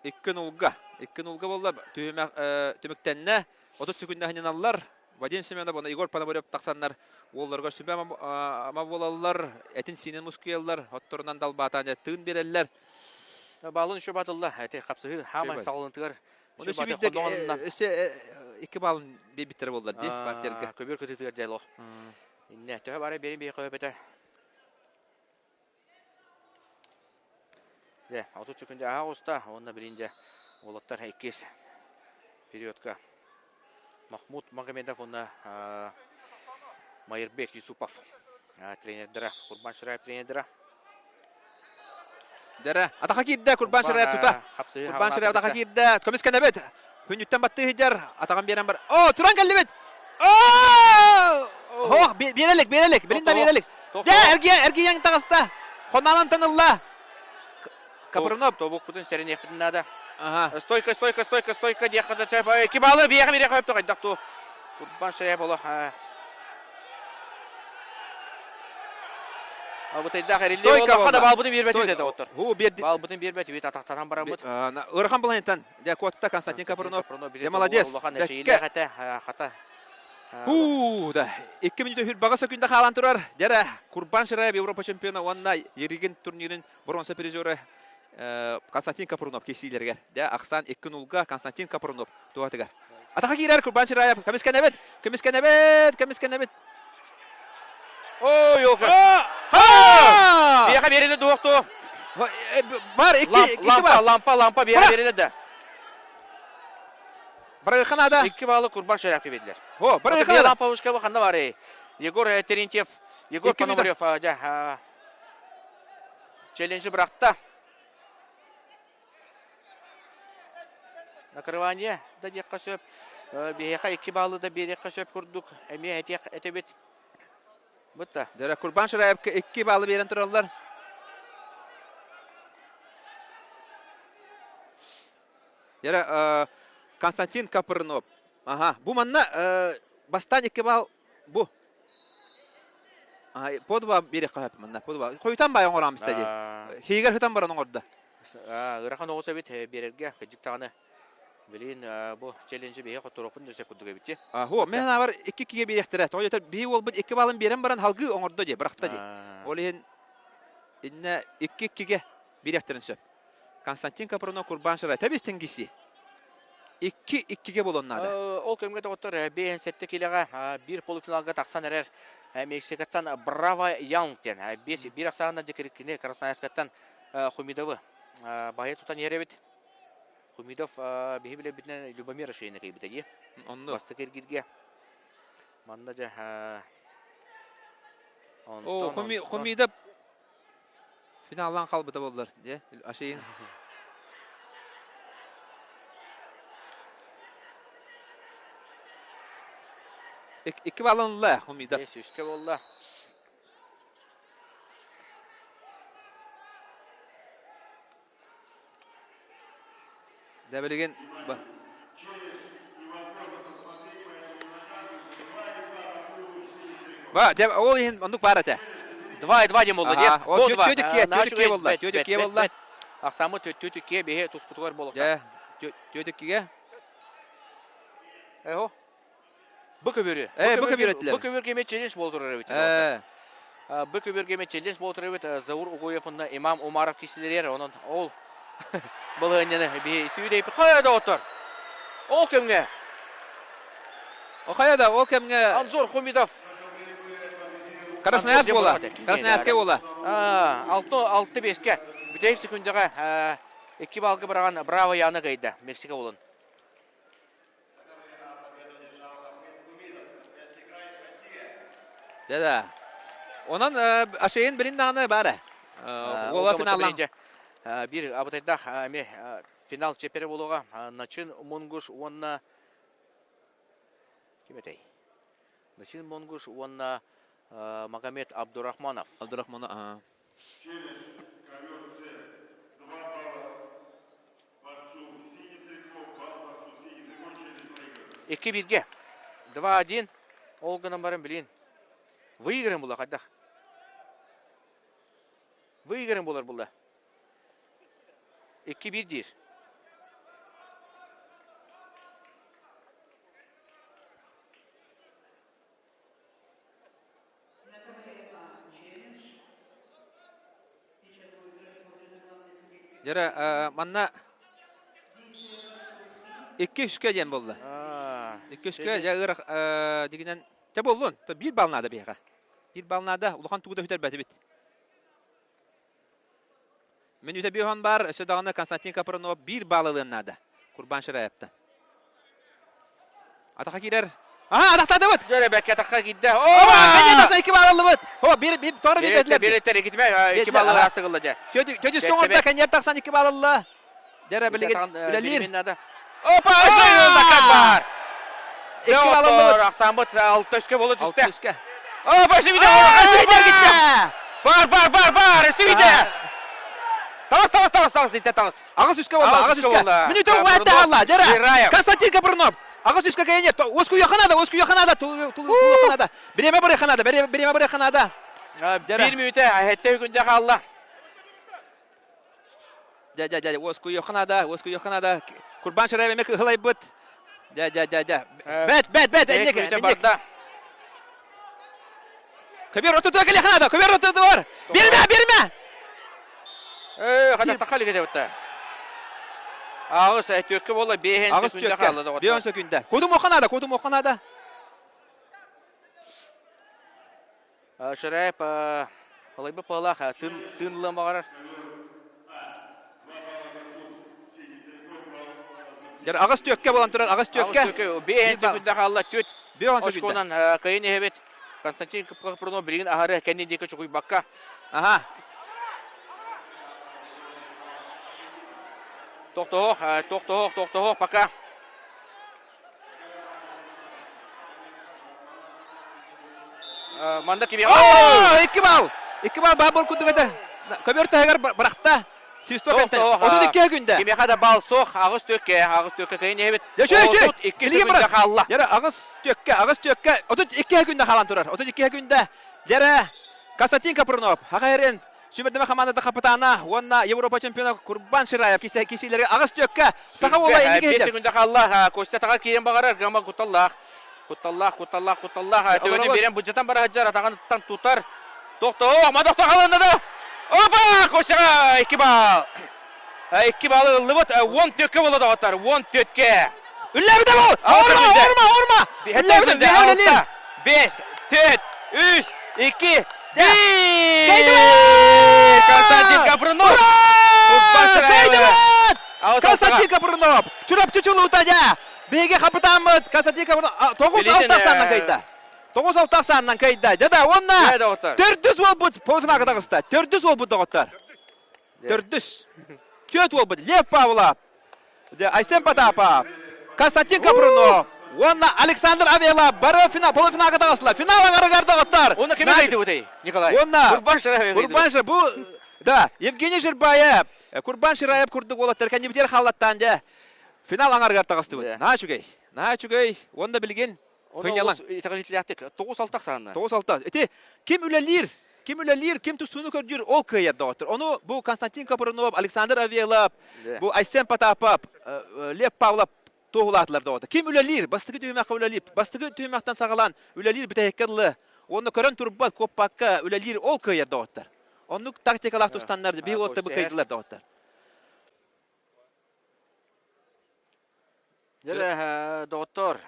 Икки нулга. Икки нулга буолла. Түһүмэх түмүктэннэ. 30 секунда сынньаналлар. Вадим Семенов уонна Егор Пономарев тахсаннар уолларыгар сүбэ ама буолаллар. Этин-сиинин мускуйаллар. Отторунан далбаатаан тыын биэрэллэр. Баалын еще батылла. Эти хапсыһыы хаамай саҕалынтыгар Оны сүбүрдэ өссө икки баалын биэрбиттэрэ буоллар дии партиярга. Көбүөр кытыытыгар дьэ Инне төһө бары биэрин биһи көбөпөтө. Дьэ, 30 секунда аһа оҕуста уонна билин дьэ уолаттар иккис периодка Махмуд Магомедов уонна Майырбек Юсупов тренердара, Курбан Шираев тренердара. Дэрэ. Атаха киирдэ Курбан Шараев тута. Курбан Шараев атаха киирдэ. Көмүскэнэбит. Күннүттэн баттыы сылдьар. Атаҕын биэрэн бар. О, туран кэллибит. О! Ох, биэрэлик, биэрэлик. Билин да биэрэлик. Дэ, эргийэн, эргийэн таҕыста. Хонаанан танылла. Капрунов. Тобукпутун сэрэниэхпитин наада. Ага. Стойка, стойка, стойка, стойка диэххэ да сөп. Кибалы биэхэ биэхэ өптө хайдах ту. Курбан Шараев олох Абытайдаах эриллиэ буоллахха да баалбытын биэрбэтибит этэ оттор. Баалбытын биэрбэтибит атахтанан бараммыт. Ыарахан былайынтан дьэ куотта Константин Капрунов. Дьэ молодец. Улахан эчэйиилээх этэ хата. Уу да. 2 мүнүүтэ хүрбаҕа сөкүндэ хаалан турар. Дьэрэ Курбан Шираев Европа чемпиона уонна Еригин турнирын бронза призера Константин Капрунов киирсиилэригэр. Дьэ ахсаан 2-0-га Константин Капрунов туһатыгар. Атаха киирэр Курбан Шираев. Көмүскэнэбит! Көмүскэнэбит! Көмүскэнэбит! Ой, ёлка! Биэхэ биэрилэ дуохту. Бар, икки, икки лампа, лампа, лампа биэхэ биэрилэ да. Барыха надо. Икки баллы Курбан Шираевка биэрдилэр. О, барыха надо. Лампа вышка ханна бары. Егор Терентьев, Егор Пономарев, дьэ, челленджи бырахта. Накрывание да диэххэ сөп. Биһиэхэ икки баалы да биэриэххэ сөп курдук эмиэ этиэх этэбит. Бутта. Дьэ, Курбан Шираевка икки баалы биэрэн тураллар. Дьэ, Константин Капрынов. Ага, бу манна бастаан икки баал бу. По два биэриэххэ сөп манна. По два. Хойутан баай оҥорон бистэ дии. Хиигэр хытан баран оҥордо. Ыарахан оҕус эбит биэрэргэ кырдьык даҕаны. Билин бу челленджи биһи хотторуохпун да сөп курдук эбит дии. Хо, мен анаабар икки кигэ биэриэхтэрэ. Тоҕо диэтэр биһи уолбут икки баалын биэрэн баран халгыы оҥордо дии, бырахта дии. Ол иһин иннэ икки иккигэ биэриэхтэрин сөп. Константин Капрунов Курбан Шарай тэбис тэнгиси. Икки иккигэ буолуон наада. Ол кэмҥэ доҕоттор 57 килэҕэ биир полуфиналга тахсан эрэр Мексикаттан Браво Янг диэн биэс биир ахсаанынан дьикириккини Красноярскаттан Хумидовы баһыйа тутан иһэр эбит. Хумидов биһи билэрбитинэн Любомир Шейна кыйбыта дии. Онно. Бастакы эргииргэ. Манна дьэ О, Хумидов финаллаан хаалбыта буоллар. Дьэ, Ашейн. Икки баллан ылла Хумидов. Сүүскэ буолла. Дьэ билигин Ба, дьэ ол иһин оннук баар этэ. 2-2 диэн буолла дии. Ол түөт иккиэ, түөт иккиэ буолла, түөт иккиэ буолла. Ахсааммыт түөт иккиэ биһи туспутугар буолуохтаах. Дьэ, түөт иккигэ. Эһо. Бу көбүөрү. Э, бу көбүөр этилэр. Бу көбүөргэ эмиэ челлендж буола турар эбит. Э. Бу көбүөргэ эмиэ челлендж буола турар эбит. Заур Угуев уонна Имам Умаров киирсилэригэр онон ол балаһыанньаны биһи истибит хайа доҕоттор. Ол кэмҥэ Хайа да ол кэмҥэ Анзор Хумидов Красноярск буола. Красноярскай буола. Алты алты беске бүтэһик секундаҕа икки балга быраҕан Браво Яна кыайда Мексика уолун. Дьэ да. Онон Ашейын билин даҕаны баара. Уола финаллаан. Биир абытайдаах эмиэ финал чиэппэрэ буолуоҕа. Начин Мунгуш уонна ким этэй? Начин Мунгуш уонна Магомед Абдурахманов. Абдурахманов. Икки бииргэ. 2-1. Ол гынан баран билин. Выиграем була хайдах. Выиграем булар булла. 2-1 диир. Дьэрэ, манна икки үскэ диэн буолла. Икки үскэ дьэ ыарах дигинэн чэ буоллун. Биир балл наада биһиэхэ. Биир балл наада. Улахан тугу да сүтэрбэтибит. Мүнүүтэ биэһон баар, өссө даҕаны Константин Капрынов биир балл ылыан наада. Курбан Шираевтан. Атаха киирэр. Аха, атахтаатыбыт. Дьөрө бэккэ атахха киирдэ. Оба, кэннин тахса икки баалыллыбыт. О, bir bir тоҕо биэрдилэр. Бириттер иккитимэ икки баллы астыгылла дьэ. Төдүскэ оҥордо кэннин тахсан икки баллылла. Дьэрэ билигин үлэлиир. Опа, накат бар. Икки баллыллыбыт. Ахсааммыт алта үскэ болу түстэ. Алта үскэ. Опа, сүбүтэ. Сүбүтэ. Бар, бар, бар, бар, сүбүтэ. Таҕыс, таҕыс, таҕыс, таҕыс, итте таҕыс. Аҕыс үскэ болла, аҕыс үскэ. Мүнүүтэ уһаатта хаалла. Дьэрэ. Константин Капрунов. Аҕыс үскэ кэйэнэ. Уоскуйуохха наада, уоскуйуохха наада, тулуйуохха наада. Бириэмэ барыахха наада, бириэмэ барыахха наада. Биир мүнүүтэ сэттэ күндэ хаалла. Дьэ, дьэ, дьэ, уоскуйуохха наада, уоскуйуохха наада. Курбан Шараев эмэ кыһылайбыт. Дьэ, дьэ, дьэ, дьэ. Бэт, бэт, бэт, энник, энник. Көбүөр ортотугар кэлиэххэ наада, көбүөр ортотугар. Биэримэ, биэримэ! Ээ, хататтахха илик этэ Аҕыс түөккэ буолла, биэһин сөкүндэ хаалла доҕоттор. Биэһин сөкүндэ. Кутумуохха наада, кутумуохха наада. Шараев алайбыт палаах тыын тыын ылыан баҕарар. Дьэр аҕыс түөккэ буолан турар, аҕыс түөккэ. Биэһин сөкүндэ хаалла, түөт Биэһин сөкүндэ. очконан кыайын иһэбит. Константин Капрунов билигин аһары кэннин диэки чугуйбакка. Аха. Тохтоһох, тохтоһох, тохтоһох, пока. Манна кимиэхэ? Оо, икки бал! Икки бал баар буол курдук этэ. Көбүөр таһыгар бырахта. Свисток энтэн. 32 күндэ. Кимиэхэ да бал суох. Аҕыс түөккэ, аҕыс түөккэ кыайын иһэбит. Дьэ, 32 секунда хаалла. Дьэрэ, аҕыс түөккэ, аҕыс түөккэ, 32 күндэ хаалан турар. 32 күндэ. Дьэрэ, Константин Капрунов, Хахайрен, Сүүмэрдэмэ хамаандата хапытаана уонна Европа чемпиона Курбан Шираев кисиилэргэ аҕыс түөккэ саха уола инники Биэс секунда хаалла. Костя таҕа киирэн баҕарар, гама кутталлаах. Кутталлаах, кутталлаах, кутталлаах. Төбөтүн биэрэн былдьатан бара сылдьар, атаҕыттан тутар. Тохтоо, мадохто халынна да. Опа! Костяҕа икки баал. Икки баалы ыллыбыт. Уон түөккэ буолла доҕоттор. Уон түөткэ. Үллэбитэ бол! Орма, орма, орма! Үллэбитэ, алта, бес, төрт, үс, икки, биир! Константин Капрунов! Ура! Константин Капрунов! Чурапчы чулуута дьэ! Биһиги хапытааммыт Константин Капрунов тоҕус алта ахсаанынан кыайда. Тоҕус алта ахсаанынан кыайда. Дьэ да, уонна төрдүс уолбут полуфиналга таҕыста. Төрдүс уолбут доҕоттор. Төрдүс. Түөрт уолбут Лев Павлов, Айсен Потапов, Константин Капрунов уонна Александр Авелов бары финал, полуфиналга таҕыстылар. Финал аҥарыгар доҕоттор. Уонна кими кыйдыбытый, Николай? Уонна Курбан Шираев. Курбан Шираев. Бу да, Евгений Жирбаев, Курбан Шираев курдук уолаттар кэннибитигэр хааллаттаан дьэ. Финал аҥарыгар таҕыстыбыт. Наһаа үчүгэй. Наһаа үчүгэй. Уонна билигин Хынньалаҥ. Итэҕэлиитилээхтик. Тоҕус алта ахсаанна. Тоҕус алта. Ити ким үлэлиир, ким үлэлиир, ким тустууну көрдүүр, ол кыайар доҕоттор. Ону бу Константин Капрунов, Александр Авелов, бу Айсен Потапов, Лев Павлов туоһулаатылар доҕоттор. Ким үлэлиир, бастакы түһүмэххэ үлэлиир, бастакы түһүмэхтэн саҕалаан үлэлиир бүтэһиккэ дылы, уонна көрөн турбат, куоппакка үлэлиир, ол кыайар доҕоттор. Оннук тактикалаах тустаннар биһи уолаттар бу кыайдылар доҕоттор. Дьэ, доҕоттоор,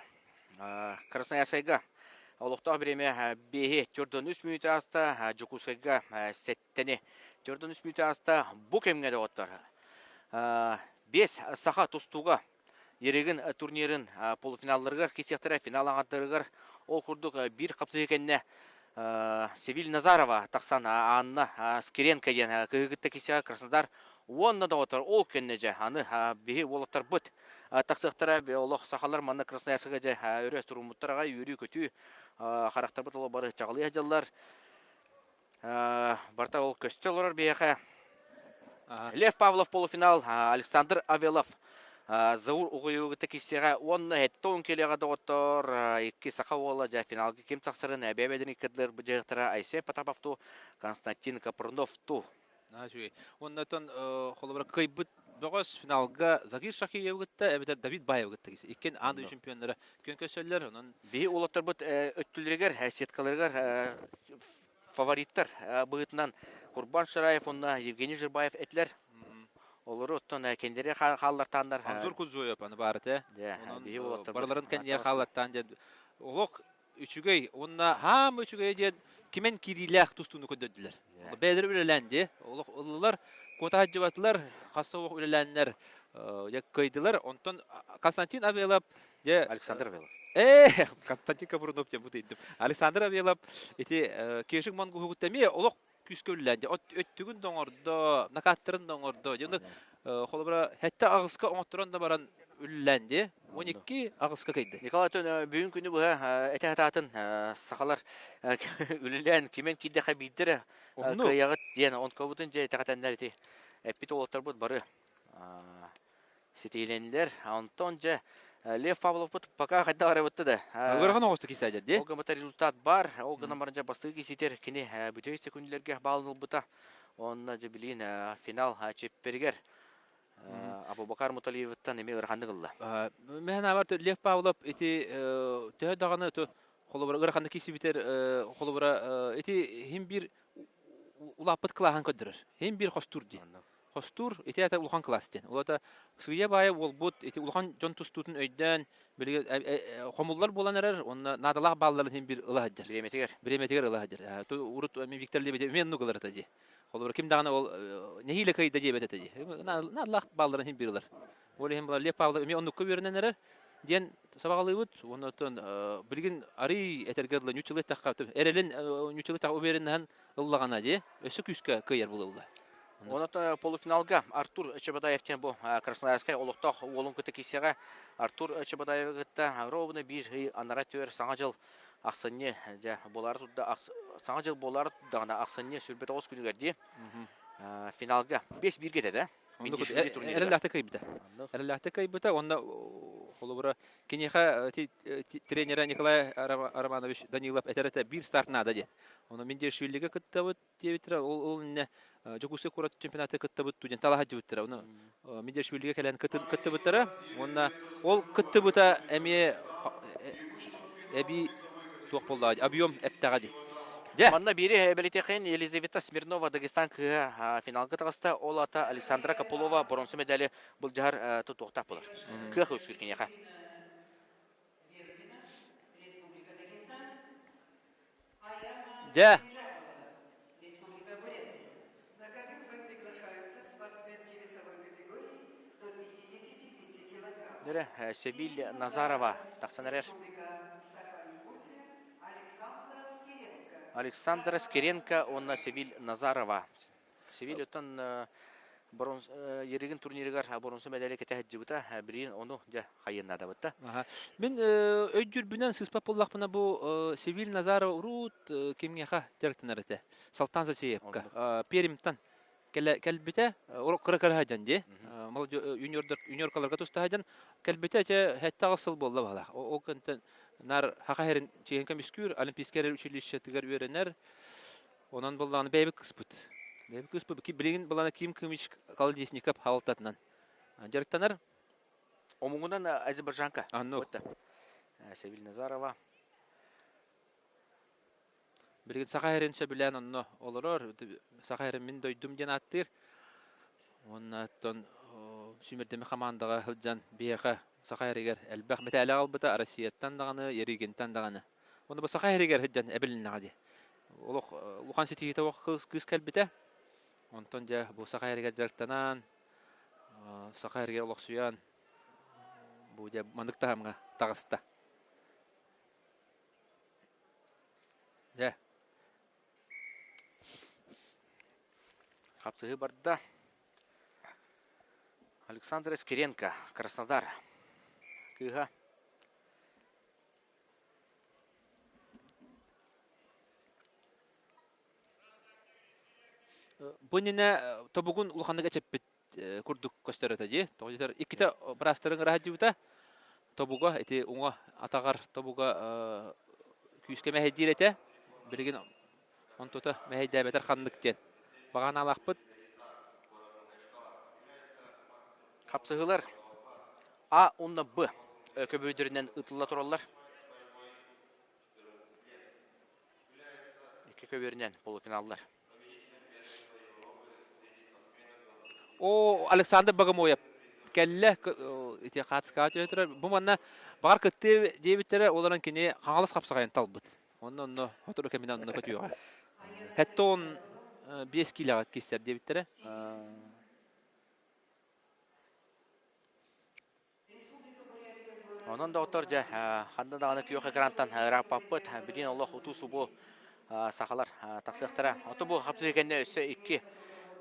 Красноярскайга олохтоох бириэмэ биэһи төрдөн үс мүнүүтэ ааста, Дьокуускайга сэттэни төрдөн үс мүнүүтэ ааста. Бу кэмҥэ доҕоттор, биэс саха тустууга Ерегин турнирын полуфиналларыгар киирсиэхтэрэ, финал аҥардарыгар ол курдук биир хапсыһыы кэннэ Севиль Назарова тахсан Анна Скиренко диэн кыһы кытта киирсиэҕэ Краснодар уонна доҕоттор ол кэннэ дьэ аны биһи уолаттарбыт тахсыахтара олох сахалар манна Красноярскайга дьэ өрө туруммуттар аҕай үөрүү-көтүү харахтарбыт олох бары чаҕылыйа сылдьаллар барыта ол көстө олорор биһиэхэ Лев Павлов полуфинал Александр Авелов Заур Угуйугу кытта киирсиэҕэ уонна сэттэ уон килиэҕэ доҕоттоор икки саха уола дьэ финалга ким тахсарын бэйэ-бэйэлэрин иккардылар быдьыахтара Айсен Потапов ту Константин Капрунов ту Наһаа үчүгэй. Уонна оттон холобура кыайбыт бөҕөс финалга Загир Шахиевы кытта эбэтэр Давид Баевы кытта иккиэн аан дойду чемпионнара күөн көрсөллөр. Онон биһи уолаттарбыт өттүлэригэр, сеткаларыгар фавориттар быһыытынан Курбан Шараев уонна Евгений Жирбаев этилэр. Олору оттон кендери хааллартааннар. Анзур Кудзуев аны баар этэ. Онон барыларын кэннигэр хааллартаан диэн олох үчүгэй уонна хаама үчүгэй диэн кимэн киириилээх тустууну көрдөрдүлэр. Бэйэлэрэ үлэлээн дии. Олох ыллылар, куота сылдьыбатылар, хас да олох үлэлээннэр. Кыайдылар. Онтон Константин Авелов дьэ Александр Авелов. Ээ, Константин Капрунов диэн бу тыйдым. Александр Авелов ити Кешик Монгуһугутта эмиэ олох күүскэ үллээн өттүгүн да оҥордо, накаттарын да оҥордо. Дьэ, холобура, хэттэ аҕыска оҥотторон да баран үллээн дии. 12 аҕыска кыйды. Николай бүгүн күнү быһа этэ сатаатын сахалар үлэлээн кимэн киирдэхэ биирдэрэ кыайаҕыт диэн онкобутун дьэ итэҕэтэннэр ити эппит уолаттарбыт бары ситиһилэннилэр. Онтон дьэ Лев Павловпут пока хайдах арабытты да. Ыарахан оҕусту кисээдэр дии. Ол гыммыта результат бар. Ол гынан баран дьэ бастакы киситер кини бүтэй секундилерге баалын ылбыта. Онно дьэ билигин финал чепперигэр Абубакар Муталиевыттан эмиэ ыараханнык ылла. Мен абар Лев Павлов ити төһө даҕаны холобура ыараханнык кисибитер холобура ити хим бир улааппыт кылааһын көрдөрөр. Хим бир хостуур дии. Хостуур ити ата улахан кылаас диэн. Улата сыыйа баайа уолбут ити улахан дьон тустуутун өйдөөн билигин хомуллар буолан эрэр уонна наадалаах баалларын иһин бир ыла сылдьар. Бириэмэтигэр. Бириэмэтигэр ыла сылдьар. Урут Виктор Лебедев эмиэ оннук ылар этэ дии. Холобура ким даҕаны ол нэһиилэ кыайда диэбэт этэ дии. Наадалаах баалларын иһин бир ылар. Ол иһин Лев Павлов эмиэ оннукка үөрэнэн эрэр диэн сабаҕалыыбыт. Уонна оттон билигин арый этэргэ дылы ньуччалыы эттэххэ эрэлин ньуччалыы эттэххэ увереннаһан ыллаҕына дии өссө күүскэ кыайар буолла. Онон полуфиналга Артур Чебадаев диэн бу Красноярскай олохтоох уолун кытта киирсиэҕэ. Артур Чебадаевы кытта ровно биир ый анара түөр Саҥа дьыл ахсынньы дьэ буолаары турда Саҥа дьыл буолаары турдаҕына ахсынньы 29 күнүгэр дии финалга 5-1-гэ этэ да Эрэллээхтик кыайбыта. Эрэллээхтик кыайбыта уонна холобура киниэхэ тренерэ Николай Романович Данилов этэр этэ биир старт наада диэн. Ону Миндиашвилига кыттабыт диэбиттэрэ. Ол ол иннэ Дьокуускай куорат чемпионаты кыттабыт диэн талаһа дьыбыттара. Ону Миндиашвилига кэлэн кыттыбыттара. Уонна ол кыттыбыта эмиэ эбии туох буоллаҕа объем эптэҕэ дии. Дьэ. Манна биири бэлиэтиэхин Елизавета Смирнова Дагестан кыыһа финалга таҕыста. Ол ата Александра Копылова боронсу медали былдьаһар тутуохтаах буолар. Кыах үөскүүр киниэхэ. Дьэ. Дөрө, Севиль Назарова тахсан эрэр. Александра Скиренко уонна Севиль Назарова. Севиль оттон Еригин турнирыгар боронсу медали кэтэ сылдьыбыта. Билигин ону дьэ хайыаннаадабыт да. Мин өйдүүрбүнэн сыыспат буоллахпына бу Севиль Назарова урут кимҥэхэ дьарыктанар этэ. Салтан Засеевка. Пермьтан кэлбитэ кыра-кыра сылдьан дии. Юниоркаларга туста сылдьан кэлбитэ чэ 7 сыл буолла баһылаах. Ол кэнтэн нар хаха хэрин чиһин көмүскүүр Олимпийскай училищетыгар үөрэнэр. Онон буллаҕына бэйэбит кыспыт. Бэйэбит кыспыт. Билигин булана Ким Кымич Колесников хаалтатынан дьарыктанар. Омугунан Азербайджанка. Анну. Севиль Назарова. Билигин Саха сирин сөбүлээн онно олорор. Саха сирин мин дойдум диэн ааттыыр. Уонна оттон сүүмэрдэммит хамаандаҕа сылдьан биһиэхэ Саха сиригэр элбэх мэтээли аҕалбыта Россияттан даҕаны, Еригинтэн даҕаны. Уонна бу Саха сиригэр сылдьан эбилиннэҕэ дии. Олох улахан ситиһиитэ олох кыыс кэлбитэ. Онтон дьэ бу Саха сиригэр дьарыктанан, Саха сиригэр олохсуйан бу дьэ маннык таһымҥа таҕыста. Дьэ. Хапсыһыы барда. Александр Скиренко, Краснодар. Кыыһа. Бу иннинэ тобугун улаханнык эчэппит курдук көстөр этэ дии. Тоҕо диэтэр иккитэ быраастарын ыраһа тобуга ити уҥа атаҕар тобуга күүскэ мэһэйдиир этэ. Билигин онтута мэһэйдээбэтэр ханнык диэн баҕанаалаахпыт. Хапсыһыылар А уонна Б көбүөдэринэн ыытылла тураллар. Икки көбүөрүнэн полуфиналлар. О, Александр Богомоев кэллэ ити хаатыскаҕа түһэ турар. Бу манна баҕар кыттыа диэбиттэрэ, ол эрэн кини Хаҥалас хапсаҕайын талбыт. Онно онно сотору кэминэн онно көтүөҕэ. Хэттон 5 киилэҕэ киссэр диэбиттэрэ. Онон доҕоттор дьэ ханна даҕаны күөх экрантан ырааппаппыт. Билигин олох утуу-субуу сахалар тахсыахтара. Ото бу хапсыһыы кэннэ өссө икки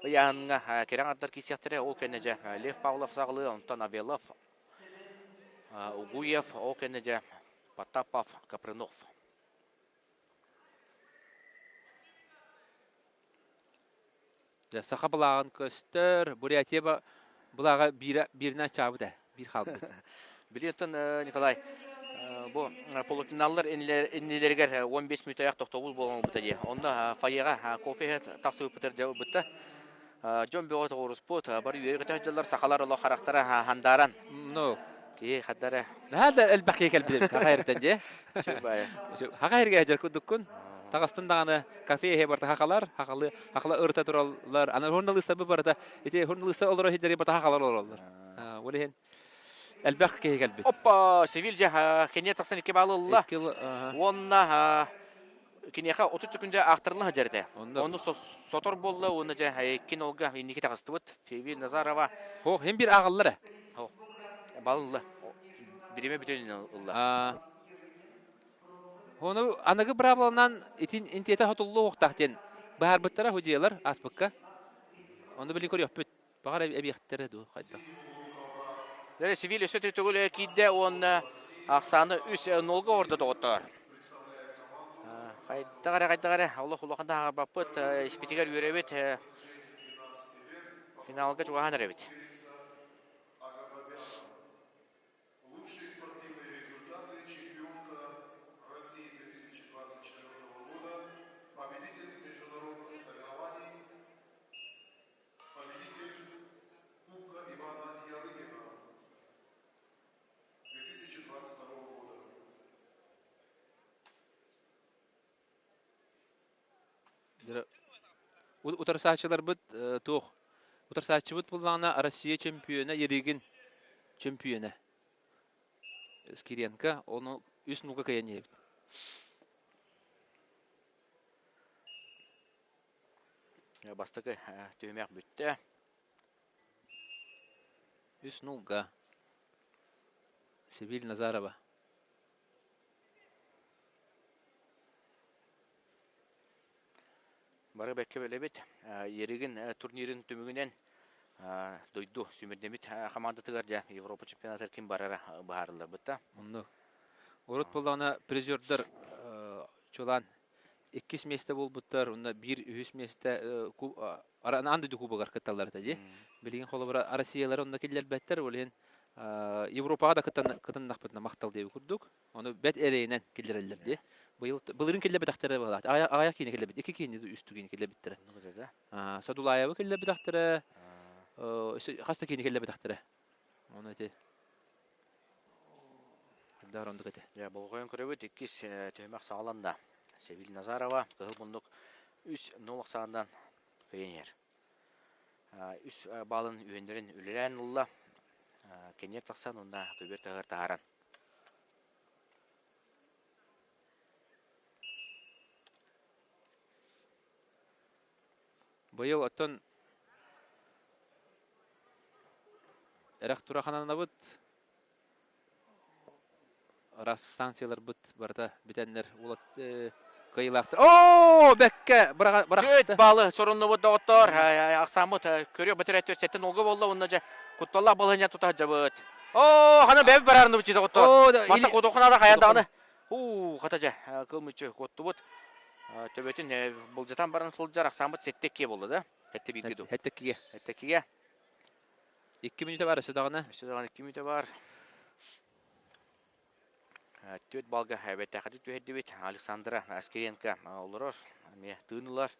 ыйааһыҥҥа кэрэ аҥардар киирсиэхтэрэ. Ол кэннэ дьэ Лев Павлов саҕалыы, онтон Авелов, Угуев, ол кэннэ дьэ Потапов, Капрынов. Дьэ, саха былааҕын көстөр, Бурятия былааҕа биирэ бииринэн аччаабыт ээ, биир хаалбыт. Билиэттэн Николай, бу полуфиналлар иннилэригэр 15 мүнүүтэ тохтобул буолан ылбыта дии. Онно фойеҕа кофе тахсыбыппытар дьэ ылбытта. Дьон бөҕө тоҕуруспут, бары үөрэ-көтө сылдьаллар, сахалар олох харахтара хандааран. Ну, Киһи хаддара. Наһаа да элбэх киһи кэлбит эбит хаха эрдэн дии. Хаха эргэ дьэр курдуккун. Таҕыстын даҕаны кафе иһэ барыта хахалар, хахалы, хахала ырыта тураллар. Аны журналистар барыта ити журналистар олоро иһиллэри барыта хахалар олороллор. Ол иһин элбэх киһи кэлбит. Оппа, Севиль дьэ кини тахсан икки баалы ылла. Уонна киниэхэ 30 секунда аахтарылла сылдьар этэ. Ону сотор буолла уонна дьэ иккин олга инники таҕыстыбыт. Севиль Назарова. Хо, хим бир ааҕаллар э. Хо. Балылла. Бириме бүтүн ылла. Ону аныгы быраабыланан итин интиэтэ хотуллуохтаах диэн быһаарбыттара судьуйалар ааспыкка. Ону били көрүөхпүт. Баҕар эбиэхтэрэ дуу хайдах. Дэрэ Севиль өссө төгүл киирдэ уонна ахсааны үс нолга ордо доҕоттоор. Хайдах эрэ хайдах эрэ олох улахан таһаарбаппыт испитигэр үөрэбит финалга чугаһаан эрэбит. Лучшие спортивные результаты чемпионка России 2024 года, победитель международных соревнований, победитель Кубка Ивана Ярыгина 2022 года. Утарсааччыларбыт туох? Утарсааччыбыт буллаҕына Россия чөмпүйүөнэ Еригин чөмпүйүөнэ Скиренко ону үс нуга кыайан иһэбит. Бастакы түһүмэх бүттэ. Үс нулга Севиль Назарова. Бары бэккэ билэбит. Еригин турнирын түмүгүнэн дойду сүүмэрдэммит хамаандатыгар дьэ Европа чемпионатыгар ким барара быһаарылларбыт да. Оннук. Урут буоллаҕына призердар чулаан иккис миэстэ буолбуттар, уонна биир үһүс миэстэ аан дойду кубогар кытталлар этэ дии. Билигин холобура Россиялары онно киллэрбэттэр, ол иһин Европаҕа да кытыннахпытына махтал диэбит курдук. Ону бэт эрэйинэн киллэрэллэр дии. Быйыл былырыын киллэрбэтэхтэрэ быһалаат. Аҕыйах киини киллэрбит. Икки киини үс киини киллэрбиттэрэ. Садулаевы киллэрбэтэхтэрэ. Хас да киини киллэрбэтэхтэрэ. Ону ити Дар ондук этэ. Дьэ, болҕойон көрөбүт. Иккис түһүмэх саҕаланна. Севиль Назарова кыһыл муннук үс нол ахсаанынан кыайан иһэр. Үс баалын үһүннэрин үлэлээн ылла. Кэнниэр тахсан уонна көбүөр таһыгар таһааран. Быйыл оттон эрэх турахананабыт Араас станцияларбыт барыта бүтэннэр улат кыайыылаахтар. Оо, бэккэ бырахта. Түөрт баалы соруннубут доҕоттоор. Ахсааммыт көрүөх бэтэрээттэр сэттэн олга буолла уонна дьэ кутталлаах балаһыанньа тута сылдьабыт. Оо, хана бэйэбит бараарыныбыт дии доҕоттоор. Манна куотуоххунаада хайаан даҕаны. Уу, хата дьэ кыл мүччү куоттубут. Төбөтүн былдьатан баран сылдьар ахсааммыт сэттэ иккиэ буолла да? Сэттэ бииргэ дуу? Сэттэ иккигэ. Сэттэ иккигэ. Икки мүнүүтэ бар өссө даҕаны. Өссө даҕаны икки мүнүүтэ бар. Түөрт балга бэртээхэйдик түһэрдибит. Александра Аскеренко олорор, эмиэ тыын ылар.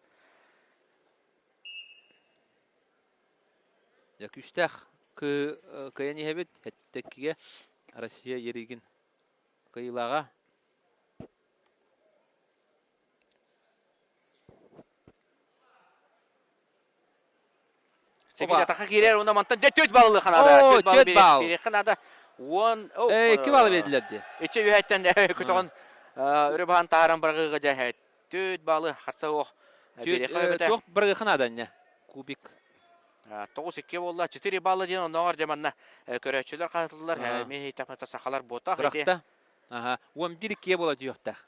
Дьэ, күүстээх кыайан иһэбит. Эттэккигэ Россия Еригин кыайыылааҕа. Севилья атака киирэр уонна мантан дьэ түөрт баллы ханаада. Түөрт балл. Биэриэххэ наада. Уон Икки баллы биэрдилэр дии. Иччэ үһэттэн көтөҕөн өрө баһан таһааран бырагыга дьэ түөрт баллы харса ох. Туох бырагыха наада инне? Кубик. 9-2 буолла. 4 балла диэн оннооҕор дьэ манна көрөөччүлэр хаһытыллар. Мин иһиттэхпинэ сахалар буотах. Бырахта. Аха. 11-2 буола түһүөхтээх.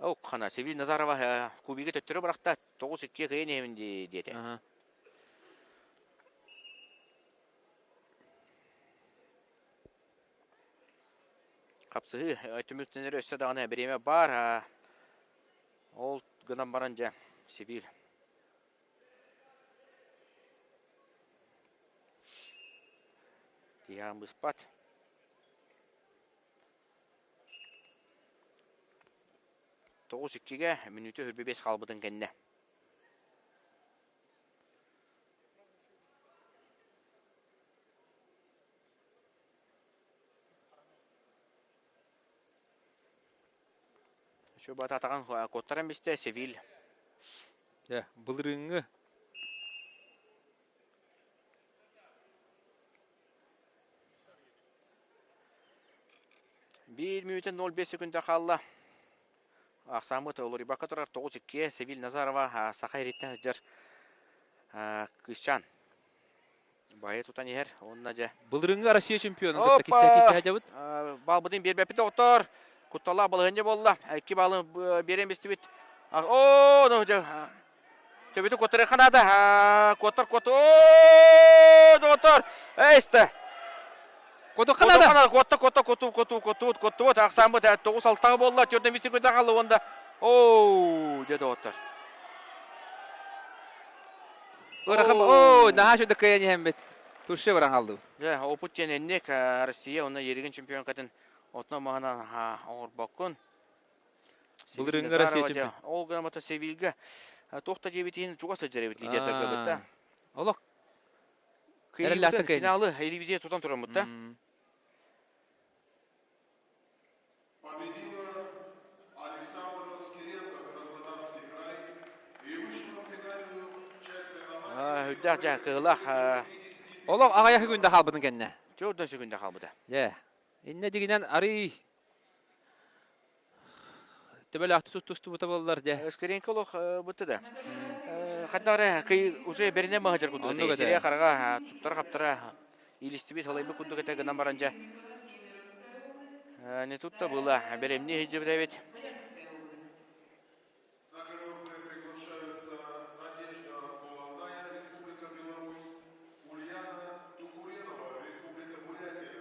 Ок, хана Севиль Назарова кубига төттөрү бырахта. 9-2 кыайан иһэбин диэтэ. Хапсыһыы түмүктэнэр өссө даҕаны бириэмэ баар. Ол гынан баран дьэ, Сибиир. Тиһэҕин быспат. 9-2-гэ мүнүүтэ 25 хаалбытын кэннэ. Чубата атаҕын куоттаран бистэ Севиль. Дьэ, былырыыҥҥы Биир мүнүүтэ 0,5 секунда хаалла. Ахсааммыт уларыйбакка турар 9-2 Севиль Назарова саха ириттэн сылдьар кыысчаан. Баайы тутан иһэр уонна дьэ Былырыыҥҥы Россия чемпионун кытта киссе киссе сылдьабыт. Баалбытын биэрбэппит доҕоттоор. Кутталаах балаһыанньа буолла. Икки баалы биэрэн бистибит. Оо, ну дьэ төбөтү куоттарыахха наада. Куоттар куот. Оо, доҕоттоор. Эйсте. Куотуохха наада. Куотта, куотта, куоту, куоту, куоту, куоттубут. Ахсааммыт 9-6 буолла. Төрдөн бистик күнтэ хаалла уонда. Оо, дьэ доҕоттор. Ыарахан, оо, наһаа үчүгэй кыайан иһэммит. Турция баран хааллыбыт. Дьэ, опыт диэн инник Россия уонна Еригин чемпионкатын отно маһынан оҥорбоккун. Былырыыҥҥы Россия чемпион. Ол грамота Севильга туох да диэбитин чугас сылдьар эбит лидердарга кытта. Олох Эрэллээхтик финалы Елибизия тутан тураммыт да. Победила Александра Скиренко, Краснодарский край, и вышла в финальную часть соревнований. Үрдээх дьэ кыһылах Олох аҕыйах күндэ хаалбытын кэннэ. Төрдөн секүндэ хаалбыта. Дьэ. Иннэ дигинэн арый төбөлөөхтүк тустубута буоллар дьэ. Скоренко олох бутта да. Ханна эрэ кый уже бэринэн маһыдьар курдук этэ. Сире хараҕа туттара-хаптара илистибит халайбыт курдук этэ гынан баран дьэ. Не тут-то было. Бэлэмнии сылдьыбыт эбит. На ковер приглашаются Надежда Буланная, Республика Беларусь, Ульяна Тукуренова, Республика Бурятия.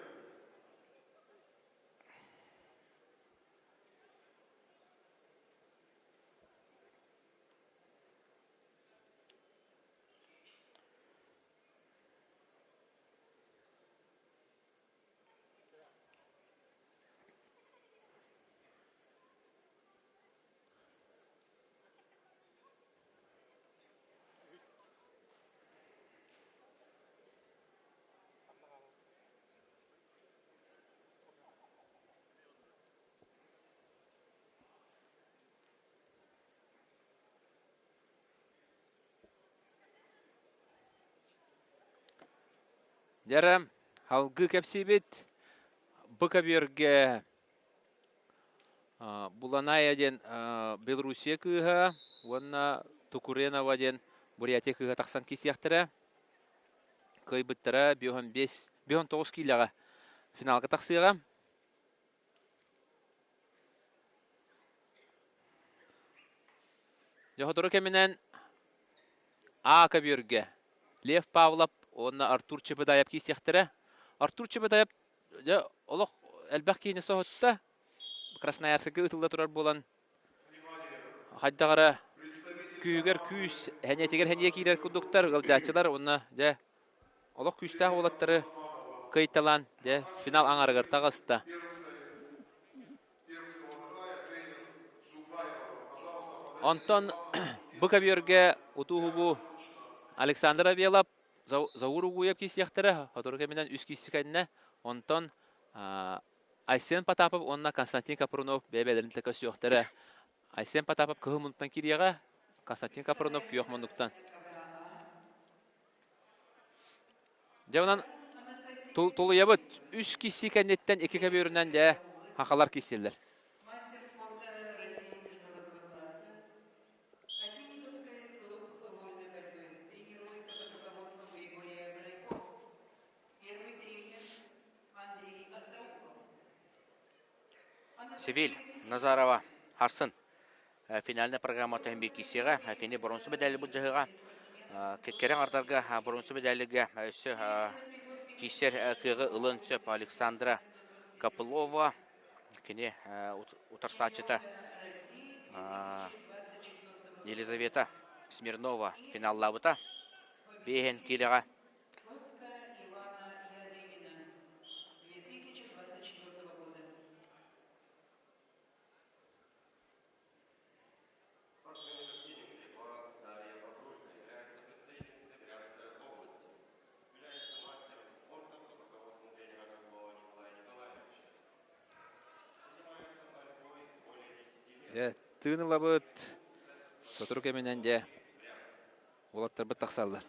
Дьэрэ, алгыы кэпсиибит. Бу көбүөргэ Буланая диэн Белоруссия кыыһа уонна Тукуренова диэн Бурятия кыыһа тахсан киирсиэхтэрэ. Кыайбыттара 55, 59 киилэҕэ финалга тахсыаҕа. Дьэ, сотору кэминэн А көбүөргэ Лев Павлов уонна Артур Чебедаев киирсиэхтэрэ. Артур Чебедаев дьэ олох элбэх киһини соһутта. Красноярскайга ытылла турар буолан хайдах эрэ күүһүгэр күүс, сэниэтигэр сэниэ киирэр курдуктар, ыалдьааччылар уонна дьэ олох күүстээх уолаттары кыайталаан дьэ финал аҥарыгар таҕыста. Онтон бу көбүөргэ утууһубу Александр Авелов, Заур Угуев киирсиэхтэрэ, сотору кэминэн үс киирси кэннэ. Онтон Айсен Потапов уонна Константин Капрунов бэйэ-бэйэлэрин көрсүөхтэрэ. Айсен Потапов кыһыл муннуктан киириэҕэ, Константин Капрунов күөх муннуктан. Дьэ онон тулуйабыт. Үс киси кэнниттэн икки көбүөрүнэн дьэ хахалар киирсэллэр. Севиль Назарова Харсын финальнай программата иһин биир киирсиэҕэ. Кини боруонса медали былдьаһыаҕа. Кэрэ аҥардарга боруонса медалига өссө киирсэр кыаҕы ылыан сөп Александра Копылова. Кини утарсааччыта Елизавета Смирнова финаллаабыта. Биэһин киилэҕэ Дьэ, тыын ылабыт. Сотору кэминэн дьэ уолаттарбыт тахсаллар.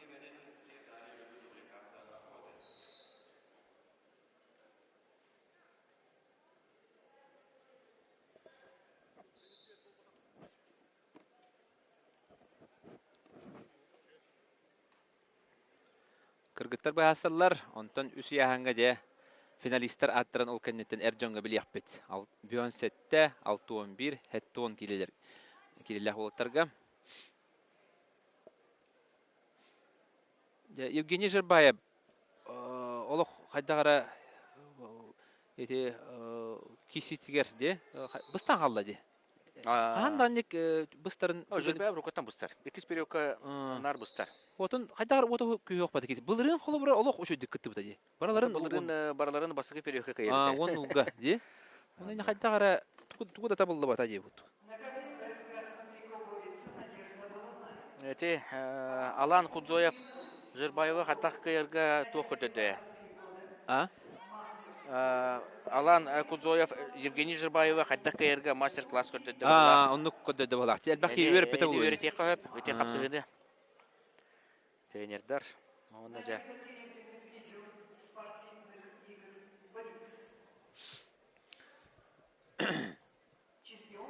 Кыргыттар быһаарсаллар, онтон үс ыйааһыҥҥа дьэ финалистар ааттарын ол кэнниттэн эр дьоҥҥо билиэхпит. Бүөн сэттэ, 61, 70 киилэлэр киилэлээх уолаттарга. Дьэ, Евгений Жербаев олох хайдах эрэ ити кииситигэр дии быстан хаалла дии. Хаһан даҕаннык быстарын Жербаев рукаттан быстар. Иккис периодка наар быстар. Отун хайдах эрэ уота күүһүөх бата Былырыын холобура олох үчүгдүк кыттыбыта дии. Бараларын Былырыын бараларын бастакы периодка кыайбыта. Уон ууга дии. Оны хайдах эрэ тугу да табыллыбата дии бут. Эти Алан Кудзоев Жирбаевы хаттах кыайарга туох көрдөдө? А? Алан Кудзоев Евгений Жирбаевы хайдах кыайарга мастер-класс көрдөдө. А, оннук көрдөдө буолаах. Элбэх киһи үөрөппүтэ буолуо. Үөрэтиэххэ хөп, ити хапсыһыны. Тренердар. Онно дьэ.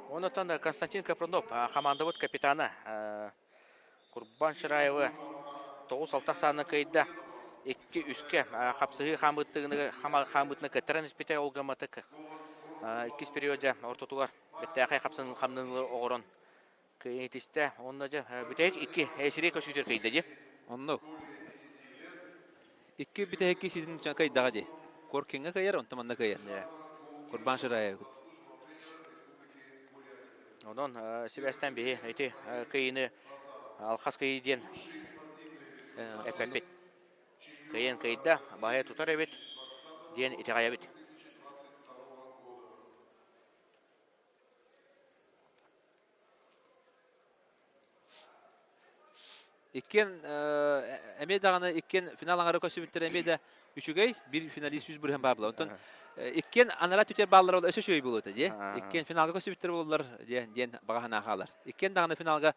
Онтон Константин Капрунов хамаандабыт капитана Курбан Шираевы 9-6 сааны кыайда. 2-3-кэ хапсыһыы хаамыытына кыттаран испитэ ол гымматык иккис периодя ортотугар бэттээхэй хамныылы оҕорон кыайытистэ. Онно дьэ бүтэһик икки сирэй көсүүтүр кыйда дии. Оннук. Икки бүтэһик киһитин кыайдаҕа дии. Коркиҥҥа кыайар, онтон манна кыайар. Курбан Шираев. Онон сибээстээн биһи ити кыйыны алхас кыйы диэн эппэппит. Кыйын кыйда, баһы тутар эбит диэн итэҕэйэбит. Иккиэн эмиэ даҕаны иккиэн финал аҥара көрсүбүттэрэ эмиэ да үчүгэй биир финалист 100% баар буолар. Онтон иккиэн анараа түтэр бааллара ол өссө үчүгэй буолуо этэ дии. Иккиэн финалга көрсүбүттэр буоллар диэн диэн баҕа санаа хаалар. Иккиэн даҕаны финалга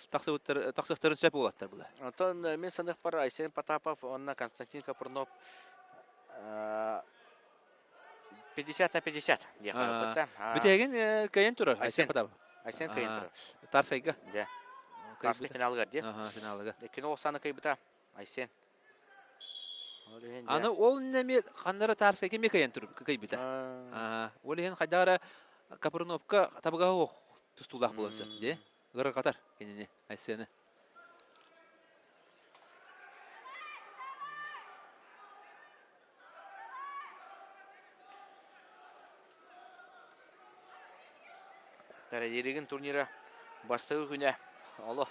тахсыбыттар тахсыахтарын сөп уолаттар була. Онтон мин саныахпар Айсен Потапов уонна Константин Капрунов 50 на 50 диэххэ Бүтэһигин кыайан турар Айсен Потапов. Айсен кыайан турар. Тарсайга. Дьэ. Тарскай финалыгар дии. Финалыгар. Кино оксаны кыйбыта Айсен. Аны ол нэми ханнара Тарскайга эмиэ кыайан тур кыйбыта. Ол иһин хайдах эрэ Капруновка табыгаһы тустуулаах буолан сөп дии. Ыарырҕатар кинини Айсены. Тэрийиригин турнира бастакы күнэ олох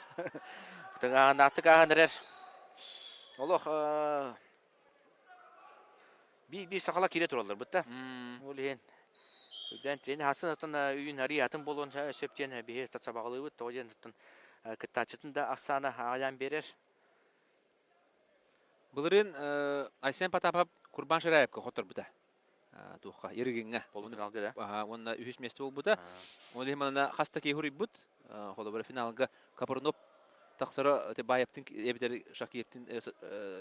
тыҥааһыннаахтык ааһан эрэр. Олох биир-биир сахала киирэ тураллар бытта. Ол иһин өйдөөн тренер хасын оттон үйүн арый атын буолуон сөп диэн биһи сабаҕалыыбыт. Тоҕо диэн оттон кыттааччытын да ахсаана аҕыйаан биэрэр. Былырыын Айсен Потапов Курбан Шираевка хотторбута. Туохха, Ерыгиҥҥа. Полуфиналга да? Уонна үһүс миэстэ буолбута. Ол иһин манна хас да киһи уруйбут. Холобура финалга Капрунов тахсара Баевтын эбэтэр Шакиевтин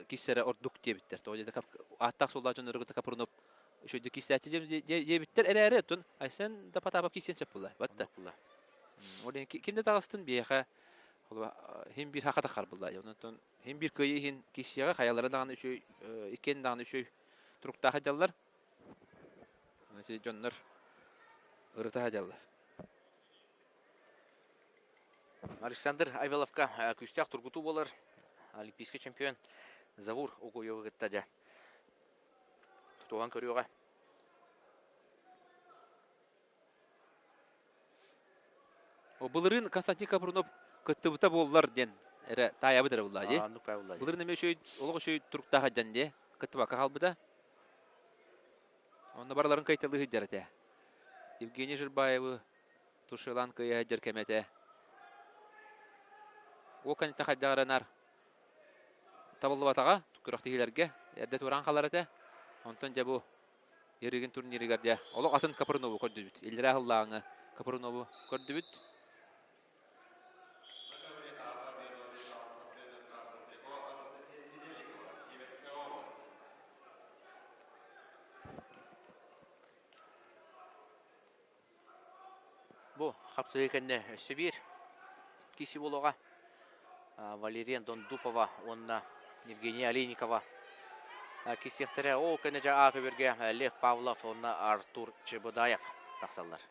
киссэрэ ордук диэбиттэр. Тоҕо диэтэ ааттаах суоллаах дьоннору кытта Капрунов үчүгэйдик киссээччи диэбиттэр эрээри, оттон Айсен да Потапов киссиэн сөп буолла. Батта. Ол иһин ким да таҕыстын биһиэхэ Хин биир хахата харбылла. Онтон хин биир кыайыы иһин киһиэхэ хайалара даҕаны үчүгэй, иккиэн даҕаны үчүгэй туруктаах дьаллар. Дьоннор. Ырыта сылдьаллар. Александр Айвеловка күүстээх тургутуу буолар. Олимпийский чемпион Завур Угуевы кытта дьэ тутуһан көрүөҕэ. Былырыын Константин Капрунов кыттыбыта буоллар диэн эрэ таайабыт эрэ булла дии. Былырыын эмиэ үчүгэй олох үчүгэй туруктаах сылдьан дии кыттыбакка хаалбыта. Онно барыларын кыайталыы сылдьар этэ. Евгений Жирбаевы тушилан кыайа сылдьар кэмэ этэ. Ол кэнниттэн хайдах эрэ наар табыллыбатаҕа күрэхтэһиилэргэ эрдэ туораан хаалар этэ. Онтон дьэ бу Ерыгин турнирыгар дьэ олох атын Капрунову көрдүбүт. Иллэрээ сыллааҕы Капрунову көрдүбүт. Бу хапсыһыы кэннэ өссө биир киси буолуоҕа. Валерия Дондупова уонна Евгения Олейникова кисиэхтэрэ. Ол кэннэ дьэ А көбүөргэ Лев Павлов уонна Артур Чебудаев тахсаллар.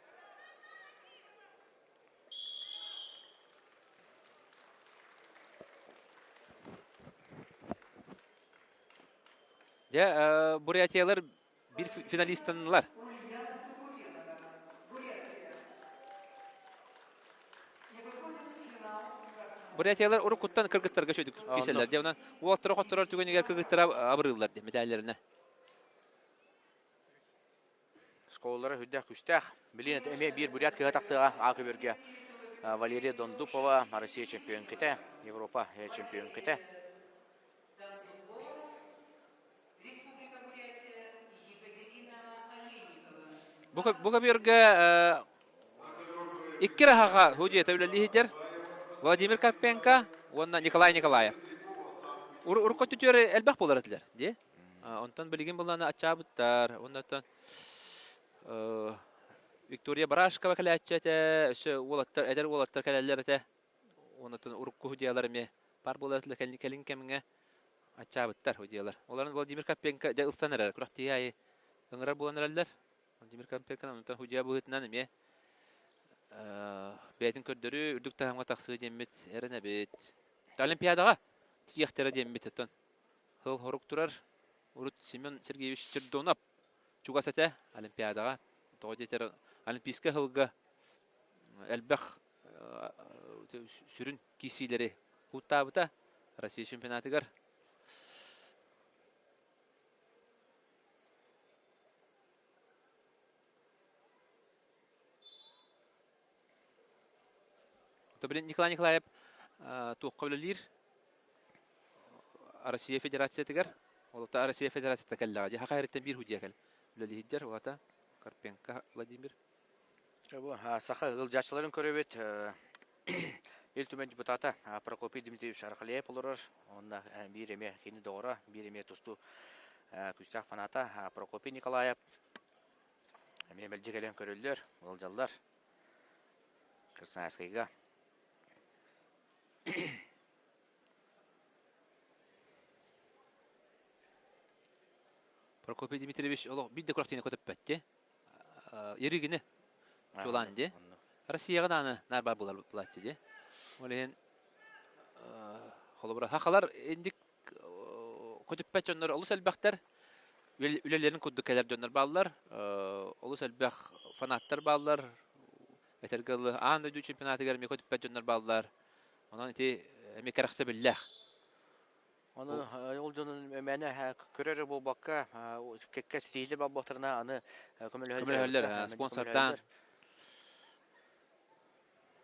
Дьэ, бурятиялар биир финалистаннылар. Бурятиялар уруккуттан кыргыттарга үчүгдүк киирсэллэр. Дьэ, онон уолаттары хотторор түгэнигэр кыргыттара абырыыллар диэн мэтээллэринэ. Школалара үрдээх күүстээх. Билин эмиэ биир бурят кыһа тахсыаҕа А көбүөргэ Валерия Дондупова Россия чемпионката, Европа чемпионката. Бу көбүөргэ икки раһаҕа судьуйата үлэлии сылдьар Владимир Карпенко уонна Николай Николаев. Урукку өттүтүгэр элбэх буолар этилэр дии. Онтон билигин былааны аччаабыттар. Оннуттан Виктория Барашкова кэлээччи этэ, өссө уолаттар, эдэр уолаттар кэлэллэр этэ. Оннуттан урукку судьуйалар эмиэ баар буолар этилэр кэлин кэмҥэ аччаабыттар судьуйалар. Олорон Владимир Карпенко дьэ ылсан эрэр. Күрэхтиһии аайы ыҥырар буолан эрэллэр. Владимир Карпенко онтон судьуйа быһыытынан эмиэ бэйэтин көрдөрүү үрдүк таһымҥа тахсыы диэммит эрэнэбит. Олимпиадаҕа тиийиэхтэрэ диэммит оттон Сыл хорук турар. Урут Семен Сергеевич Чердонов чугас этэ Олимпиадаҕа. Тоҕо диэтэр Олимпийскай сылга элбэх сүрүн киирсиилэри кууттаабыта Россия чемпионатыгар. Билин Николай Николаев туохха үлэлиир? Россия Федерациятыгар, ол Россия Федерацията кэллэҕэ дии. Хаха эриттэн биир худья кэл үлэлиһиддэр, улата Карпенко Владимир. Бу саха ыалдьааччыларын көрөбүт. Ил Түмэн депутата Прокопий Дмитриевич Архалеев олорор. Онно биир эмиэ кини доҕоро, биир эмиэ тустуу күүстээх фаната Прокопий Николаев. Эмиэ мэлдьи кэлэн көрөллөр, ыалдьаллар. Красноярскайга. Прокопий Дмитриевич олох биир да күрэхтиини көтөппөттү. Еригини чуолаан дии. Россияҕа даҕаны наар баар буолар булааччы дии. Ол иһин холобура хахалар инник көтүппэт дьоннор олус элбэхтэр. Үлэлэрин курдук кэлэр дьоннор бааллар. Олус элбэх фанаттар бааллар. Этэргэ дылы аан дойду чемпионатыгар эмиэ көтүппэт дьоннор бааллар. Онон ити эмиэ кэрэхсэбиллээх. Ону ол дьонун мээнэ көрөр буолбакка, кэккэ ситиһиилэр буолбуттарына аны көмөлөһөллөр, спонсордаан.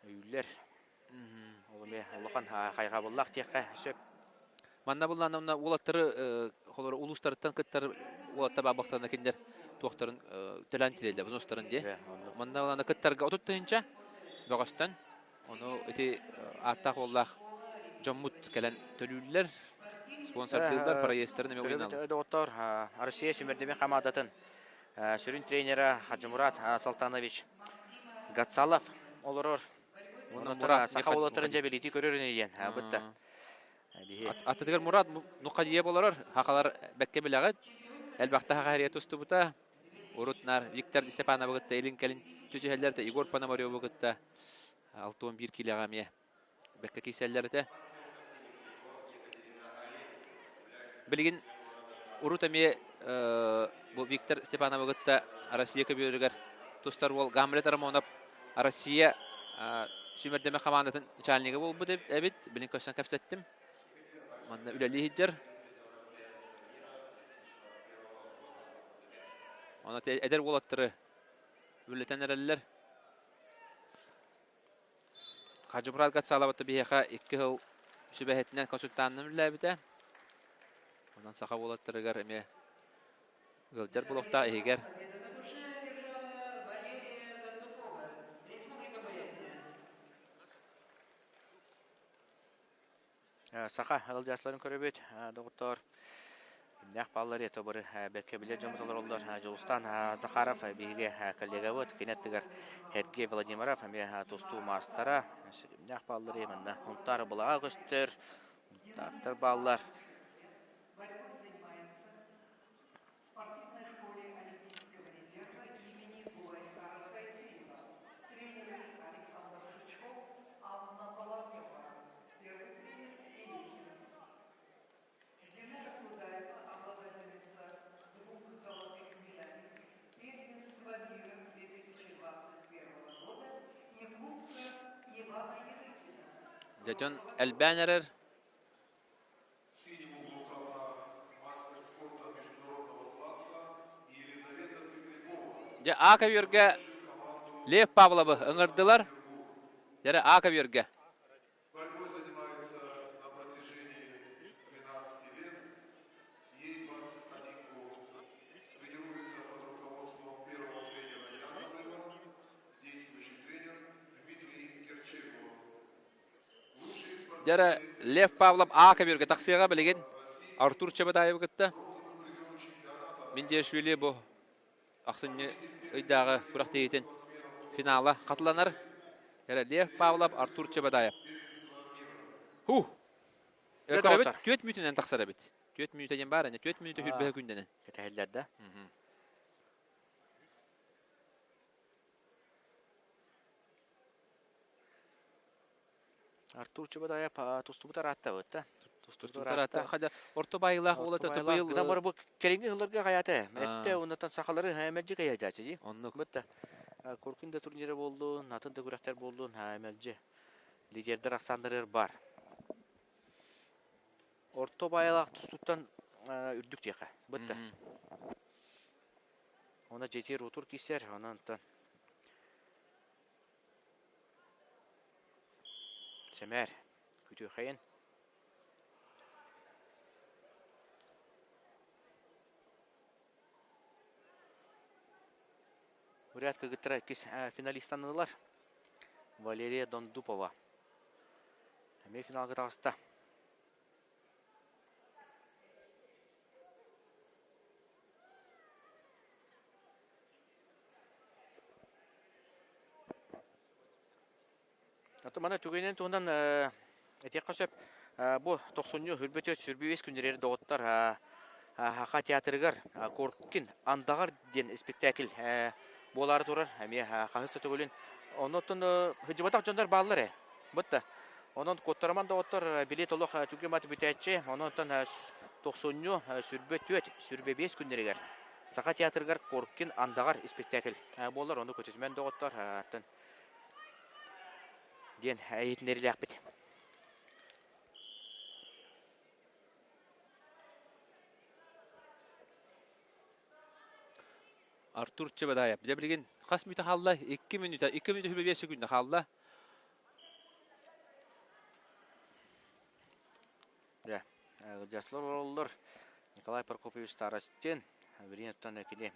Өйүүллэр. Ол эмиэ улахан хайҕабыллаах диэххэ сөп. Манна буллаана уонна уолаттары холор улуустарыттан кыттар уолаттар баабахтарына кинилэр туохтарын төлөөн тириэллэр бузустарын дии. Манна буллаана кыттарга 30 тыһыынча бөҕөстөн ону ити ааттаах уоллаах дьоммут кэлэн төлүүллэр, спонсордыыллар, проездтарын эмиэ уйуналлар. Доҕоттор, Россия сүүмэрдэмэ хамаандатын сүрүн тренера Хаджимурат Салтанович Гацалов олорор. Мурат саха уолаттарын дьэ билити көрөр диэн бытта. Атытыгар Мурат Нухадиев олорор. Хахалар бэккэ билэҕит. Элбэхтэ хаха тустубута. Урут нар Виктор Степановы кытта илин-кэлин Түсүһэллэр этэ Егор Пономареву кытта 61 киилэҕэ эмиэ бэккэ киирсэллэр этэ. Билигин урут эмиэ бу Виктор Степановы кытта Россия көбүөрүгэр тустар уол Гамлет Рамонов Россия сүүмэрдэмэ хамаандатын начальнига буолбут эбит. Билин көрсөн кэпсэттим. Манна үлэлии сылдьар. Онон эдэр уолаттары үлэлэтэн эрэллэр. Хаджимурат Гацалова биһиэхэ икки сыл сүбэһитинэн консультанынан үлэлээбитэ. Онон саха уолаттарыгар эмиэ ыалдьар буолуохтаах иһигэр. Саха ыалдьааччыларын көрөбүт, доҕоттоор. Кимнээх бааллар это бары бэркэ билэр дьоммут олороллор. Дьулустаан Захаров биһиги коллегабыт, кини аттыгар Сергей Владимиров эмиэ тустуу маастара. Кимнээх бааллар манна Хунтаар былаҕа көстөр, Хунтаартар бааллар. спортивной школе Олимпийского резерва имени Гулайсара Сайтиева, тренеры Александр Сучков, Анна Баланева, первый тренер Терехин. Динара Кудаева, обладательница двух золотых медалей первенства мира 2021 года и Кубка Ивана Ярыгина. Дьэ, дьон элбээн эрэр. В синем углу ковра мастер спорта международного класса Елизавета Петрякова. Дьэ, А көбүөргэ Лев Павловы ыҥырдылар. Дьэ, А көбүөргэ. Борьбой занимается на протяжении 12 лет. Ей 21 год. Тренируется под руководством первого тренера Яковлева, действующий тренер Дмитрий Герчегов. Дьэ эрэ Лев Павлов А көбүөргэ тахсыаҕа билигин Артур Чебатаевы кытта. Миндиашвили бу ахсынньы ыйдааҕы күрэхтэһиитин финала хатыланар. Эрэ Лев Павлов, Артур Чебадаев. Ху! Көрөбүт, түөрт мүнүүтүнэн тахсар эбит. Түөрт мүнүүтэ диэн баар ини. Түөрт мүнүүтэ хүрбэһэ күндэнэн. Кэтэһэллэр да. Артур Чебадаев тустубут арааттабыт да. Тустубут араатта. Хадя орто байылаах уола быйыл Гынан бары бу кэлиҥҥи сылларга хайаата. Этте оннотон сахалары мэлдьи кайаджаачы дии. Оннук. Бытта Куркин да турнира буоллун, атын да күрэхтэр буоллун, мэлдьи лидердэр ахсааннарыгар бар. Орто байылаах тустууттан үрдүк диэхэ. Бытта. Она жетер отур кисер, онон Сэмээр, күтүөхэйин. Бурят кыргыттара иккис финалистаннылар. Валерия Дондупова. Эмиэ финалга таҕыста. Аты маны түгэнин туһунан этиэххэ сөп. Бу тохсунньу үрбөтө сүрбүбэс күннэригэр доҕоттор Саха театрыгар Коркин Андаҕар диэн спектакль буолаары турар. Эмиэ хаһыс да төгүлүн. Оннуттан сылдьыбатах дьоннор бааллар ээ. Бытта. Онон куоттараман доҕоттор билиэт олох түгэн мат бүтээччи. Онон тохсунньу сүрбэ түөрт, сүрбэ биэс күннэригэр Саха театрыгар Коркин Андаҕар спектакль буолар. Ону көтүтүмэн доҕоттор диэн иһитиннэриилээхпит. Артур Чебадаев. Дьэ билигин хас мүнүүтэ хаалла? 2 мүнүүтэ, 2 мүнүүтэ 25 секунда хаалла. Дьэ, ыалдьааччылар олороллор. Николай Прокопьевич Старостин, билигин оттон кини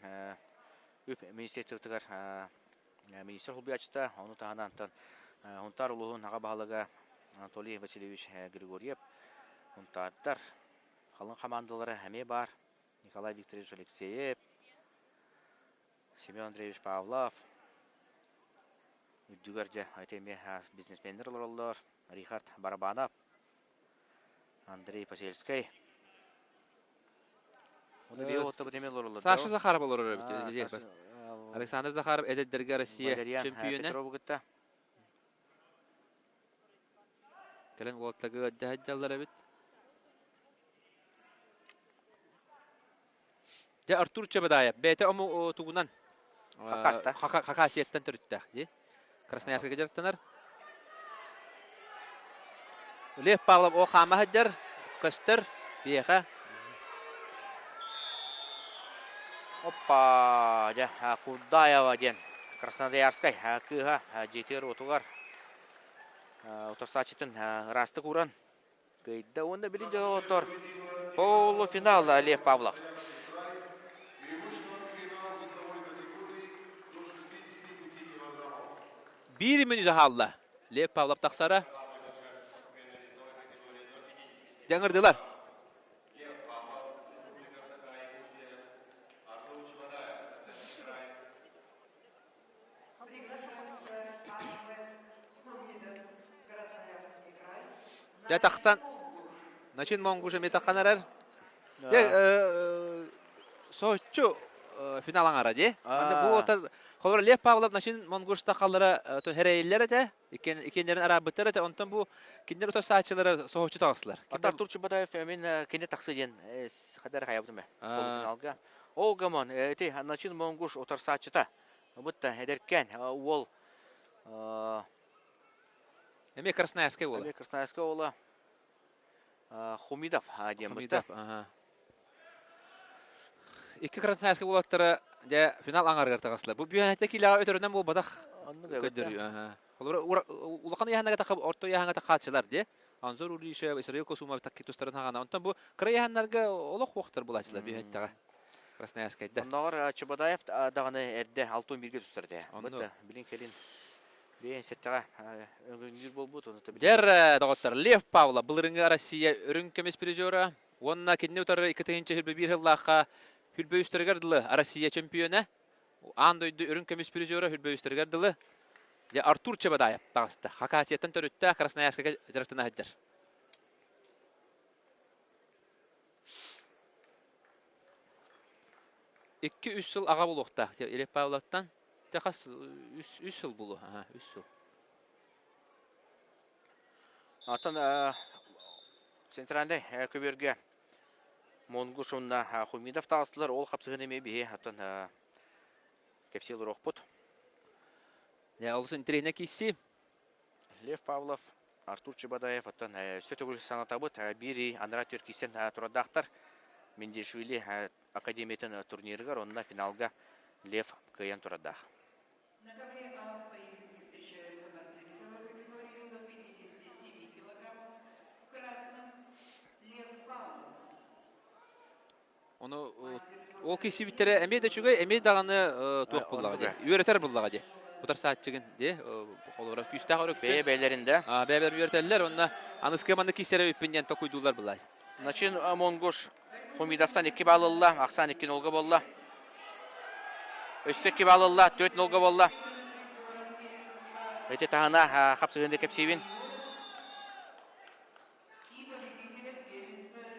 үп министерствотыгар министр солбуйааччыта, ону таһынан оттон Сунтаар улууһун аҕа баһылыга Анатолий Васильевич Григорьев, Сунтаардар халыҥ хамаандалара эмиэ баар. Николай Викторович Алексеев, Семен Андреевич Павлов, үрдүгэр дьэ ити эмиэ бизнесменнэр олороллор. Рихард Барабанов, Андрей Посельскай. Саша Захаров олорор эбит. Александр Захаров эдэрдэргэ Россия Валерьян чөмпүйүөнэ. Петрову кытта. Кэлэн уолаттарга ыалдьа сылдьаллар эбит. Дьэ Артур Чебадаев бэйэтэ ому тугунан Хакаста. Хакасияттан төрүттээх дии. Красноярскайга дьарыктанар. Лев Павлов о хаама сылдьар, көстөр, биһиэхэ. Оппа, дьэ, Курдаева диэн Красноярскай кыыһа дьиэтигэр-уотугар утарсааччытын ыраастык ууран кыайда уонна билин дьоҕотор полуфинал Лев Павлов. Биир мүнүүтэ хаалла. Лев Павлов тахсара. Дьаҥырдылар. Дьэ тахсан Начин Монгуш эмиэ таххан эрэр. Дьэ соһуччу финал аҥара дии. Аны бу уота холобура Лев Павлов Начин Монгуш тахаллара хэрэйиллэр этэ. Иккиэннэрин араабыттар этэ. Онтон бу кинилэр утарсааччылара соһуччу таҕыстылар. Артур Чубадаев мин кини тахсы диэн хадар хайабытым ээ. Полуфиналга. Ол гамон ити Начин Монгуш утарсааччыта Бутта эдэркээн уол Эмиэ Красноярскай уола. Эмиэ Красноярскай уола Хумидов диэн Хумидов, аха. Икки Красноярскай уолаттара дьэ финал аҥарыгар таҕыстылар. Бу бүһэһэтэ киилэҕэ өтөрүнэн буолбатах көрдөрүү. Аха. Холобура улахан ыйааһынаҕа таха орто ыйааһыҥҥа тахааччылар дии. Анзор Улишев, Исраил Косумов такки тустарын хаҕана. Онтон бу кыра ыйааһыннарга олох уохтар булааччылар бүһэттэҕэ. Красноярскайда. Оннооҕор Чебодаев даҕаны эрдэ алтын бииргэ тустар этэ. Онно. Билин кэлин биэн сэттэҕэ өҥүннүүр буолбут. Дьэр, доҕоттор, Лев Павлов былырыҥҥы Россия үрүҥ көмүс призера уонна кинини утары 2021 сыллаахха хүрбэ үстэригэр дылы Россия чемпиона, аан дойду үрүҥ көмүс призера хүрбэ үстэригэр дылы дьэ Артур Чебодаев таҕыста. Хакасияттан төрүттээх Красноярскайга дьарыктана сылдьар. Икки-үс сыл аҕа буолуохтаах Лев Павловтан. Те хас үс, үс сыл буолуо. Аха, үс сыл. Атын центральный көбүөргэ Монгуш уонна Хумидов таҕыстылар. Ол хапсыһын эмиэ биһи атын кэпсии олоруохпут. Дьэ, олус интэриэһинэй киирсии. Лев Павлов, Артур Чебадаев оттон өссө төгүл санатабыт биир анараа түркистэн турардаахтар. Миндишвили академиятын турнирыгар онно финалга Лев кыайан турардаах. На ковре А поединки встречаются борцы весовой категории до 57 килограммов. В красном Лев Павлов. Ону ол киирсибиттэрэ эмиэ да үчүгэй, эмиэ даҕаны туох буллаҕа дии. Үөрэтэр буллаҕа дии. Утарсааччыгын дии. Холобура күүстээх өрүктүн. Бэйэ бэйэлэрин да. Бэйэ-бэйэлэрин үөрэтэллэр. Онно аныскы маннык киирсэрэ үппүн диэн токуйдууллар былай. Начин Монгуш Хумидовтан 2 балл ылла, ахсаан 2 нолга буолла. Өссө 2 балл ылла, 4 нолга буолла. Эти таһына хапсыһыны кэпсиибин.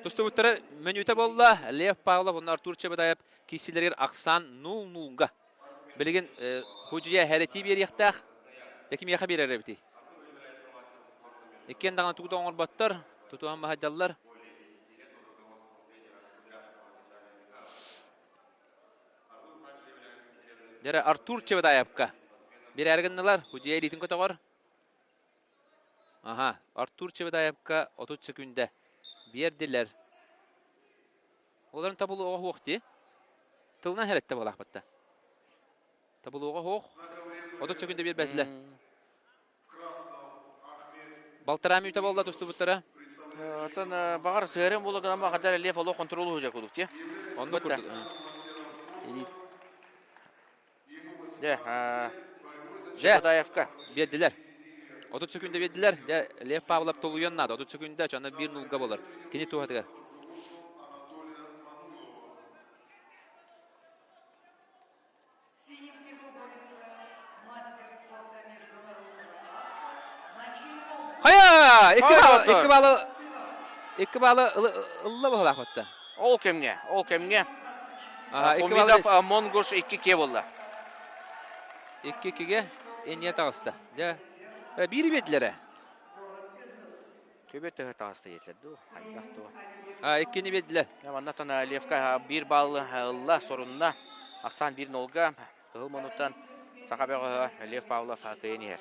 Тустубуттара менюта буолла. Лев Павлов уонна Артур Чебатаев киирсиилэригэр ахсаан 0-0-га. Билигин Худья хэрэтии биэриэхтээх. Дьэ кимиэхэ биэрэр эбитий? Иккиэн даҕаны тугу да оҥорботтор, тутуһан баһадьаллар. Дьэрэ Артур Чебатаевка биэрээри гыннылар. Худья илиитин көтөҕөр. Аха, Артур Чебедаевка 30 секүндэ биэрдилэр. Олорун табылуоҕа суох дии. Тылынан хэрэттэ буолаахпытта. Табылуоҕа суох. 30 секүндэ биэрбэтилэр. Балтараа мүнүүтэ буолла тустубуттара. Оттон баҕар сыарым буола гынан хаддар Лев олох контролу сылдьар курдук дии. Оннук курдук. Дьэ, Дьэ, Чебадаевка. биэрдилэр. 30 секүндэ биэрдилэр. Дьэ, Лев Павлов толуйуон наада. 30 секүндэ, чана биир нулга болар. Кини туһатыгар. Синим борется мастер спорта международного класса Начин Монгуш. Хайа! Икки балл, икки баллы, икки баллы ылла быһалаахпытта. Ол кэмҥэ, ол кэмҥэ Ага, икки баллы Хумидов Монгуш 2 ке болла. Икки-иккигэ инньэ таҕыста. Дьэ, биири биэрдилэр ээ. Көбүөт төһө таҕыста диэтилэр дуу, хайдах дуу. Иккини биэрдилэр. Маннаттан Левка биир балл ылла, сорунна. Ахсаан биир нолга. Кыһыл муннуттан саха бөҕөһө Лев Павлов кыайан иһэр.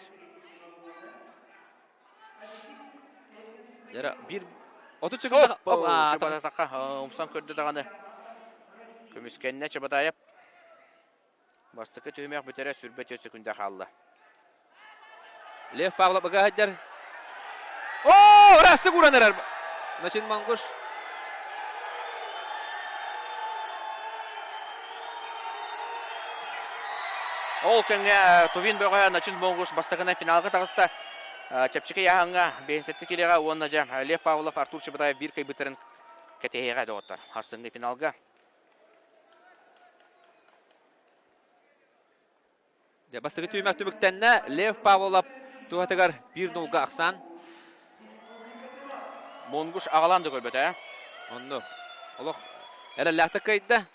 Дьэ, биир 30 секунда Чабататахха умсан көрдө даҕаны. Көмүскэннэ Чабатаев. Бастакы түһүмэх бүтэрэ 24 секунда хаалла. Лев Павлов ыга сылдьар. Оо, ырастык ууран эрэр. Начин Монгуш. Ол кэмҥэ Тувин бөҕө Начин Монгуш бастакынан финалга таҕыста. Чэпчэки ыйааһыҥҥа 57 килиэҕэ уонна дьэ Лев Павлов, Артур Чебатаев биир кыайбыттарын кэтэһиэҕэ доҕоттор. Арсыҥҥы финалга. Дьэ, бастакы түһүмэх түмүктэннэ. Лев Павлов туһатыгар биир нулга ахсаан. Монгуш аҕалаан да көрбөтө, ээ? Оннук. Олох эрэллээхтик кыайда.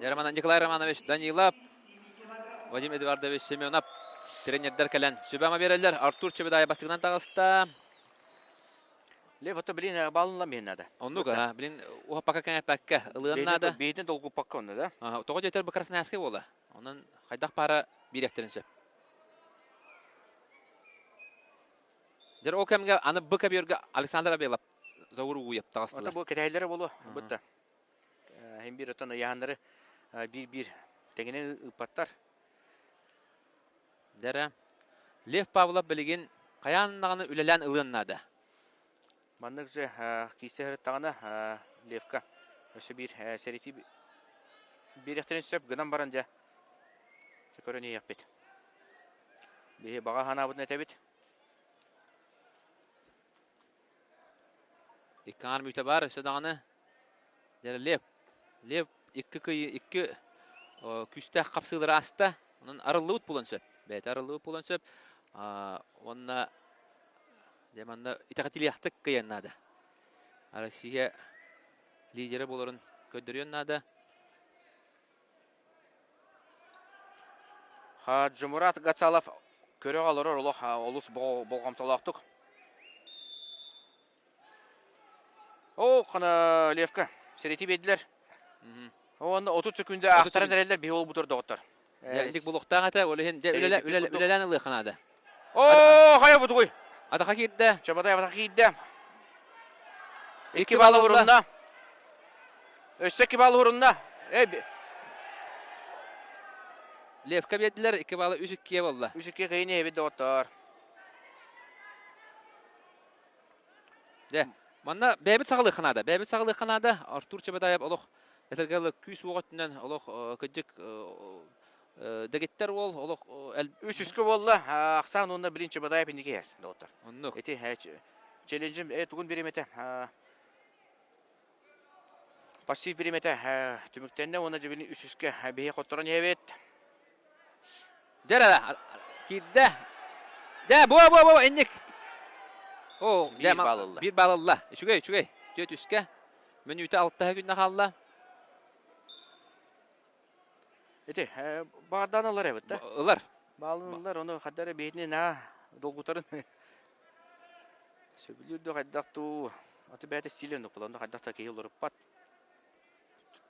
Роман Николай Романович Данилов, Вадим Эдуардович Семенов тренердэр кэлэн сүбэ-ама биэрэллэр. Артур Чебедаев бастакынан таҕыста. Лев, ото блин, баллын миэн надо. Оннук, а, блин, уһаппакка кэҥэппэккэ ылыан наада. Бэйэтин долгуппакка онно да? Тоҕо диэтэр бу Красноярскай буола. Онон хайдах пара биэриэхтэрин сөп. Дьэр ол кэмҥэ аны бу көбүөргэ Александр Абелов Заур Угуев таҕыстылар. Ото бу кэтэһэллэрэ буолуо, бытта. Хин биир отон ыйаһаннары биир-биир тэҥинэн ыыппаттар. Дэрэ, Лев Павлов билигин хайаан даҕаны үлэлээн ылыан наада. Маннык же киисэ сырыттаҕына Левка өссө биир сэрэтии биэриэхтэрин сөп гынан баран дьэ көрөн иһиэхпит. Биһи баҕа санаабытын этэбит. Икки аҥаар мүтэ баар өссө даҕаны. Дьэ Лев. Лев икки кый икки күүстээх хапсыылары аста. Онон арыллыбыт буолуон сөп. Бэйэтэ арыллыбыт буолуон сөп. Уонна дьэ манна итэҕэтилиэхтик кыайан наада. Россия лидерэ буоларын көрдөрүөн наада. Хаджимурат Гацалов көрө олорор олох олус болҕомтолоохтук. Оо, хана Левка сэрэтии биэрдилэр. Уонна 30 секунда аахтаран эрэллэр биһи олбутур доҕоттор. Инник булуохтаах этэ, ол иһин дьэ үлэлээн ылыахха наада. Оо, хайа бутугуй? Атаха киирдэ. Чабатай атаха киирдэ. Икки балл урунна. Өссө икки балл урунна. Левка биэрдилэр, икки баллы үс иккиэ буолла. Үс иккиэ кыйын эбит доҕоттоор. Дьэ, манна бэйэбит саҕалыахха наада. Бэйэбит саҕалыахха наада. Артур Чебедаев олох этэргэ дылы күүс уох өттүнэн олох кырдьык дэгиттэр уол олох Үс үскэ буолла. Ахсаан уонна билин Чебедаев инники иһэр доҕоттор. Оннук. Ити челленджим тугун бириэмэтэ пассив бириэмэтэ түмүктэннэ уонна дьэ билин үс үскэ биһи хотторон иһэбит. Дьэ эрэ, киирдэ. Дьэ, буо, буо, буо, инник. О, Биир баал ылла. Биир баал ылла. Үчүгэй, үчүгэй. Түөрт үскэ. Мүнүүтэ алтаһа күннэ хаалла. Ити, баардаан ылар эбит да? Ылар. Баалын ылар, ону хадда эрэ биһитини наа долгутарын. Сөбүлүүр да хайдах туу. Аты бэйэтэ стиле оннук буолан хайдах да киһи уларыппат.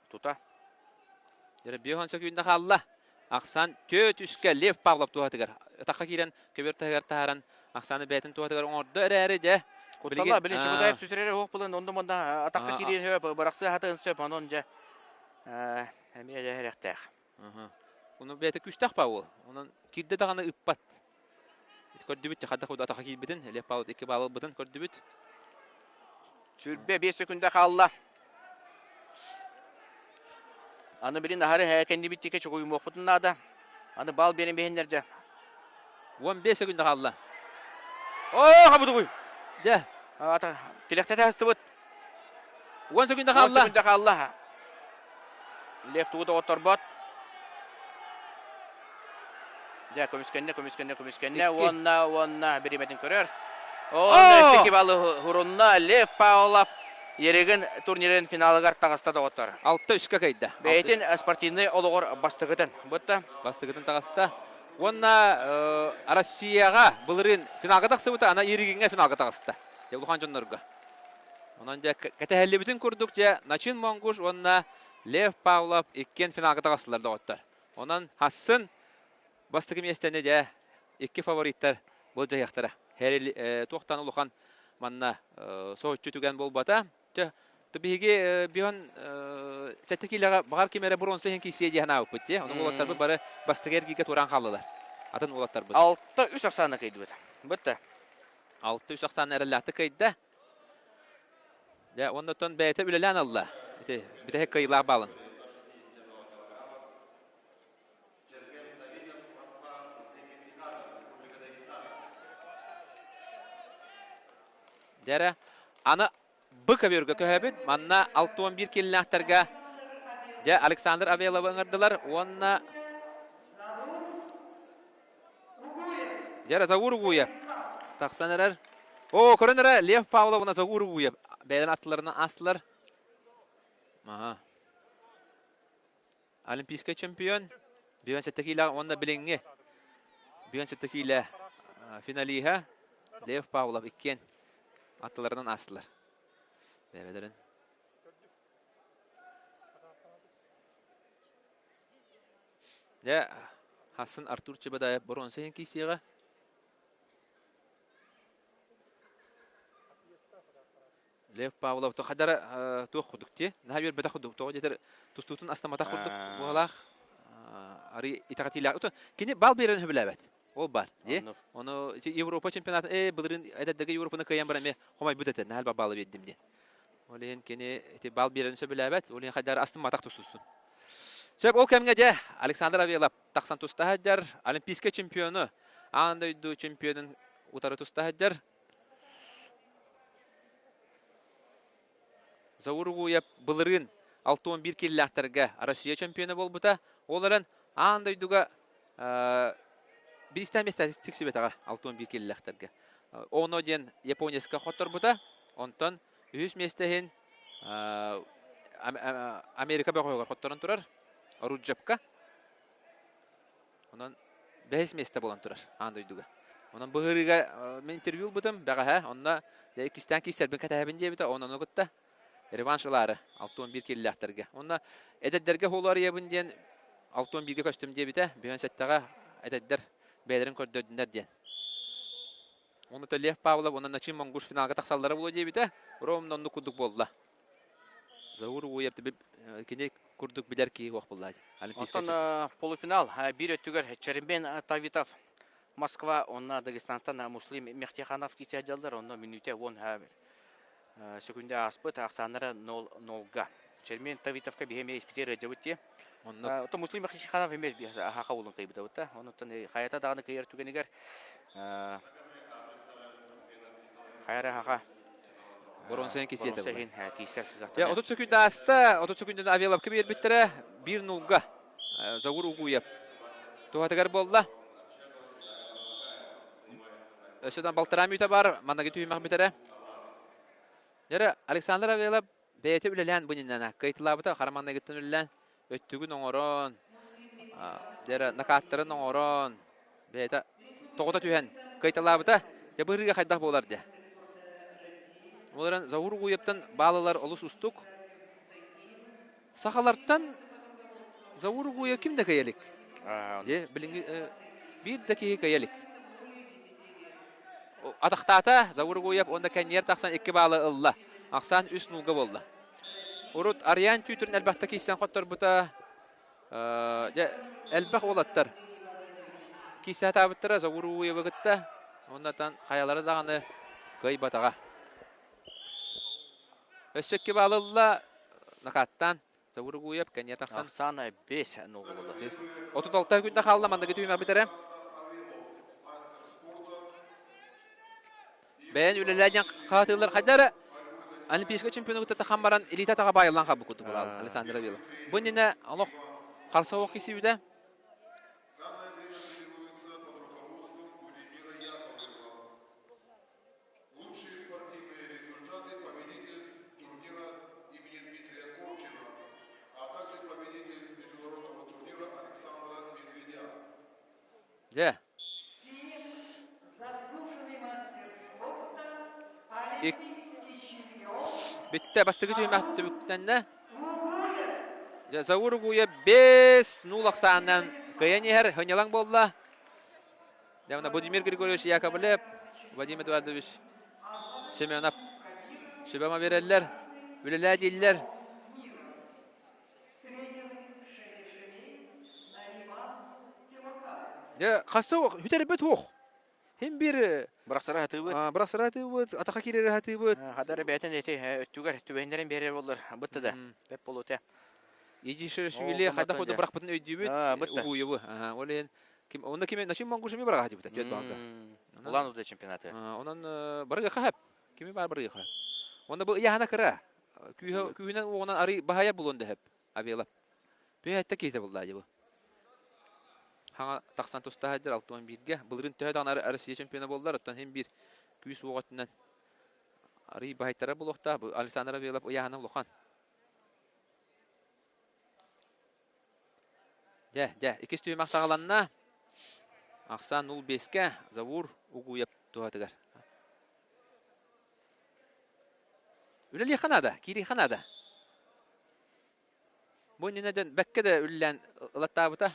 Тута. Дьэ, биэс сөкүүндэ хаалла. Ахсаан түөрт үскэ Лев Павлов туһатыгар. Атахха киирэн көбүөр таһыгар таһааран Ахсааны бэйэтин туһатыгар оҥордо эрээри дьэ. Куттала билин Чебудаев сүсүрэрэ суох булан онно манна атахха киириэн сөп, бырахсыа хатыан сөп, онон дьэ эмиэ дьэ эрэхтээх. Ону бэйэтэ күүстээх баа уол. Онон киирдэ даҕаны ыппат. Көрдүбүт хайдах атаха киирбитин, Лев Павлов икки баал ылбытын көрдүбүт. 25 секунда хаалла. Аны билин аһары кэннибит диэки чугуйумуохпутун наада. Аны баал биэрэн биһиннэр дьэ. 15 секунда хаалла. Оо, хабытыгуй. Дьэ. Тилэхтэтэ астыбыт. 10 секунда хаалла. 10 секунда хаалла. Лев тугу доҕотторбот. Дьэ, көмүскэннэ, көмүскэннэ, көмүскэннэ. Уонна, уонна бириэмэтин көрөр. Уонна икки баллы хурунна Лев Павлов. Ерегин турнирын финалыгар таҕыста доҕоттор. 6-3-кэ кыайда. Бэйэтин спортивнай олоҕор бастакытын. Бытта. Бастакытын таҕыста. Уонна Россияҕа былырыын финалга тахсыбыта, ана Ерегиҥҥэ финалга таҕыста. Дьэ улахан дьоннорго. Онон дьэ кэтэһэллибитин курдук дьэ Начин Монгуш уонна Лев Павлов иккиэн финалга таҕыстылар доҕоттор. Онон хассын бастакы миэстэни дьэ икки фавориттар былдьаһыахтара. Туохтан улахан манна соһуччу түгэн буолбата. Чэ, биһиги биһон сэттэ киилэҕэ баҕар ким эрэ бронза иһин киирсиэ дии санаабыппыт дии. Ону уолаттарбыт бары бастакы эргииргэ туораан хааллылар. Атын уолаттарбыт. 6-3 ахсаана кыайдыбыт. Бытта. 6-3 ахсаана эрэллээхтик кыайда. Дьэ, уонна оттон бэйэтэ үлэлээн ылла. Ити бүтэһик кыайыылаах баалын. Дьэ аны Б көбүөргэ көһөбүт. Манна 61 киллээхтэргэ дьэ Александр Авеловы ыҥырдылар уонна Дьэ Заур Угуев тахсан эрэр. О, көрөн эрэ Лев Павлов уонна Заур Угуев бэйэлэрин аттыларынан аастылар. Аха. Олимпийскай чемпион, 57 киилэ уонна билиҥҥи 57 киилэ финалиһа Лев Павлов иккиэн аттыларынан аастылар. Бэйэлэрин. Дьэ, Хассан Артур Чебадаев боруонса иһин киирсиэҕэ. Лев Павлов хадара туох курдук ти наһаа үөрбэтэх курдук тоҕо диэтэр тустуутун астаматах курдук буолаах арый итэҕэтиилээх кини бал биэрэн сөбүлээбэт ол бар дии ону Европа чемпионатын э былырыын эдэрдэргэ Европаны кыайан баран эмиэ хомойбут этэ наһаа элбэх баалы биэрдим диэн ол иһин кини ити бал биэрэн сөбүлээбэт ол иһин хайдары астымматах тустуутун сөп ол кэмҥэ дьэ Александр Авелов тахсан туста сылдьар олимпийскай чемпиону аан дойду чемпионун утары туста сылдьар Заур Угуев былырыын 61 киллээхтэргэ Россия чемпиона буолбута. Ол эрэн аан дойдуга биристэн миэстэ тиксибэтэҕэ 61 киллээхтэргэ. Оно диэн японецка хотторбута. Онтон үһүс миэстэ иһин Америка бөҕөһүгэр хотторон турар Оруджепка. Онон бэһис миэстэ буолан турар аан дойдуга. Онон быһыырыыга мин интервью ылбытым бэҕэһээ. Онно иккистээн киирсэрбин кэтэһэбин диэбитэ. Онон ону кытта реванш ылаары 61 киирилээхтэргэ. Онно эдэрдэргэ хуолу арыйабын диэн 61-гэ көстүм диэбитэ. Бүһэн сэттэҕэ эдэрдэр бэйэлэрин көрдөрдүннэр диэн. Онно Лев Павлов уонна Начин Монгуш финалга тахсаллара буолуо диэбитэ. Ровно оннук курдук буолла. Заур Уев кини курдук билэр киһи суох буолла. Онтон полуфинал биир өттүгэр Черембен Тавитов Москва, онно Дагестантан Муслим Мехтиханов киирсэ дьаллар, онно мүнүүтэ 10 секунда ааспыт, ахсааннара 0-0-га. Чермен Тавитовка биһи эмиэ испитигэр ыалдьабыт дии. Онно Оттон Муслим Мехтиханов эмиэ аһаха улун кыйбытабыт да. Онуттан хайата даҕаны кыйар түгэнигэр хайара хаха Боруонсайын кисиэтэ Боруонса иһин киирсэр Дьэ, 30 секунд ааста, 30 секунданы Авеловка биэрбиттэрэ, 1-0-га Заур Угуев туһатыгар буолла. Өссө да балтараа мүтэ бар, маннаги түһүмэх бүтэрэ. Дьэрэ, Александр Авелов бэйэтэ үлэлээн бу иннинэ кыайтылаабыта хара маҥнайгыттан үлэлээн өттүгүн оҥорон, дьэрэ, накааттарын оҥорон, бэйэтэ тоҕута түһэн кыайталаабыта. Дьэ, быһырыыга хайдах буолар дьэ. Ол эрэн Заур Угуевтан баалалар олус устук. Сахалартан Заур Угуев ким да кыайа илик. Дьэ, билиҥҥи биир да киһи кыайа илик. Атахтаата Заур Угуев уонна кэнниэр тахсан икки баалы ылла. Ахсаан үс нуулга буолла. Урут Арыйаан түүтүрүн элбэхтэ киирсэн хотторбута. Дьэ, элбэх уолаттар киирсэ сатаабыттара Заур Угуевы кытта. Оннотон хайалара даҕаны кыайбатаҕа. Өссө икки баалы ылла накаттаан Заур Угуев кэнниэ тахсан. Ахсаана 5 нол буолла. 36 күндэ хаалла манныгы түһүмэх бүтэрэ. Бэйэн үлэлээ диэн хаатыылар хайда эрэ Олимпийскай чемпиону кытта тахан баран илиитэ атаҕа баайыллан хаалбыт курдук буолла Александр Авилов. Бу иннинэ олох харса суох кисийбитэ. Дьэ. Ик Бүттэ бастакы түһүмэх түмүктэннэ. Дьэ, Заур Угуев 5-0 ахсаанынан кыайан иһэр сынньалаҥ буолла. Дьэ, уонна Владимир Григорьевич Яковлев, Вадим Эдуардович Семенов сүбэ-ама биэрэллэр, үлэлээ дииллэр. Дьэ, хасса бүтэрбит суох. Хим биир Бырахсара сатыыбыт. Бырахсара сатыыбыт, атаха киирэрэ сатыыбыт. Хадары бэйэтин эти өттүгэр түбэһиннэрин биэрэр боллар. Бытта да. Бэп болуота. Идишишвили хайдах курдук бырахпытын өйдүүбүт. Угуйубу. Ол иһин ким онно ким Начим Монгуш эмиэ быраҕа дибитэ түөрт баалга. Улан Удэ чемпионаты. Онон барыга хаһап. Кими бар барыга хаһап. Онно бу ыйаһана кыра. Күүһүнэн уоҕунан арый баһайа булуон дэһэп. Авела. Бүһэттэ киһитэ буллаа дии бу. Хаҥа тахсан туста сылдьар 61-гэ. Былырыын төһө даҕаны Россия чемпиона буоллар, оттон иһин биир күүс уох өттүнэн арый баһайтара буолуохтаах. Бу Александр Авелов ыйааһына улахан. Дьэ, дьэ, иккис түһүмэх саҕаланна. Ахсаан 0-5-кэ Завур Угуев туһатыгар. Үлэлиэххэ наада, киириэххэ наада. Бу иннинэ дьон бэккэ да үллээн ылаттаабыта.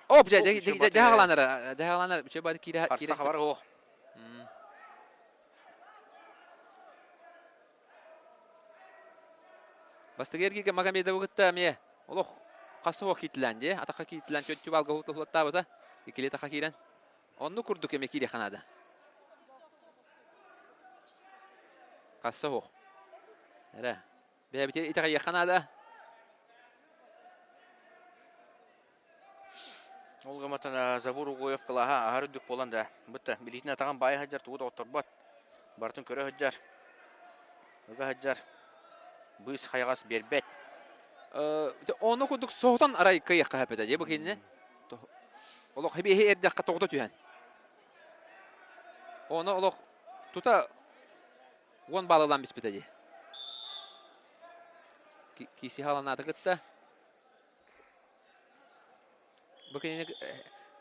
Оп, дьэ, дьаһаҕаланар, дьаһаҕаланар, үчүгэй баҕайы киирэ Харса хабар оһох. Бастакы эргииргэ Магомедовы кытта эмиэ олох хас оһох кииртилээн дии, атахха кииртилээн түөрт балга уһулаттаабыта, иккилии атахха киирэн. Оннук курдук эмиэ киириэххэ наада. Хасса оһох. Эрэ. Бэйэбитигэр итэҕэйиэххэ наада. Ол гымматан Забур Угуев кылааһа аһар үрдүк буолан да, бытта билиитин атаҕын баайа сылдьар тугу да отторбот. Барытын көрө сылдьар. Ыга сылдьар. Быыс хайаҕас биэрбэт. Ону курдук соһутан арай кыайыахха сөп дии бу кинини. Олох хибиэһи эрдэххэ тоҕута түһэн. Ону олох тута 10 баллылаан биспитэ дии. Киси халанаата кытта. Бу кинини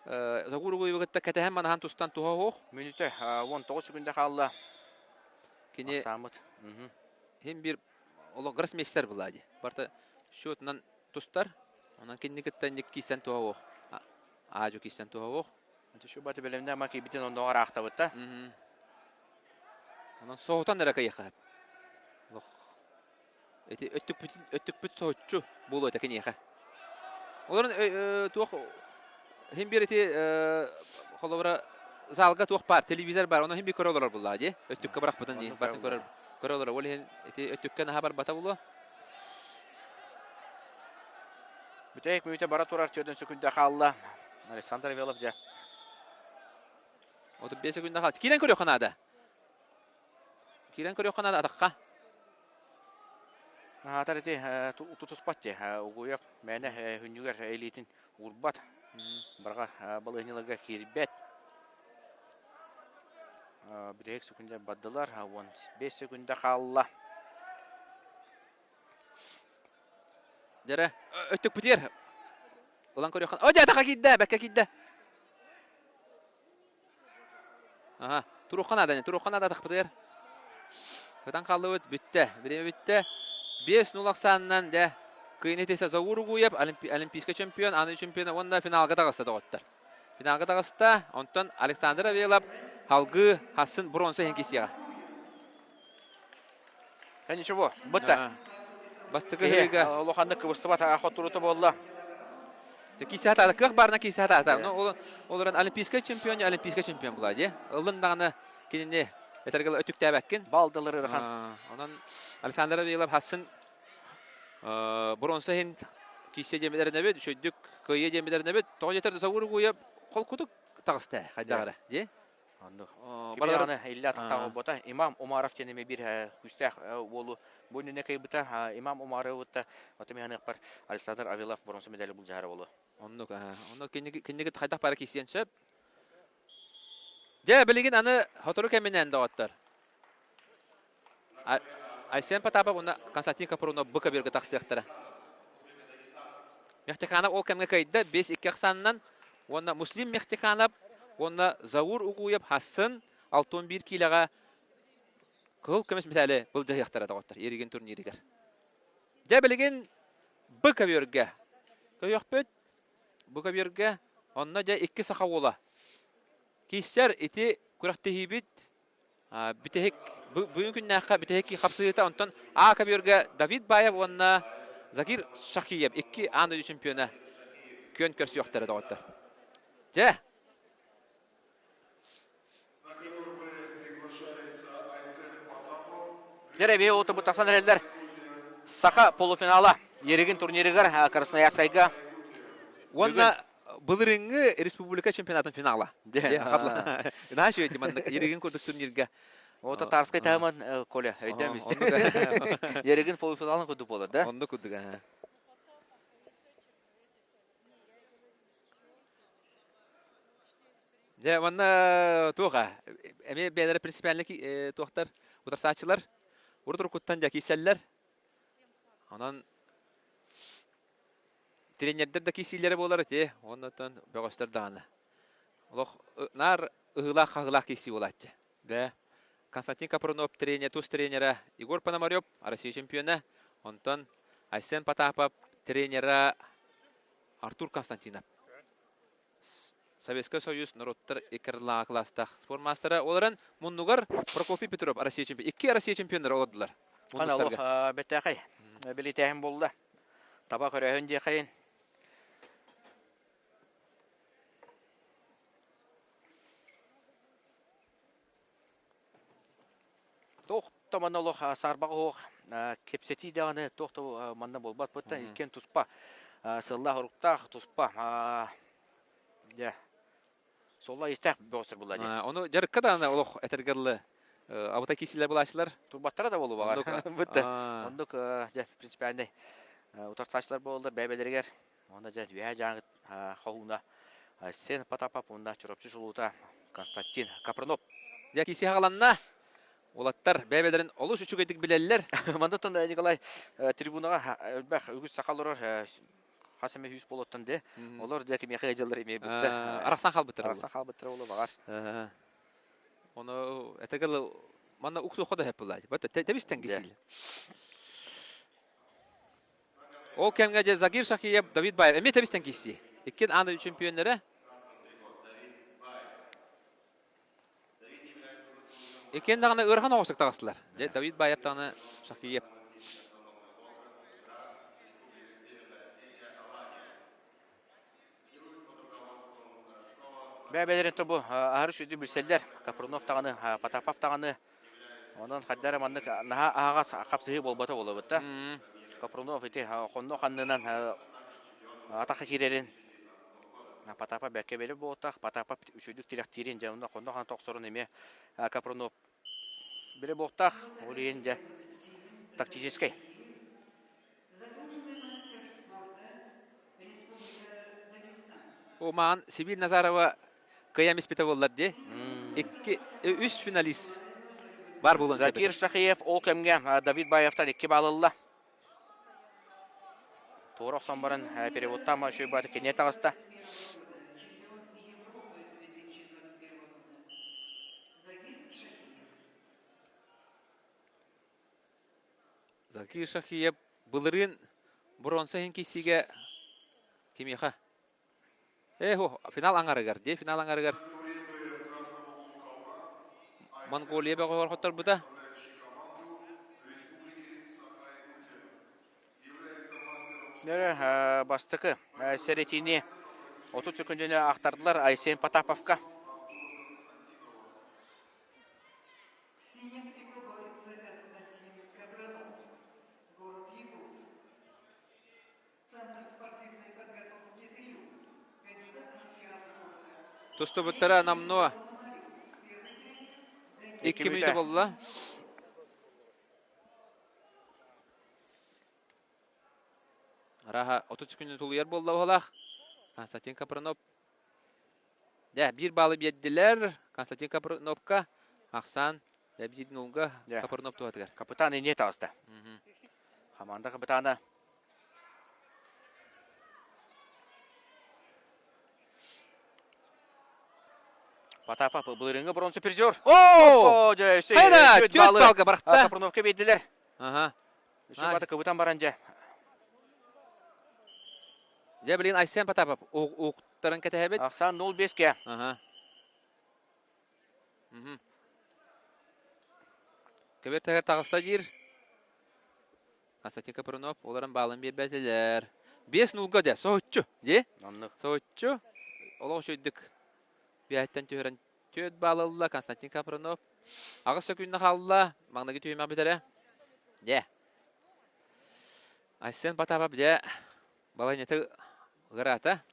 Загур Угуевы кытта кэтэһэн манаһан тустан туһа оһох. Мүнүүтэ 19 секунда хаалла. Кини Ахсааммыт. Хим бир олох гроссмейстер была дии. Барта счетунан тустар. Онон кинини кытта инник киирсэн туһа оһох. Аажу киирсэн туһа оһох. Ити баты бэлэмнэ ама киирбитин оннооҕор аахтабыт да. Онон соһутан эрэ кыйыха. Олох Ити өттүкпүтүн өттүкпүт соһуччу буолуо этэ киниэхэ. Олорон туох иһин биэр ити холобура залга туох баар телевизор баар ону иһин биир көрө олорор буллаа дии өттүккэ бырахпытын дии бартын көрөр көрө олорор ол иһин ити өттүккэ наһаа барбата буолуо Бүтэһик мүнүүтэ бара турар түөртүн сөкүндэ хаалла. Александр Авелов дьэ. 35 секунда хаалла. Киирэн көрүөххэ наада. Киирэн көрүөххэ наада атахха. Аатар ити тутуспат дии. Угуев мээнэ хүннүгэр илиитин уурбат. Барҕа балыһынньаларга киирбэт. Бүтэһик секунда бардылар. 15 секунда хаалла. Дьэрэ, өттүкпүтүгэр ылан көрүөххэ. О, дьэ, атахха киирдэ, бэккэ киирдэ. Аха, туруохха наада ини, туруохха наада атахпытыгар. Кытан хааллыбыт, бүттэ. Бириэмэ бүттэ. 5-0 ахсаанынан дьэ кыайыыны итиэсэ Заур Угуев, олимпийскай чемпион, аан чемпиона уонна финалга таҕыста доҕоттор. Финалга таҕыста, онтон Александр Авелов салгыы хассын бронза иһин кисиэҕэ. Да ничего, бытта. Бастакы ыһыыга улаханнык кыбыстыбат хотурута буолла. Кисе хатаата, кыах баарына кисе хатаата. Ну, олорон олимпийскай чемпион, олимпийскай чемпион була дии. Ыллын даҕаны кинини этэргэ өтүктээбэккин. Балдылар ырахан. Онон Александр Авилов хассын бронза иһин кисе диэмилэринэбит, үчүйдүк кыайыы диэмилэринэбит. Тоҕо диэтэр Саур Угуев холкутук таҕыста хайдах эрэ дии. Оннук. Барыларын иллэ атахтаах буолбута. Имам Умаров диэн эмиэ биир күүстээх уолу бу иннинэ кыайбыта. Имам Умаровыта оту миһаныахпар Александр Авилов бронза медали былдьаһара буолуо. Оннук. Онно кинигит хайдах бара киирсиэн сөп. Дьэ, билигин аны сотору кэминэн доҕоттор. Айсен Потапов уонна Константин Капрунов бу көбүөргэ тахсыахтара. Мехтиханов ол кэмҥэ кыайда 5-2 ахсаанынан уонна Муслим Мехтиханов уонна Заур Угуев Хассын 61 киилэҕэ кыһыл көмүс мэтээли былдьаһыахтара доҕоттор Еригин турнирыгар. Дьэ билигин Б көбүөргэ көйөхпүт. Бу көбүөргэ онно дьэ икки саха уола кииссэр ити күрэхтэһиибит бүтэһик бүгүн күннээххэ бүтэһик хапсыһыыта онтон А көбүөргэ Давид Баев уонна Закир Шахиев икки аан дойду чемпиона күөн көрсүөхтэрэ доҕоттор. Дьэ Дьэ эбии уутубут тахсан эрэллэр. Саха полуфинала Еригин турнирыгар Красноярскайга Уонна былырыҥҥы республика чемпионатын финала. Наһаа үчүгэй маннык Еригин курдук турнирга. О татарскай таһыман Коля өйдөөн истин. Еригин полуфиналын курдук буолар да? Оннук курдук. Дьэ, манна туох эмиэ бэйэлэрэ принципиально туохтар утарсааччылар урут уруккуттан дьэ киирсэллэр. Онон тренердэр да киирсиилэрэ буолар ити. Оннуттан бөҕөстөр даҕаны. Олох наар ыһыылаах-хаһыылаах киирсии буолааччы. Бээ. Константин Капрунов тренер, тус тренерэ Егор Пономарев, Россия чемпиона. Онтон Айсен Потапов тренера Артур Константинов. Советскай Союз норуоттар иккардылааҕы кылаастаах спорт маастара. Ол эрэн муннугар Прокопий Петров Россия чемпион. Икки Россия чемпионнара олордулар. Муннуктарга. Бэтээхэй. Билитээһин буолла. Таба көрөөһүн диэхэйин. Туох да манна олох саарбаҕа суох кэпсэтии даҕаны туох да манна буолбат буттан иккиэн туспа сыллаах-оруктаах туспа дьэ суолла истээх бөҕөстөр буолла дии. Ону дьарыкка даҕаны олох этэргэ дылы абытай киисилэр булааччылар. Турбаттара да буолуо баҕар. Бытта. Оннук дьэ принципиальнай утарсааччылар буолаллар бэйэ-бэйэлэригэр. Уонна дьэ үөһээ дьааҥы хоһууна Айсен Потапов уонна Чурапчы чулуута Константин Капрынов. Дьэ киси хаҕаланна. Уолаттар бэйэ-бэйэлэрин олус үчүгэйдик билэллэр. Мандаттан Николай трибунаҕа элбэх үгүс саха олорор хас эмэ сүүс буолуоттан де. Олор дьэ кимиэхэ ыалдьаллар эмиэ бүттэ. Арахсан хаалбыттар. Арахсан хаалбыттар буолуо баҕар. Ону этэгэл манна уксуохха да сөп буолла. Тэбистэн кисиил. Ол кэмҥэ дьэ Загир Шахиев, Давид Баев эмиэ тэбистэн киирсии. Иккиэн аан дойду чемпионнара. Иккиэн даҕаны ыарахан оҕустук таҕыстылар. Дьэ Давид Баев даҕаны Шахиев. Бэйэ-бэйэлэрин тобу аһары сүдү билсэллэр. Капрунов даҕаны, Потапов даҕаны. Онон хайда эрэ маннык наһаа аһаҕас хапсыһыы буолбата буолуобут да. Капрунов ити хонно ханнынан атахха киирэрин Потапов бэккэ бэлэ буолтах. Потапов үчүгдүк тирэхтиирин дьэ онно хонно ханна тохсорун эмиэ Капрунов билэ буолтах. Ол иһин дьэ тактическай. Оман Сибирь Назарова кыайан испитэ буоллар дии. Икки, үс финалист бар буолуон сөп. Закир Шахиев ол кэмҥэ Давид Баевтан икки балл ылла. Туора охсон баран переводтаан үчүгэй киниэ таҕыста. Закир Шахиев былырыын бронза иһин киирсиигэ кимиэхэ? Э, финал аҥарыгар, дии финал аҥарыгар Монголия бөҕөҕөр хотторбута. Бастакы сэрэтиини 30 секунданы ахтардылар Айсен Потаповка. Синим трико борется Константин Кабранов, город Якутск. Центр спортивной подготовки «Триумф», кандидат мастера спорта. Тустубуттара намнуо икки мүнүүтэ буолла. Араха 30 күнү тулуйар буолла баһылаах. Константин Капранов Дьэ, биир баалы биэрдилэр Константин Капрыновка. Ахсаан биир нулга Капрынов туһатыгар. Капитан инньэ таҕыста. Хамаанда капитана. Потапов былырыыҥҥы бронза призер. О! Хайда, түөрт балга барахта. Сопруновка биэрдилэр. Ага. Үчүгэй кыбытан баран дьэ. Дьэ, билигин Айсен Потапов уктарын кэтэһэбит. Ахсаан 0-5-ке. Ага. Көбөр тэһэр таҕыста диир. Константин Капрунов олорон баалын биэрбэтилэр. 5 нулга дьэ, соһуччу, дии? Оннук. Соһуччу. Олох үчүгдүк биэһэттэн түһэрэн түөрт баал ылла Константин Капрунов. Аҕыс сөкүүндэ хаалла. Маҥнайгы түһүмэх бүтэрэ. Дьэ. Айсен Потапов дьэ балаһыанньата ыараата.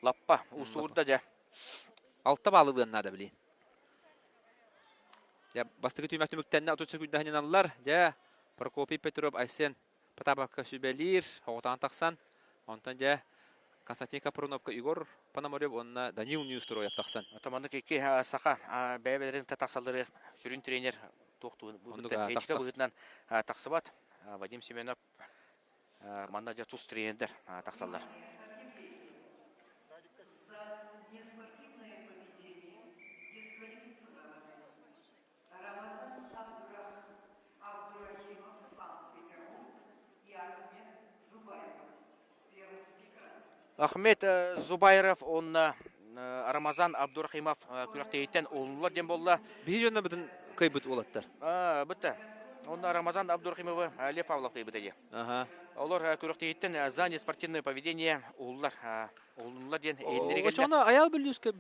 Лаппа уустугурда дьэ. Алта баалы ылыан наада билин. Дьэ, бастакы түһүмэх түмүктэннэ 30 сөкүүндэ ханьаналлар. Дьэ, Прокопий Петров Айсен Потаповка сүбэлиир, оҕотоон тахсан. Онтон дьэ, Константин Капруновка Егор Пономарев уонна Данил Неустроев тахсан. Отоманнык икки саха бэйэ-бэйэлэрин тахсаллары сүрүн тренер туох этика быһыытынан тахсыбат. Вадим Семенов манна дьэ тус тренердэр тахсаллар. Ахмед Зубайров уонна Рамазан Абдурахимов күрэхтэһииттэн уһуллулар диэн буолла. Биһи дьонно бытын кыайбыт уолаттар. Бытта. Онно Рамазан Абдурахимовы Лев Павлов кыайбыта дии. Аха. Олор күрэхтэһииттэн за неспортивное поведение уһуллар. Уһуллулар диэн иһиннэри кэллэ. Очоҕуна Аял Бүлүүскэ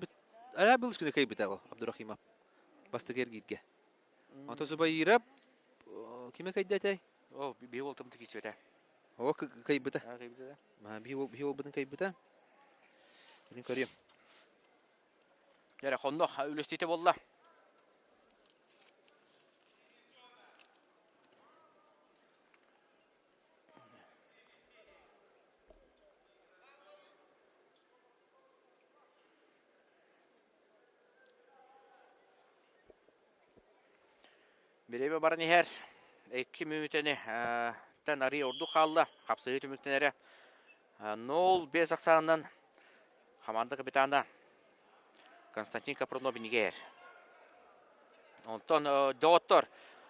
Аял Бүлүүскэ кыайбыта ол Абдурахимов бастакы эргииргэ. Ото Зубайыров кими кыайда этэй? О, биһи уолтум киирсибэтэ. О, кыайбыта. Кыайбыта да. Биһи уолбутун кыайбыта. Мин көрүөм. Эрэ хоннох үлэстиитэ буолла. Бириэмэ баран иһэр. Икки мүнүүтэни тэн арыый ордук хаалла. Хапсыһыы түмүктэнэрэ 0-5 ахсаанынан хамаанда капитана Константин Капрунов иннигэ Онтон доҕоттор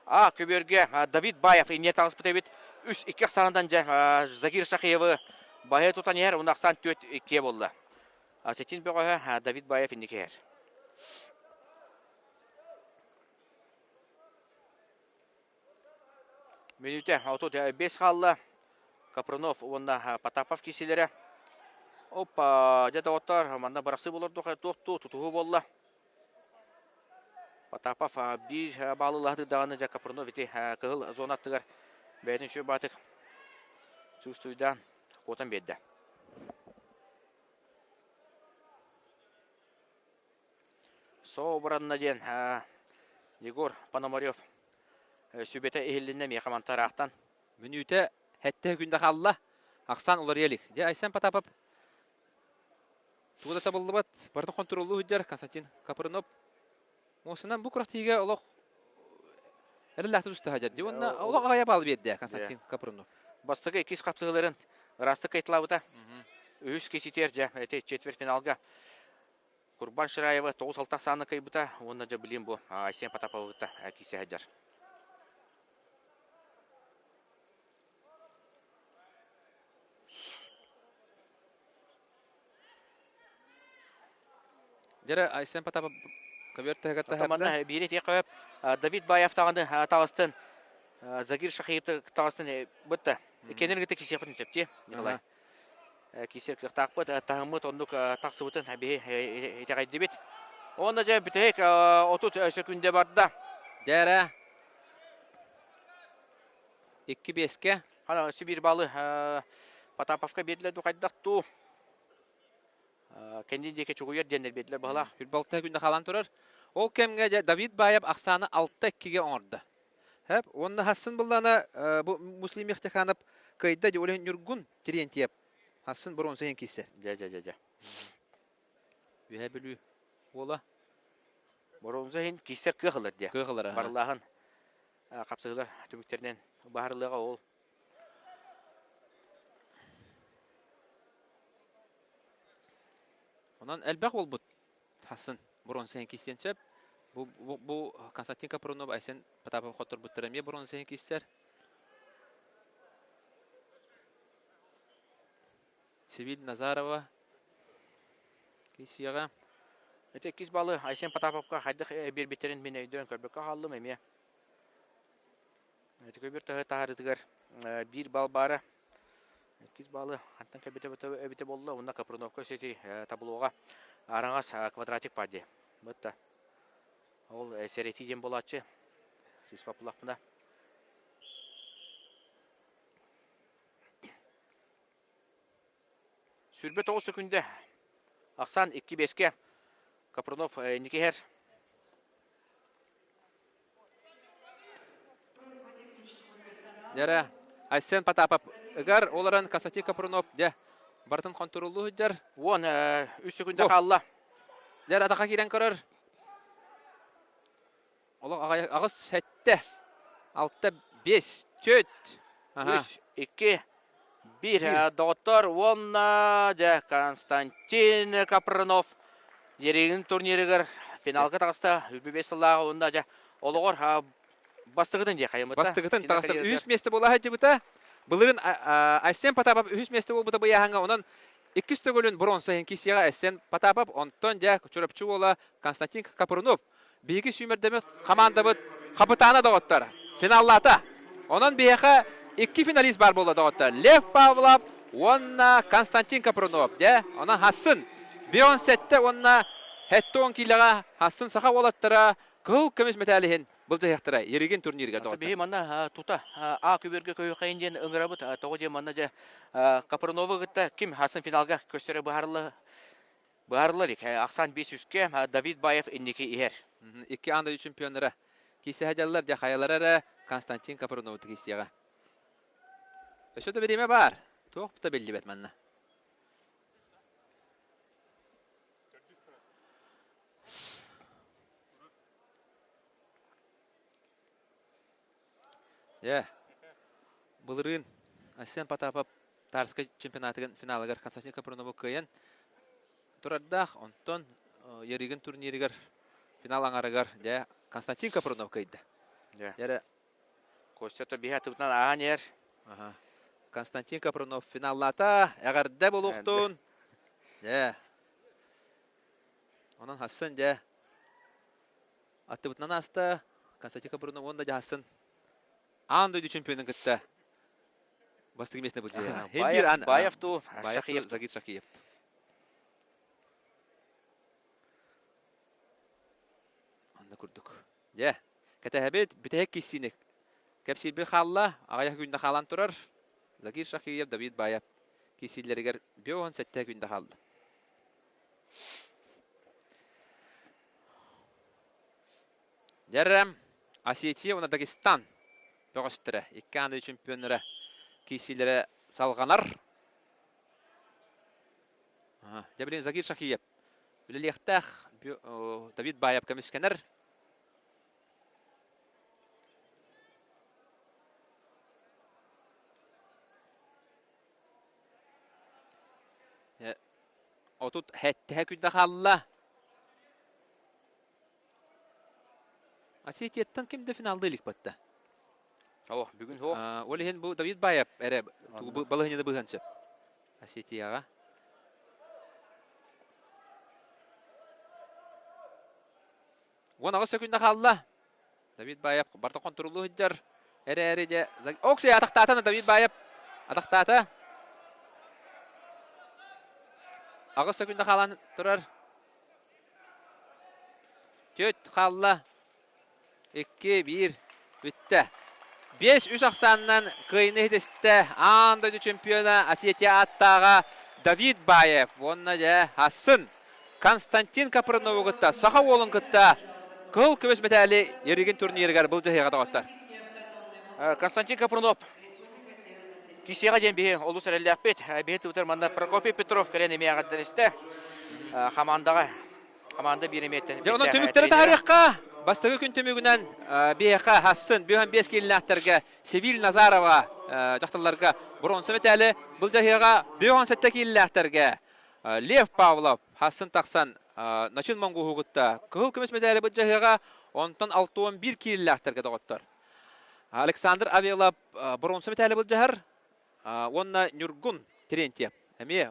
А көбүөргэ Давид Баев инньэ таҕыспыт эбит. 3-2 ахсаанынан дьэ Загир Шахиевы баһы тутан иһэр. Уна ахсаан 4-2 буолла. Осетин бөҕөһө Давид Баев инники иһэр. Мүнүүтэ 35 хаалла. Капрунов уонна Потапов киирсиилэрэ. Опа, дьэ доҕоттор, манна бырахсыы болордух туохтуу тутуһуу буолла. Потапов биир баалылаһыы даҕаны дьэ Капрунов ити кыһыл зона аттыгар бэйэтин үчүгэй баатык чувствуйдаан куотан биэрдэ. Собранно диэн Егор Пономарев сүбэтэ иһиллиннэ миэхэ манта ыраахтан. Мүнүүтэ сэттэ күндэ хаалла. Ахсаан уларыйа илик. Дьэ Айсен Потапов тугу да табыллыбат. Барытын хонтуруоллуу сылдьар Константин Капрынов. Муосунан бу күрэхтиигэ олох эрэллээхтик туста сылдьар. Дьэ уонна олох аҕыйах баалы биэрдэ Константин Капрынов. Бастакы иккис хапсыһыыларын ыраастык кайталаабыта. Үһүс киситиэр дьэ эти четвертьфиналга Курбан Шираева 9-6 сааны кыайбыта уонна дьэ билим бу Айсен Потаповы кытта киирсэ сылдьар. Дьэрэ Айсен Потапов көбүөр таһыгар таһарда. Манна биири этиэххэ сөп. Давид Баев таҕаны таҕыстын Загир Шахиев таҕыстын бытта. Иккиэннэрин кытта киирсиэхпитин сөп дии, Николай. Киирсэр кыахтаахпыт, таһыммыт оннук тахсыбытын биһи итэҕэйдибит. Уонна дьэ бүтэһик 30 сөкүндэ барда. Дьэрэ. Икки биэскэ. Хана өссө биир балы Потаповка биэрдилэр дуу хайдах дуу. Кэннин диэки чугуйар диэннэр биэрдилэр баһылаах. Хүрбалта күндэ хаалан турар. Ол кэмҥэ дьэ Давид Баев ахсааны 6-2-ге оҥордо. Хэп, уонна хассын буллана бу Муслим Мехтиханов кыайда дьэ ол Ньургун Терентьев хассын боруонса иһин киирсэр. Дьэ дьэ дьэ дьэ. Үһэ Бүлүү уола. Боруонса иһин киирсэр кыах ылар диэ. Кыах ылар. Барылааһын хапсыһыылар түмүктэринэн баһарылыаҕа ол. Онон элбэх буолбут хассын. Бронза иһин киирсиэн сөп. Бу, бу, бу Константин Капрунов, Айсен Потапов хотторбуттара эмиэ бронза иһин киирсэр. Севиль Назарова киирсиэҕэ. Ити иккис балы Айсен Потаповка хайдах биэрбиттэрин мин өйдөөн көрбөккө хааллым эмиэ. Ити көбүр таһы таһаарыытыгар биир бал баара. Иккис баалы хантан кэлбитэ эбитэ буолла уонна Капруновка сити таблоҕа араҥас квадратик паде. Бытта. Ол сэрэтии диэн буолааччы. Сыыспаппылахпына. 29 сөкүндэ. Ахсаан 2-5-кэ. Капрунов инники иһэр. Дьэрэ, Айсен Потапов ыгар, ол эрэн Константин Капрунов дьэ барытын хонтуруоллуу сылдьар. 13 сөкүндэ хаалла. Дьэрэ атаха киирэн көрөр. Олох аҕыс сэттэ, алта, биэс, түөрт. Үс, икки, биир. Доҕоттор уонна дьэ Константин Капрынов Ерегин турнирыгар финалга таҕыста. 25 сыллааҕы уонна дьэ олоҕор бастакытын диэ хайымыта. Бастакытын таҕыста. Үһүс миэстэ буола сылдьыбыта. Былырын Айсен Потапов үһүс миэстэ буолбута быйааһыҥҥа. Онон иккис төгүлүн бронза иһин киирсиэҕэ Айсен Потапов. Онтон дьэ Чурапчы уола Константин Капрунов Биһиги сүүмэрдэммит хамаандабыт хапытаана доҕоттор финаллаата. Онон биһиэхэ икки финалист баар буолла доҕоттор. Лев Павлов уонна Константин Капрунов. Дьэ, онон Хассын Бион сэттэ уонна 70 киилэҕэ Хассын саха уолаттара кыһыл көмүс мэтээл иһин былдьаһыахтара Еригин турнирга доҕоттор. Биһи манна тута А көбүөргэ көһүөххэйин диэн ыҥырабыт. Тоҕо диэн манна дьэ Капруновы кытта ким Хассын финалга көрсөрө быһаарылла Быһаарылла илик. Ахсаан биэс үскэ Давид Баев инники иһэр. Икки аан дойду чемпионнара киирсэ дьаллар дьэ хайалара эрэ Константин Капрунову киирсиэҕэ. Өссө да бириэмэ баар. Туох да биллибэт манна. Дьэ, былырыын Айсен Потапов Тарскай чемпионатыгар финалыгар Константин Капрунову кыайан турардаах. Онтон Ярыгин турнирыгар финал аҥарыгар дьэ Константин Капрунов кыайда. Дьэ. Дьэ Костя то биһи атыбытынан ааһан иһэр. Аха. Константин Капрунов финаллаата. Эҕэрдэ буолуохтун. Дьэ. Онон хассын дьэ Аттыбытынан ааста Константин Капрунов уонна дьаһассын аан дойду чемпионун кытта бастакы миэстэ былдьыһа. Баев, Баев ту, Баев ту, Загид Шахиев. Анна курдук. Дьэ, кэтэһэбит, бүтэһик киссиини кэпсиирбит хаалла, аҕыйах күндэ хаалан турар. Загид Шахиев, Давид Баев киссииллэригэр 57 күндэ хаалла. Дьэррэм, Осетия уонна Дагестан бөҕөстөрө икки аан дойду чемпионнара киирсиилэрэ салҕанар. Дьэ билигин Загир Шахиев үлэлиэхтээх Давид Баев көмүскэнэр. 37 күндэ хаалла. Осетияттан ким да финалда илик батта. О, бүгүн суох. Ол иһин бу Давид Баев эрэ балаһыанньаны быһыан сөп. Осетияҕа. 18 сөкүндэ хаалла. Давид Баев барыта хонтуруоллуу сылдьар. Эрээри дьэ Оксия атахтаата Давид Баев атахтаата. Аҕыс сөкүндэ хаалан турар. Түөрт хаалла. Икки, биир. Бүттэ. 5-3 ахсаанынан кыайыыны иһитистэ аан дойду чемпиона Осетия ааттааҕа Давид Баев уонна дьэ Хассын Константин Капрынову кытта саха уолун кытта кыһыл көмүс мэтээли Еригин турнирыгар былдьаһыаҕа доҕоттор. Константин Капрынов кисиэҕэ диэн биһи олус эрэллээхпит. Биһи тыбытар манна Прокопий Петров кэлэн эмиэ эҕэрдэлэстэ. Хамаандаҕа Хамаанда биир эмиэттэн Дьэ, онон түмүктэри таһаарыахха. Бастакы күн түмүгүнэн биһиэхэ Хассын 55 киилэлээхтэргэ Севиль Назарова дьахталларга бронза мэтээли былдьаһыаҕа 57 киилэлээхтэргэ Лев Павлов Хассын тахсан Начин Монгуһу кытта кыһыл көмүс мэтээли былдьаһыаҕа, онтон 61 киириллээхтэргэ доҕоттор. Александр Авелов боруонса мэтээли былдьаһар уонна Ньургун Терентьев эмиэ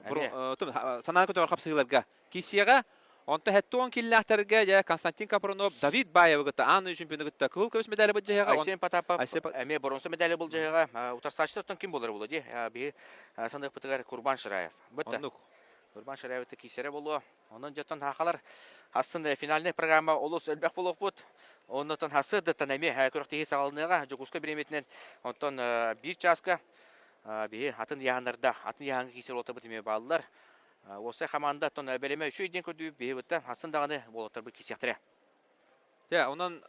санаан көтөҕөр хапсыһыыларга киирсиэҕэ. Онтон 70 киилэлээхтэргэ дьэ Константин Капрунов Давид Баевы кытта аан дойду чемпиону кытта кыһыл көмүс мэтээли былдьаһыаҕа. Айсен Потапов эмиэ боруонса мэтээли былдьаһыаҕа. Утарсааччытыттан ким буолар буолуо дии. Биһи саныахпытыгар Курбан Шираев. Бытта. Оннук. Курбан Шираев киирсэрэ буолуо. Онон дьоттон хаахалар астын финальнай программа олус элбэх буолуохпут. Оннотон хасыардыттан эмиэ күрэхтэһии саҕаланыаҕа Дьокуускай бириэмэтинэн. Онтон биир чааска биһи атын ыйааһыннарда атын ыйааһыҥҥа киирсэр уолаттарбыт эмиэ бааллар. Уопсай хамаанда оттон бэлэмэ үчүгэй диэн көрдүүбүт биһи бытта хасын даҕаны уолаттарбыт киирсиэхтэрэ. Дьэ, онон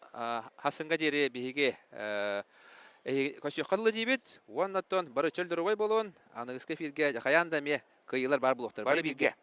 хасынга диэри биһиги көрсүөххэ дылы диибит. Уонна оттон бары чөл доруобай буолуон, аныгыскы эфиргэ хайаан да эмиэ кыайыылар баар буолуохтара. Бары бииргэ.